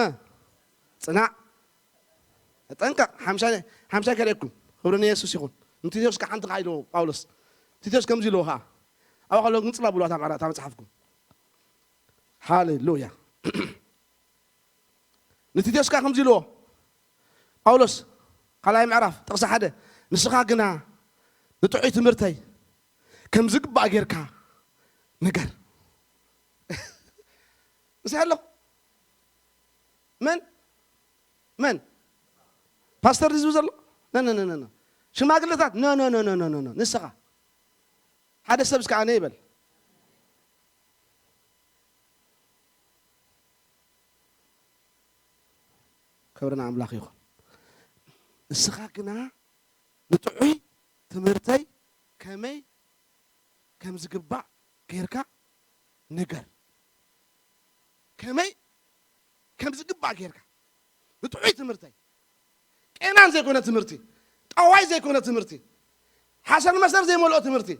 ጽናዕ፣ ተጠንቀቕ። ሓምሻይ፣ ሓምሻይ ከርእየኩም። ክብሪ ንየሱስ ይኹን። ንቲቶስ ከዓ ሓንቲ ከዓ ኢልዎ ጳውሎስ። ቲቶስ ከምዚ ኢልዎ ከዓ። ኣብኣ ከሎ ግን ጽላ ብልዋ እታ ምዕራ-፣ እታ መጽሓፍኩም። ሃሌሉያ። ንቲቶስ ከዓ ከምዚ ኢልዎ። ጳውሎስ፣ ካልኣይ ምዕራፍ፣ ጥቕሲ ሓደ፣ "ንስኻ ግና ንጥዑይ ትምህርተይ ከም ዝግባእ ጌርካ ንገር።" እስሐ ኣለኹ። መን? መን? ፓስተር ድዩ ዝብል ዘሎ? ነ፣ ነ፣ ነ፣ ነ፣ ነ። ሽማግለታት? ነ፣ ነ፣ ነ፣ ነ፣ ነ፣ ነ፣ ነ። ንስኻ። ሓደ ሰብ እስከ ኣነ ይበል። ክብሪ ንኣምላኽ ይኹን። ንስኻ ግና ንጥዑይ ትምህርተይ ከመይ ከም ዝግባእ ጌርካ ንገር። ከመይ ከም ዝግባእ ጌርካ ንጥዑይ ትምህርተይ። ቄናን ዘይኮነ ትምህርቲ፣ ጠዋይ ዘይኮነ ትምህርቲ፣ ሓሰር መሰር ዘይመልኦ ትምህርቲ።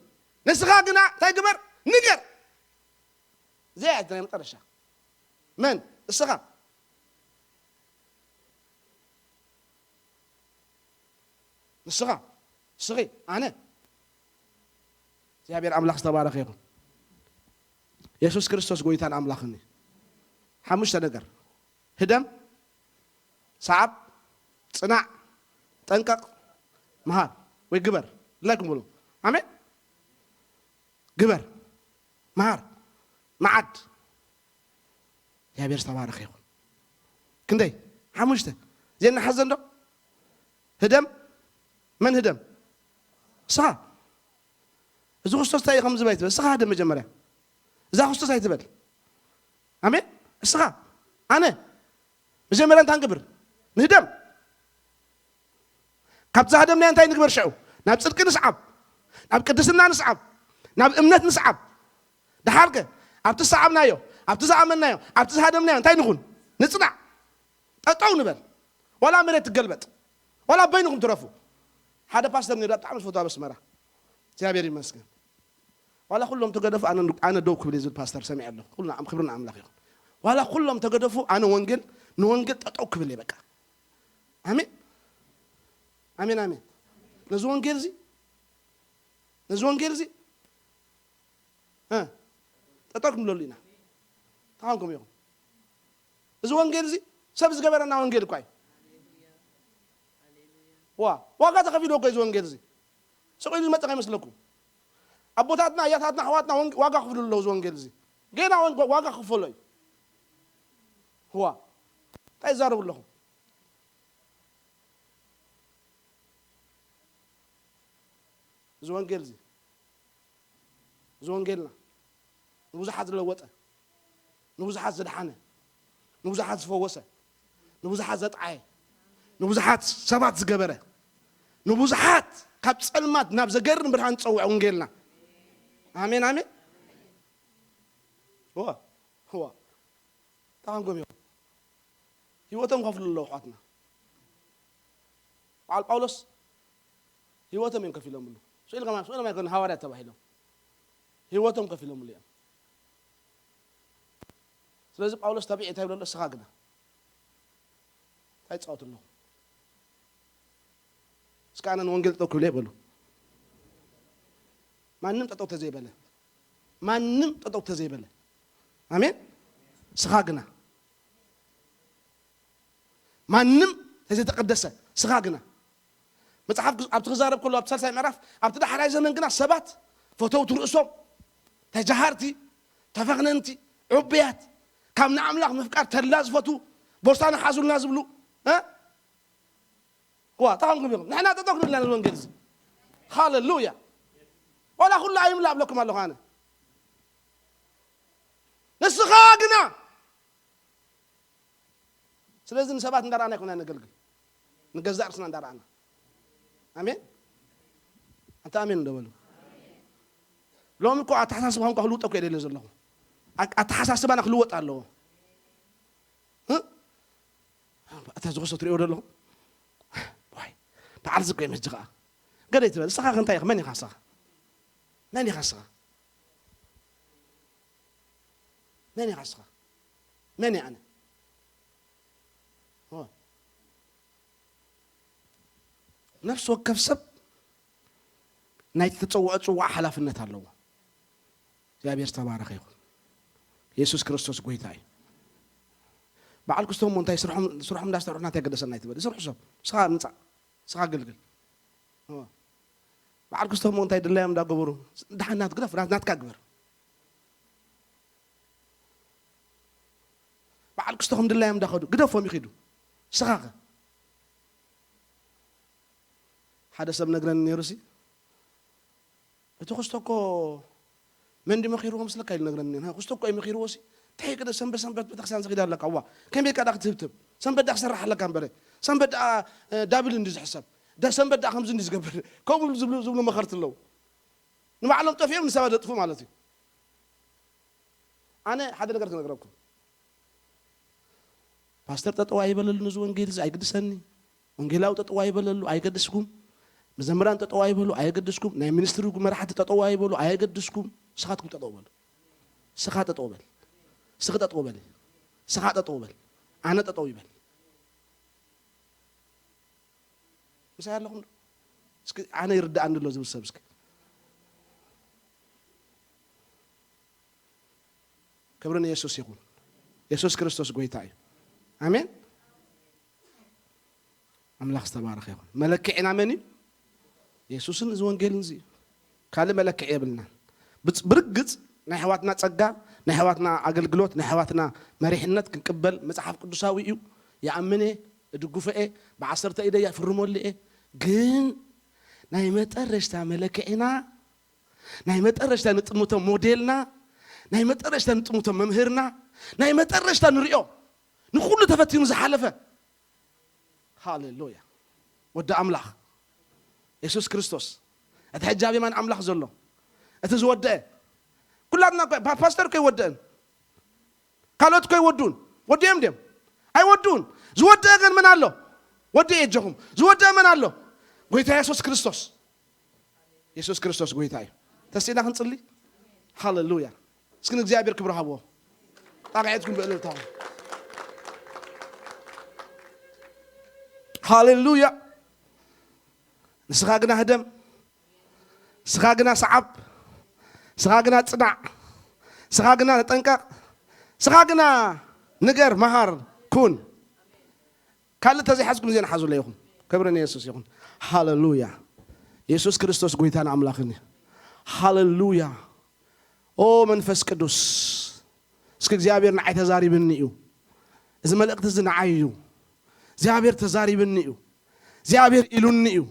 ንስኻ ግና እንታይ ግበር? ንገር። እዚኣ እያ ናይ መጨረሻ። መን? እስኻ። ንስኻ። እስኺ። ኣነ። እግዚኣብሔር ኣምላኽ ዝተባረኸ ይኹን። የሱስ ክርስቶስ ጎይታን ኣምላኽን እዩ። ሓሙሽተ ነገር። ህደም፣ ሰዓብ፣ ጽናዕ፣ ጠንቀቕ፣ መሃር ወይ ግበር። ድላይኩም በሉ። ኣሜን። ግበር፣ መሃር፣ መዓድ። እግዚኣብሔር ዝተባረኸ ይኹን። ክንደይ? ሓሙሽተ። እዚአን ንሓዘን ዶ? ህደም። መን ህደም? እስኻ። እዚ ክርስቶስ እንታይ እዩ ከም ዝብል ኣይትበል። እስኻ ህደም መጀመርያ። እዛ ክርስቶስ ኣይትበል። ኣሜን። እስኻ። ኣነ። መጀመርያ እንታይ ንግብር? ንህደም። ካብቲ ዝሃደምናዮ እንታይ ንግበር ሽዑ? ናብ ጽድቂ ንስዓብ። ናብ ቅድስና ንስዓብ። ናብ እምነት ንስዓብ። ደሓርከ ኣብቲ ዝሰዓብናዮ፣ ኣብቲ ዝኣመንናዮ፣ ኣብቲ ዝሃደምናዮ እንታይ ንኹን? ንጽናዕ። ጠጠው ንበል። ዋላ መሬት ትገልበጥ። ዋላ በይንኹም ትረፉ። ሓደ ፓስተር ነይሩ፣ ብጣዕሚ ዝፈትዋ ኣብ ኣስመራ። እግዚኣብሔር ይመስገን። ዋላ ኩሎም ተገደፉ፣ ኣነ፣ ኣነ ደው ክብል እየ ዝብል ፓስተር ሰሚዐ ኣለኹ። ኩሉ ንኣም-፣ ክብሪ ንኣምላኽ ይኹን። ዋላ ኩሎም ተገደፉ፣ ኣነ ወንጌል፣ ንወንጌል ጠጠው ክብል እየ በቃ። ኣሜን። ኣሜን፣ ኣሜን። ነዚ ወንጌል እዚ፣ ነዚ ወንጌል እዚ፣ እ፣ ጠጠው ክንብለሉ ኢና። ተኻንኩም ኢኹም። እዚ ወንጌል እዚ ሰብ ዝገበረና ወንጌል እኳ እዩ። ዋ፣ ዋጋ ተኸፊሉ እኮ እዩ እዚ ወንጌል እዚ። ስቕ ኢሉ ዝመጸ ከይመስለኩም። ኣቦታትና፣ ኣያታትና፣ ኣሕዋትና ወንጌ-፣ ዋጋ ክፍሉ ኣለዉ እዚ ወንጌል እዚ። ጌና ወንጌ-፣ ዋጋ ክፈሎ እዩ። ዋ፣ እንታይ ይዛረቡ ኣለኹም? እዚ ወንጌል እዚ፣ እዚ ወንጌልና ንብዙሓት ዝለወጠ፣ ንብዙሓት ዘድሓነ፣ ንብዙሓት ዝፈወሰ፣ ንብዙሓት ዘጥዓየ፣ ንብዙሓት ሰባት ዝገበረ፣ ንብዙሓት ካብ ጸልማት ናብ ዘገርም ብርሃን ዝጸውዐ ወንጌልና። ኣሜን፣ ኣሜን። እዋ፣ እዋ። እንታይ ኮንኩም እዮም? ህይወቶም ከፍሉ ኣለዉ ኣሕዋትና። በዓል ጳውሎስ ህይወቶም እዮም ከፊሎምሉ። ስኢል ከማ-፣ ስኢሎም ኣይኮኑን ሃዋርያት ተባሂሎም። ህይወቶም ከፊሎምሉ እዮም። ስለዚ ጳውሎስ ተቢዕ እንታይ ይብሎ ኣሎ? እስኻ ግና እንታይ ትጻወቱ ኣለኹም? እስከ ኣነ ንወንጌል ጠው ክብል እየ በሉ። ማንም ጠጠው ተዘይበለ፣ ማንም ጠጠው ተዘይበለ፣ ኣሜን። ስኻ ግና ማንም ተዘይተቀደሰ፣ ስኻ ግና መጽሓፍ ቅዱስ ኣብቲ ክዛረብ ከሎ ኣብቲ ሳልሳይ ምዕራፍ ኣብቲ ዳሕራይ ዘመን ግና ሰባት ፈተውቲ ርእሶም፣ ተጃሃርቲ፣ ተፈኽነንቲ፣ ዕቡያት፣ ካብ ንኣምላኽ ምፍቃር ተድላ ዝፈትዉ፣ ቦርሳና ሓዙልና ዝብሉ እ ዋ ታኹምኩም ኢኹም። ንሕና ጠጠው ክንብልና ነዚ ወንጌል እዚ። ሃሌሉያ። ዋላ ኩሉ ኣይምላ ኣብለኩም ኣለኹ ኣነ። ንስኻ ግና ስለዚ ንሰባት እንዳረኣና ኣይኮና ነገልግል፣ ንገዛእ ርስና እንዳረኣና። ኣሜን። ኣንታ ኣሜን እንደበሉ። ሎሚ እኮ ኣተሓሳስባኹም እኳ ክልውጠ እኮ የደለ ዘለኹ። ኣተሓሳስባና ክልወጥ ኣለዎ። እታ ዝኸሶ ትሪኦ ዘለኹ ዋይ በዓል ዝኮ ይመጅ ከዓ ገደ ይትበል። ስኻ ክንታይ ኢኻ? መን ኢኻ ስኻ? መን ኢኻ ስኻ? መን ኢኻ ስኻ? መን እየ ኣነ? ነፍሲ ወከፍ ሰብ ናይ ተጸውዖ ጽዋዕ ሓላፍነት ኣለዎ። እግዚኣብሔር ዝተባረኸ ይኹን። የሱስ ክርስቶስ ጎይታ እዩ። በዓል ክስቶም እንታይ ስርሖም እንዳሰርሑ ናት ያገደሰና ይትበል። ስርሑ ሰብ ስኻ ምጻእ ስኻ ኣገልግል። በዓል ክስቶም እንታይ ድላዮም እንዳገበሩ ድሓናት ግደፍ ናትካ ግበር። በዓል ክስቶ ከም ድላዮም እንዳኸዱ ግደፎም ይኺዱ። ስኻኸ ሓደ ሰብ ነግረኒ ነይሩ ሲ እቲ ክስቶ እኮ መን ድዩ መኺርዎ ምስለካ ኢሉ ነግረኒ ነይሩ። ክስቶ እኮ እዩ መኺርዎ ሲ እንታይ ቅደ ሰንበት ሰንበት ቤተክርስትያን ዝኺድ ኣለካ ዋ ከመይ ቃዳ ክትህብትብ ሰንበት ዳ ክሰርሕ ኣለካ እምበረ ሰንበት ዳ ዳብል እንዲ ዝሕሰብ ዳ ሰንበት ዳ ከምዚ እንዲ ዝገብር ከምኡ ዝብሉ ዝብሉ መኸርቲ ኣለዉ። ንባዕሎም ጠፊኦም ንሰባት ዘጥፉ ማለት እዩ። ኣነ ሓደ ነገር ክነግረኩም ፓስተር ጠጠው ኣይበለሉ ነዚ ወንጌል እዚ ኣይግድሰኒ። ወንጌላዊ ጠጠው ኣይበለሉ ኣይገድስኩም። መዘምራን ጠጠው ኣይበሉ ኣይገድስኩም። ናይ ሚኒስትሪ መራሕቲ ጠጠው ኣይበሉ ኣይገድስኩም። ስኻትኩም ጠጠው በሉ። ስኻ ጠጠው በል። ስኺ ጠጠው በል። ስኻ ጠጠው በል። ኣነ ጠጠው ይበል። ምሳይ ኣለኹም ዶ? እስኪ ኣነ ይርዳእኒ ኣሎ ዝብል ሰብ እስኪ ክብሪ ንየሱስ ይኹን። የሱስ ክርስቶስ ጎይታ እዩ። ኣሜን። ኣምላኽ ዝተባረኸ ይኹን። መለክዒና መን እዩ? የሱስን እዚ ወንጌልን እዚ እዩ። ካልእ መለክዒ የብልናን። ብርግጽ ናይ ኣሕዋትና ጸጋ፣ ናይ ኣሕዋትና ኣገልግሎት፣ ናይ ኣሕዋትና መሪሕነት ክንቅበል መጽሓፍ ቅዱሳዊ እዩ። ይኣምን እየ፣ እድግፎ እየ፣ ብዓሰርተ ኢደይ ይፍርመሉ እየ። ግን ናይ መጠረሽታ መለክዒና ናይ መጠረሽታ ንጥምቶ ሞዴልና ናይ መጠረሽታ ንጥምቶ መምህርና ናይ መጠረሽታ ንሪኦ ንኩሉ ተፈቲኑ ዝሓለፈ ሃሌሉያ ወዲ ኣምላኽ የሱስ ክርስቶስ እቲ ሕጂ ኣብ የማን ኣምላኽ ዘሎ እቲ ዝወደአ ኩላትና ፓስተር እኮ ይወደአን ካልኦት እኮ ይወዱን ወዲኦም ድም ኣይወዱን ዝወደአ ግን ምን ኣሎ ወዲ የጀኹም ዝወደአ ምን ኣሎ ጎይታ የሱስ ክርስቶስ የሱስ ክርስቶስ ጎይታ እዩ። ተስኢና ክንጽሊ። ሃሌሉያ። እስኪ ንእግዚኣብሔር ክብሪ ሃብዎ። ጣቕዒትኩም ብእልልታ። ሃሌሉያ። ንስኻ ግና ህደም፣ ስኻ ግና ሰዓብ፣ ስኻ ግና ጽናዕ፣ ስኻ ግና ተጠንቀቕ፣ ስኻ ግና ንገር፣ መሃር፣ ኩን። ካልእ ተዘይሓዝኩም እዚአን ሓዙለይ ኢኹም። ክብሪ ንየሱስ ይኹን። ሃሌሉያ። የሱስ ክርስቶስ ጎይታን ኣምላኽን እዩ። ሃሌሉያ። ኦ መንፈስ ቅዱስ እስኪ እግዚኣብሔር ንዓይ ተዛሪብኒ እዩ። እዚ መልእክቲ እዚ ንዓይ እዩ። እግዚኣብሔር ተዛሪብኒ እዩ። እግዚኣብሔር ኢሉኒ እዩ።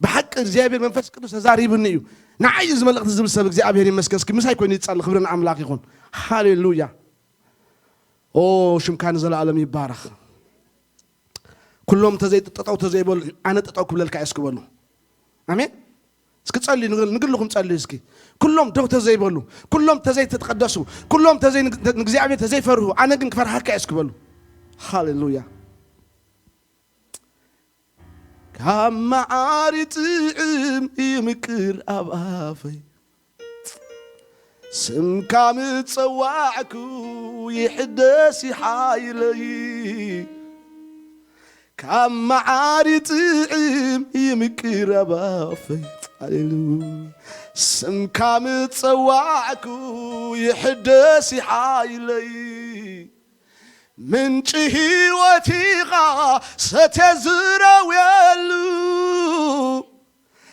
ብሓቂ እግዚኣብሔር መንፈስ ቅዱስ ተዛሪብኒ እዩ። ንዓይ እዩ እዚ መልእክቲ ዝብል ሰብ እግዚኣብሔር ይመስገን። እስኪ ምሳይ ኮይኑ ይጻሊ። ክብሪ ንኣምላኽ ይኹን። ሃሌሉያ። ኦ ሽምካ ንዘለኣለም ይባረኽ። ኩሎም ተዘይ ጠጠው ተዘይበሉ ኣነ ጠጠው ክብለልካ እየ እስኪ በሉ። ኣሜን። እስኪ ጸልዩ ንግል- ንግልኹም ጸልዩ እስኪ። ኩሎም ደው ተዘይበሉ፣ ኩሎም ተዘይተቀደሱ፣ ኩሎም ተዘይ ንእግዚኣብሔር ተዘይፈርሁ ኣነ ግን ክፈርሃካ እየ እስኪ በሉ። ሃሌሉያ። ካብ መዓሪ ጥዕም ይምቅር ኣብ ኣፈይ ስምካ ምጸዋዕኩ ይሕደስ ይሓይለይ ካብ መዓሪ ጥዕም ይምቅር ኣብ ኣፈይ ሃሌሉያ ስምካ ምጸዋዕኩ ይሕደስ ሓይለይ። ምንጪ ህይወት ኢኻ ሰተ ዝረውየሉ።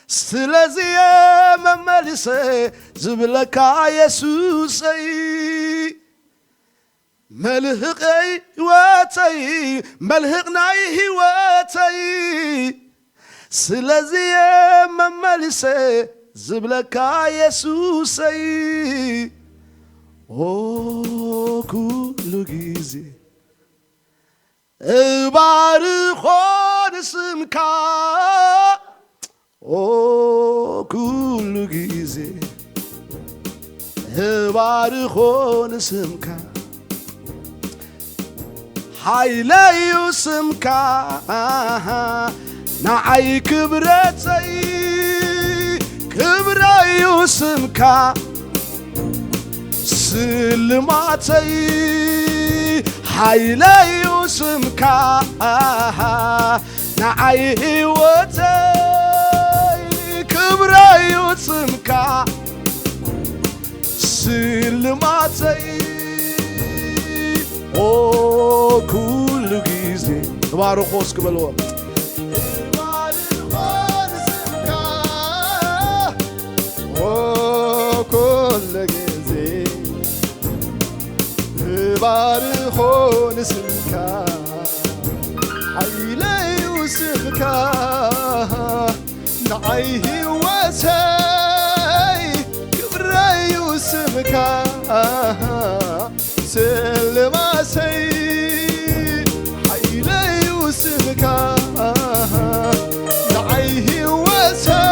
ስለዚ እየ መመሊሰ ዝብለካ የሱሰይ። መልህቕ ህይወተይ፣ መልህቕ ናይ ህይወተይ። ስለዚ እየ መመሊሰ ዝብለካ የሱሰይ። ኦ ኩሉ ግዜ እባርኾ ንስምካ። ኦ ኩሉ ግዜ እባርኾ ንስምካ። ሓይለዩ ስምካ፣ ንዓይ ክብረተይ፣ ክብረዩ ስምካ። ስልማተይ፣ ሓይለዩ ስምካ። ንዓይ ህይወተይ፣ ክብረዩ ስምካ። ስልማተይ፣ ኦ ኩሉ ግዜ። ተባርኾ እስኪ በልዎ። ተባርኾ ንስምካ፣ ኦ ኩሉ ግዜ። ተባርኾ ንስምካ፣ ሓይለዩ ስምካ። ንዓይ ህይወተይ ክብረዩ ስምካ። ስልማሰይ ሓይለዩ ስምካ። ንዓይ ህይወተይ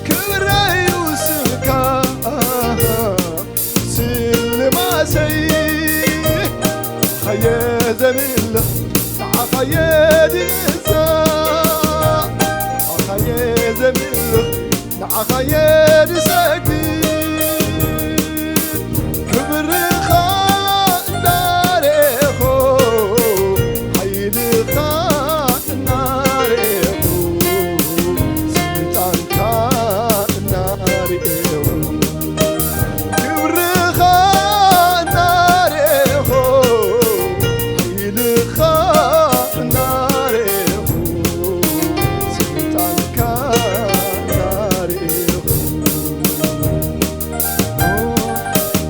ክብረዩ ስምካ። ስልማሰይ ንዓኻየ ዘምልኽ፣ ንዓኻየ ድንሳ፣ ንዓኻየ ዘምልኽ፣ ንዓኻየ ድሰግድ። ክብርኻ እንዳሬኹ፣ ሓይልኻ እናሬኹ፣ ስልጣንካ እናሬኹ፣ ክብርኻ እናሬኹ፣ ሓይልኻ እናሬኹ፣ ስልጣንካ እናሬኹ፣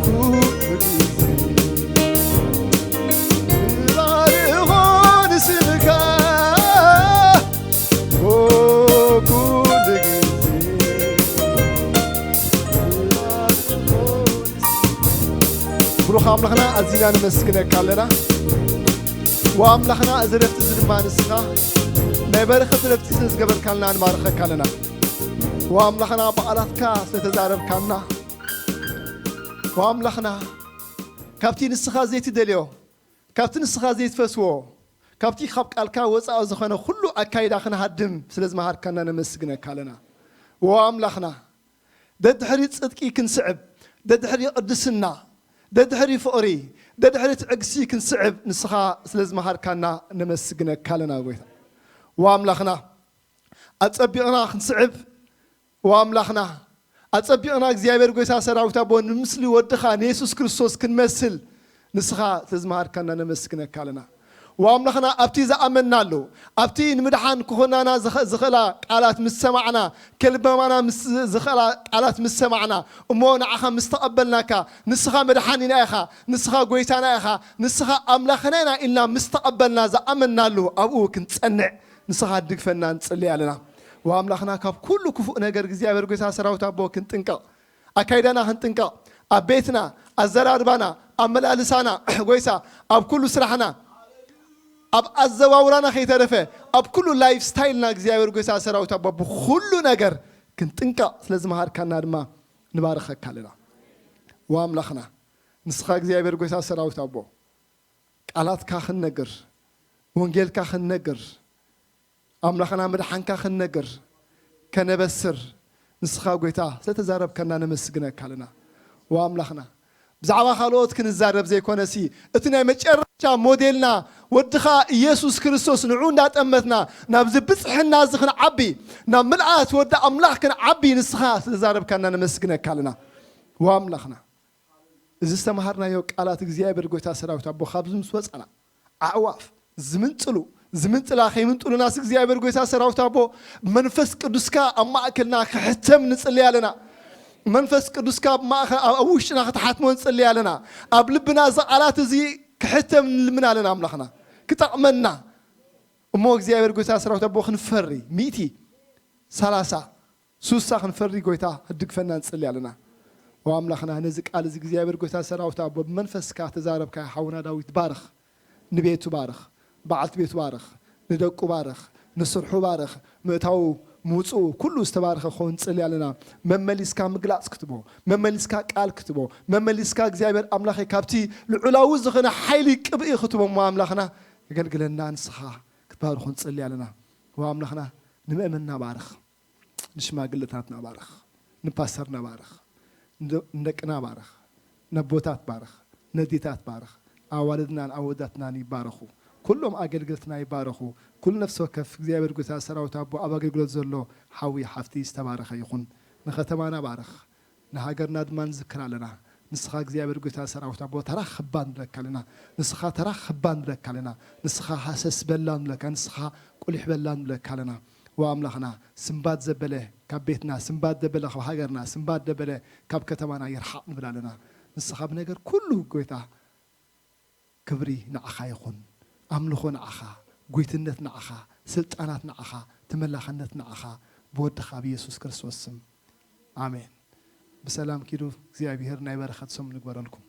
ኩሉ ግዜ እባርኾ ንስምካ። ኩሉ ግዜ ብሩኽ ኣምላኽና ኣዚና ነመስግነካ ኣለና። ወኣምላኽና እዚ ረፍቲ እዚ ድማ ንስኻ ናይ በረኸት ረፍቲ ስለ ዝገበርካልና ንባርኸካ ኣለና። ወኣምላኽና ብቓላትካ ስለ ተዛረብካና፣ ወኣምላኽና ካብቲ ንስኻ ዘይትደልዮ፣ ካብቲ ንስኻ ዘይትፈትዎ፣ ካብቲ ካብ ቃልካ ወጻኢ ዝኾነ ኩሉ ኣካይዳ ክንሃድም ስለ ዝመሃርካና ነመስግነካ ኣለና። ወኣምላኽና፣ ደድሕሪ ጽድቂ ክንስዕብ፣ ደድሕሪ ቅድስና፣ ደድሕሪ ፍቕሪ፣ ደድሕሪ ትዕግስቲ ክንስዕብ ንስኻ ስለ ዝመሃርካና ነመስግነካ ኣለና ጎይታ። ወኣምላኽና፣ ኣጸቢቕና ክንስዕብ፣ ወኣምላኽና፣ ኣጸቢቕና እግዚኣብሔር ጎይታ ሰራዊት ኣቦ ንምስሊ ወድኻ ንየሱስ ክርስቶስ ክንመስል ንስኻ ስለ ዝመሃርካና ነመስግነካ ኣለና። ወኣምላኽና፣ ኣብቲ ዝኣመንናሉ፣ ኣብቲ ንምድሓን ክኾናና ዝኸ-፣ ዝኽእላ ቃላት ምስ ሰማዕና፣ ከልበማና ምስ ዝኽእላ ቃላት ምስ ሰማዕና፣ እሞ ንዓኻ ምስ ተቐበልናካ፣ ንስኻ መድሓኒና ኢኻ፣ ንስኻ ጎይታና ኢኻ፣ ንስኻ ኣምላኽና ኢና ኢልና ምስ ተቐበልና፣ ዝኣመንናሉ ኣብኡ ክንጸንዕ ንስኻ ድግፈና ንጽሊ ኣለና። ወኣምላኽና፣ ካብ ኩሉ ክፉእ ነገር እግዚኣብሔር ጎይታ ሰራዊት ኣቦ ክንጥንቀቕ፣ ኣካይዳና ክንጥንቀቕ፣ ኣብ ቤትና፣ ኣዘራርባና፣ ኣመላልሳና፣ ጎይታ፣ ኣብ ኩሉ ስራሕና፣ ኣብ ኣዘዋውራና ከይተረፈ፣ ኣብ ኩሉ ላይፍ ስታይልና እግዚኣብሔር ጎይታ ሰራዊት ኣቦ ብኩሉ ነገር ክንጥንቀቕ ስለ ዝመሃርካና ድማ ንባርኸካ ኣለና። ወኣምላኽና፣ ንስኻ እግዚኣብሔር ጎይታ ሰራዊት ኣቦ፣ ቃላትካ ክንነግር፣ ወንጌልካ ክንነግር፣ ኣምላኽና መድሓንካ ክንነግር፣ ከነበስር፣ ንስኻ ጎይታ ስለተዛረብከና ነመስግነካ ኣለና። ወኣምላኽና፣ ብዛዕባ ካልኦት ክንዛረብ ዘይኮነሲ፣ እቲ ናይ መጨረሻ ሞዴልና ወድኻ ኢየሱስ ክርስቶስ ንዑ እንዳጠመትና ናብዚ ብጽሕና እዚ ክንዓቢ፣ ናብ ምልኣት ወዲ ኣምላኽ ክንዓቢ ንስኻ ዝተዛረብካና ነመስግነካ ኣለና። ወኣምላኽና፣ እዚ ዝተምሃርናዮ ቃላት እግዚኣብሔር ጎይታ ሰራዊት ኣቦ ካብዚ ምስ ወጻና ኣዕዋፍ ዝምንጥሉ ዝምንጥላ ከይምንጥሉናስ እግዚኣብሔር ጎይታ ሰራዊት ኣቦ መንፈስ ቅዱስካ ኣብ ማእከልና ክሕተም ንጽልይ ኣለና። መንፈስ ቅዱስካ ኣብ ማእከ- ኣብ ውሽጥና ክትሓትሞ ንጽልይ ኣለና። ኣብ ልብና እዚ ቃላት እዚ ክሕተም ንልምን ኣለና ኣምላኽና ክጠቕመና። እሞ እግዚኣብሔር ጎይታ ሰራዊት ኣቦ ክንፈሪ ሚእቲ ሰላሳ ሱሳ ክንፈሪ ጎይታ ህድግፈና ንጽሊ ኣለና። ኦ ኣምላኽና ነዚ ቃል እዚ እግዚኣብሔር ጎይታ ሰራዊት ኣቦ ብመንፈስካ ተዛረብካ ሓውና ዳዊት ባርኽ። ንቤቱ ባርኽ። በዓልቲ ቤቱ ባርኽ። ንደቁ ባርኽ። ንስርሑ ባርኽ። ምእታው ምውፅኡ ኩሉ ዝተባረኸ ክኸውን ንጽሊ ኣለና። መመሊስካ ምግላጽ ክትቦ፣ መመሊስካ ቃል ክትቦ፣ መመሊስካ እግዚኣብሔር ኣምላኸይ ካብቲ ልዑላዊ ዝኾነ ሓይሊ ቅብኢ ክትቦ እሞ ኣምላኽና ኣገልግለና ንስኻ ክትባርኹ ንጽሊ ኣለና። ኦ ኣምላኽና ንምእመንና ባርኽ። ንሽማግለታትና ባርኽ፣ ንፓስተርና ባርኽ፣ ንደ- ንደቅና ባርኽ፣ ነቦታት ባርኽ፣ ነዲታት ባርኽ። ኣዋልድናን ኣወዳትናን ይባረኹ። ኩሎም ኣገልግልትና ይባረኹ። ኩሉ ነፍሲ ወከፍ እግዚኣብሔር ጎይታ ሰራዊት ኣቦ ኣብ ኣገልግሎት ዘሎ ሓዊ ሓፍቲ ዝተባረኸ ይኹን። ንኸተማና ባርኽ፣ ንሃገርና ድማ ንዝክር ኣለና። ንስኻ እግዚኣብሔር ጎይታ ሰራዊት ኣቦ ተራ ክባ ንብለካ ኣለና። ንስኻ ተራ ክባ ንብለካ ኣለና። ንስኻ ሃሰስ በላ ንብለካ፣ ንስኻ ቁሊሕ በላ ንብለካ ኣለና። ዋ ኣምላኽና ስምባድ ዘበለ ካብ ቤትና፣ ስምባድ ዘበለ ካብ ሃገርና፣ ስምባድ ዘበለ ካብ ከተማና ይርሓቕ ንብል ኣለና። ንስኻ ብነገር ኩሉ ጎይታ ክብሪ ንዓኻ ይኹን። ኣምልኾ ንዓኻ፣ ጎይትነት ንዓኻ፣ ስልጣናት ንዓኻ፣ ተመላኽነት ንዓኻ፣ ብወድኻ ብየሱስ ክርስቶስ ስም። ኣሜን። ብሰላም ኪዱ። እግዚኣብሔር ናይ በረኸት ሰሙን ይግበረልኩም።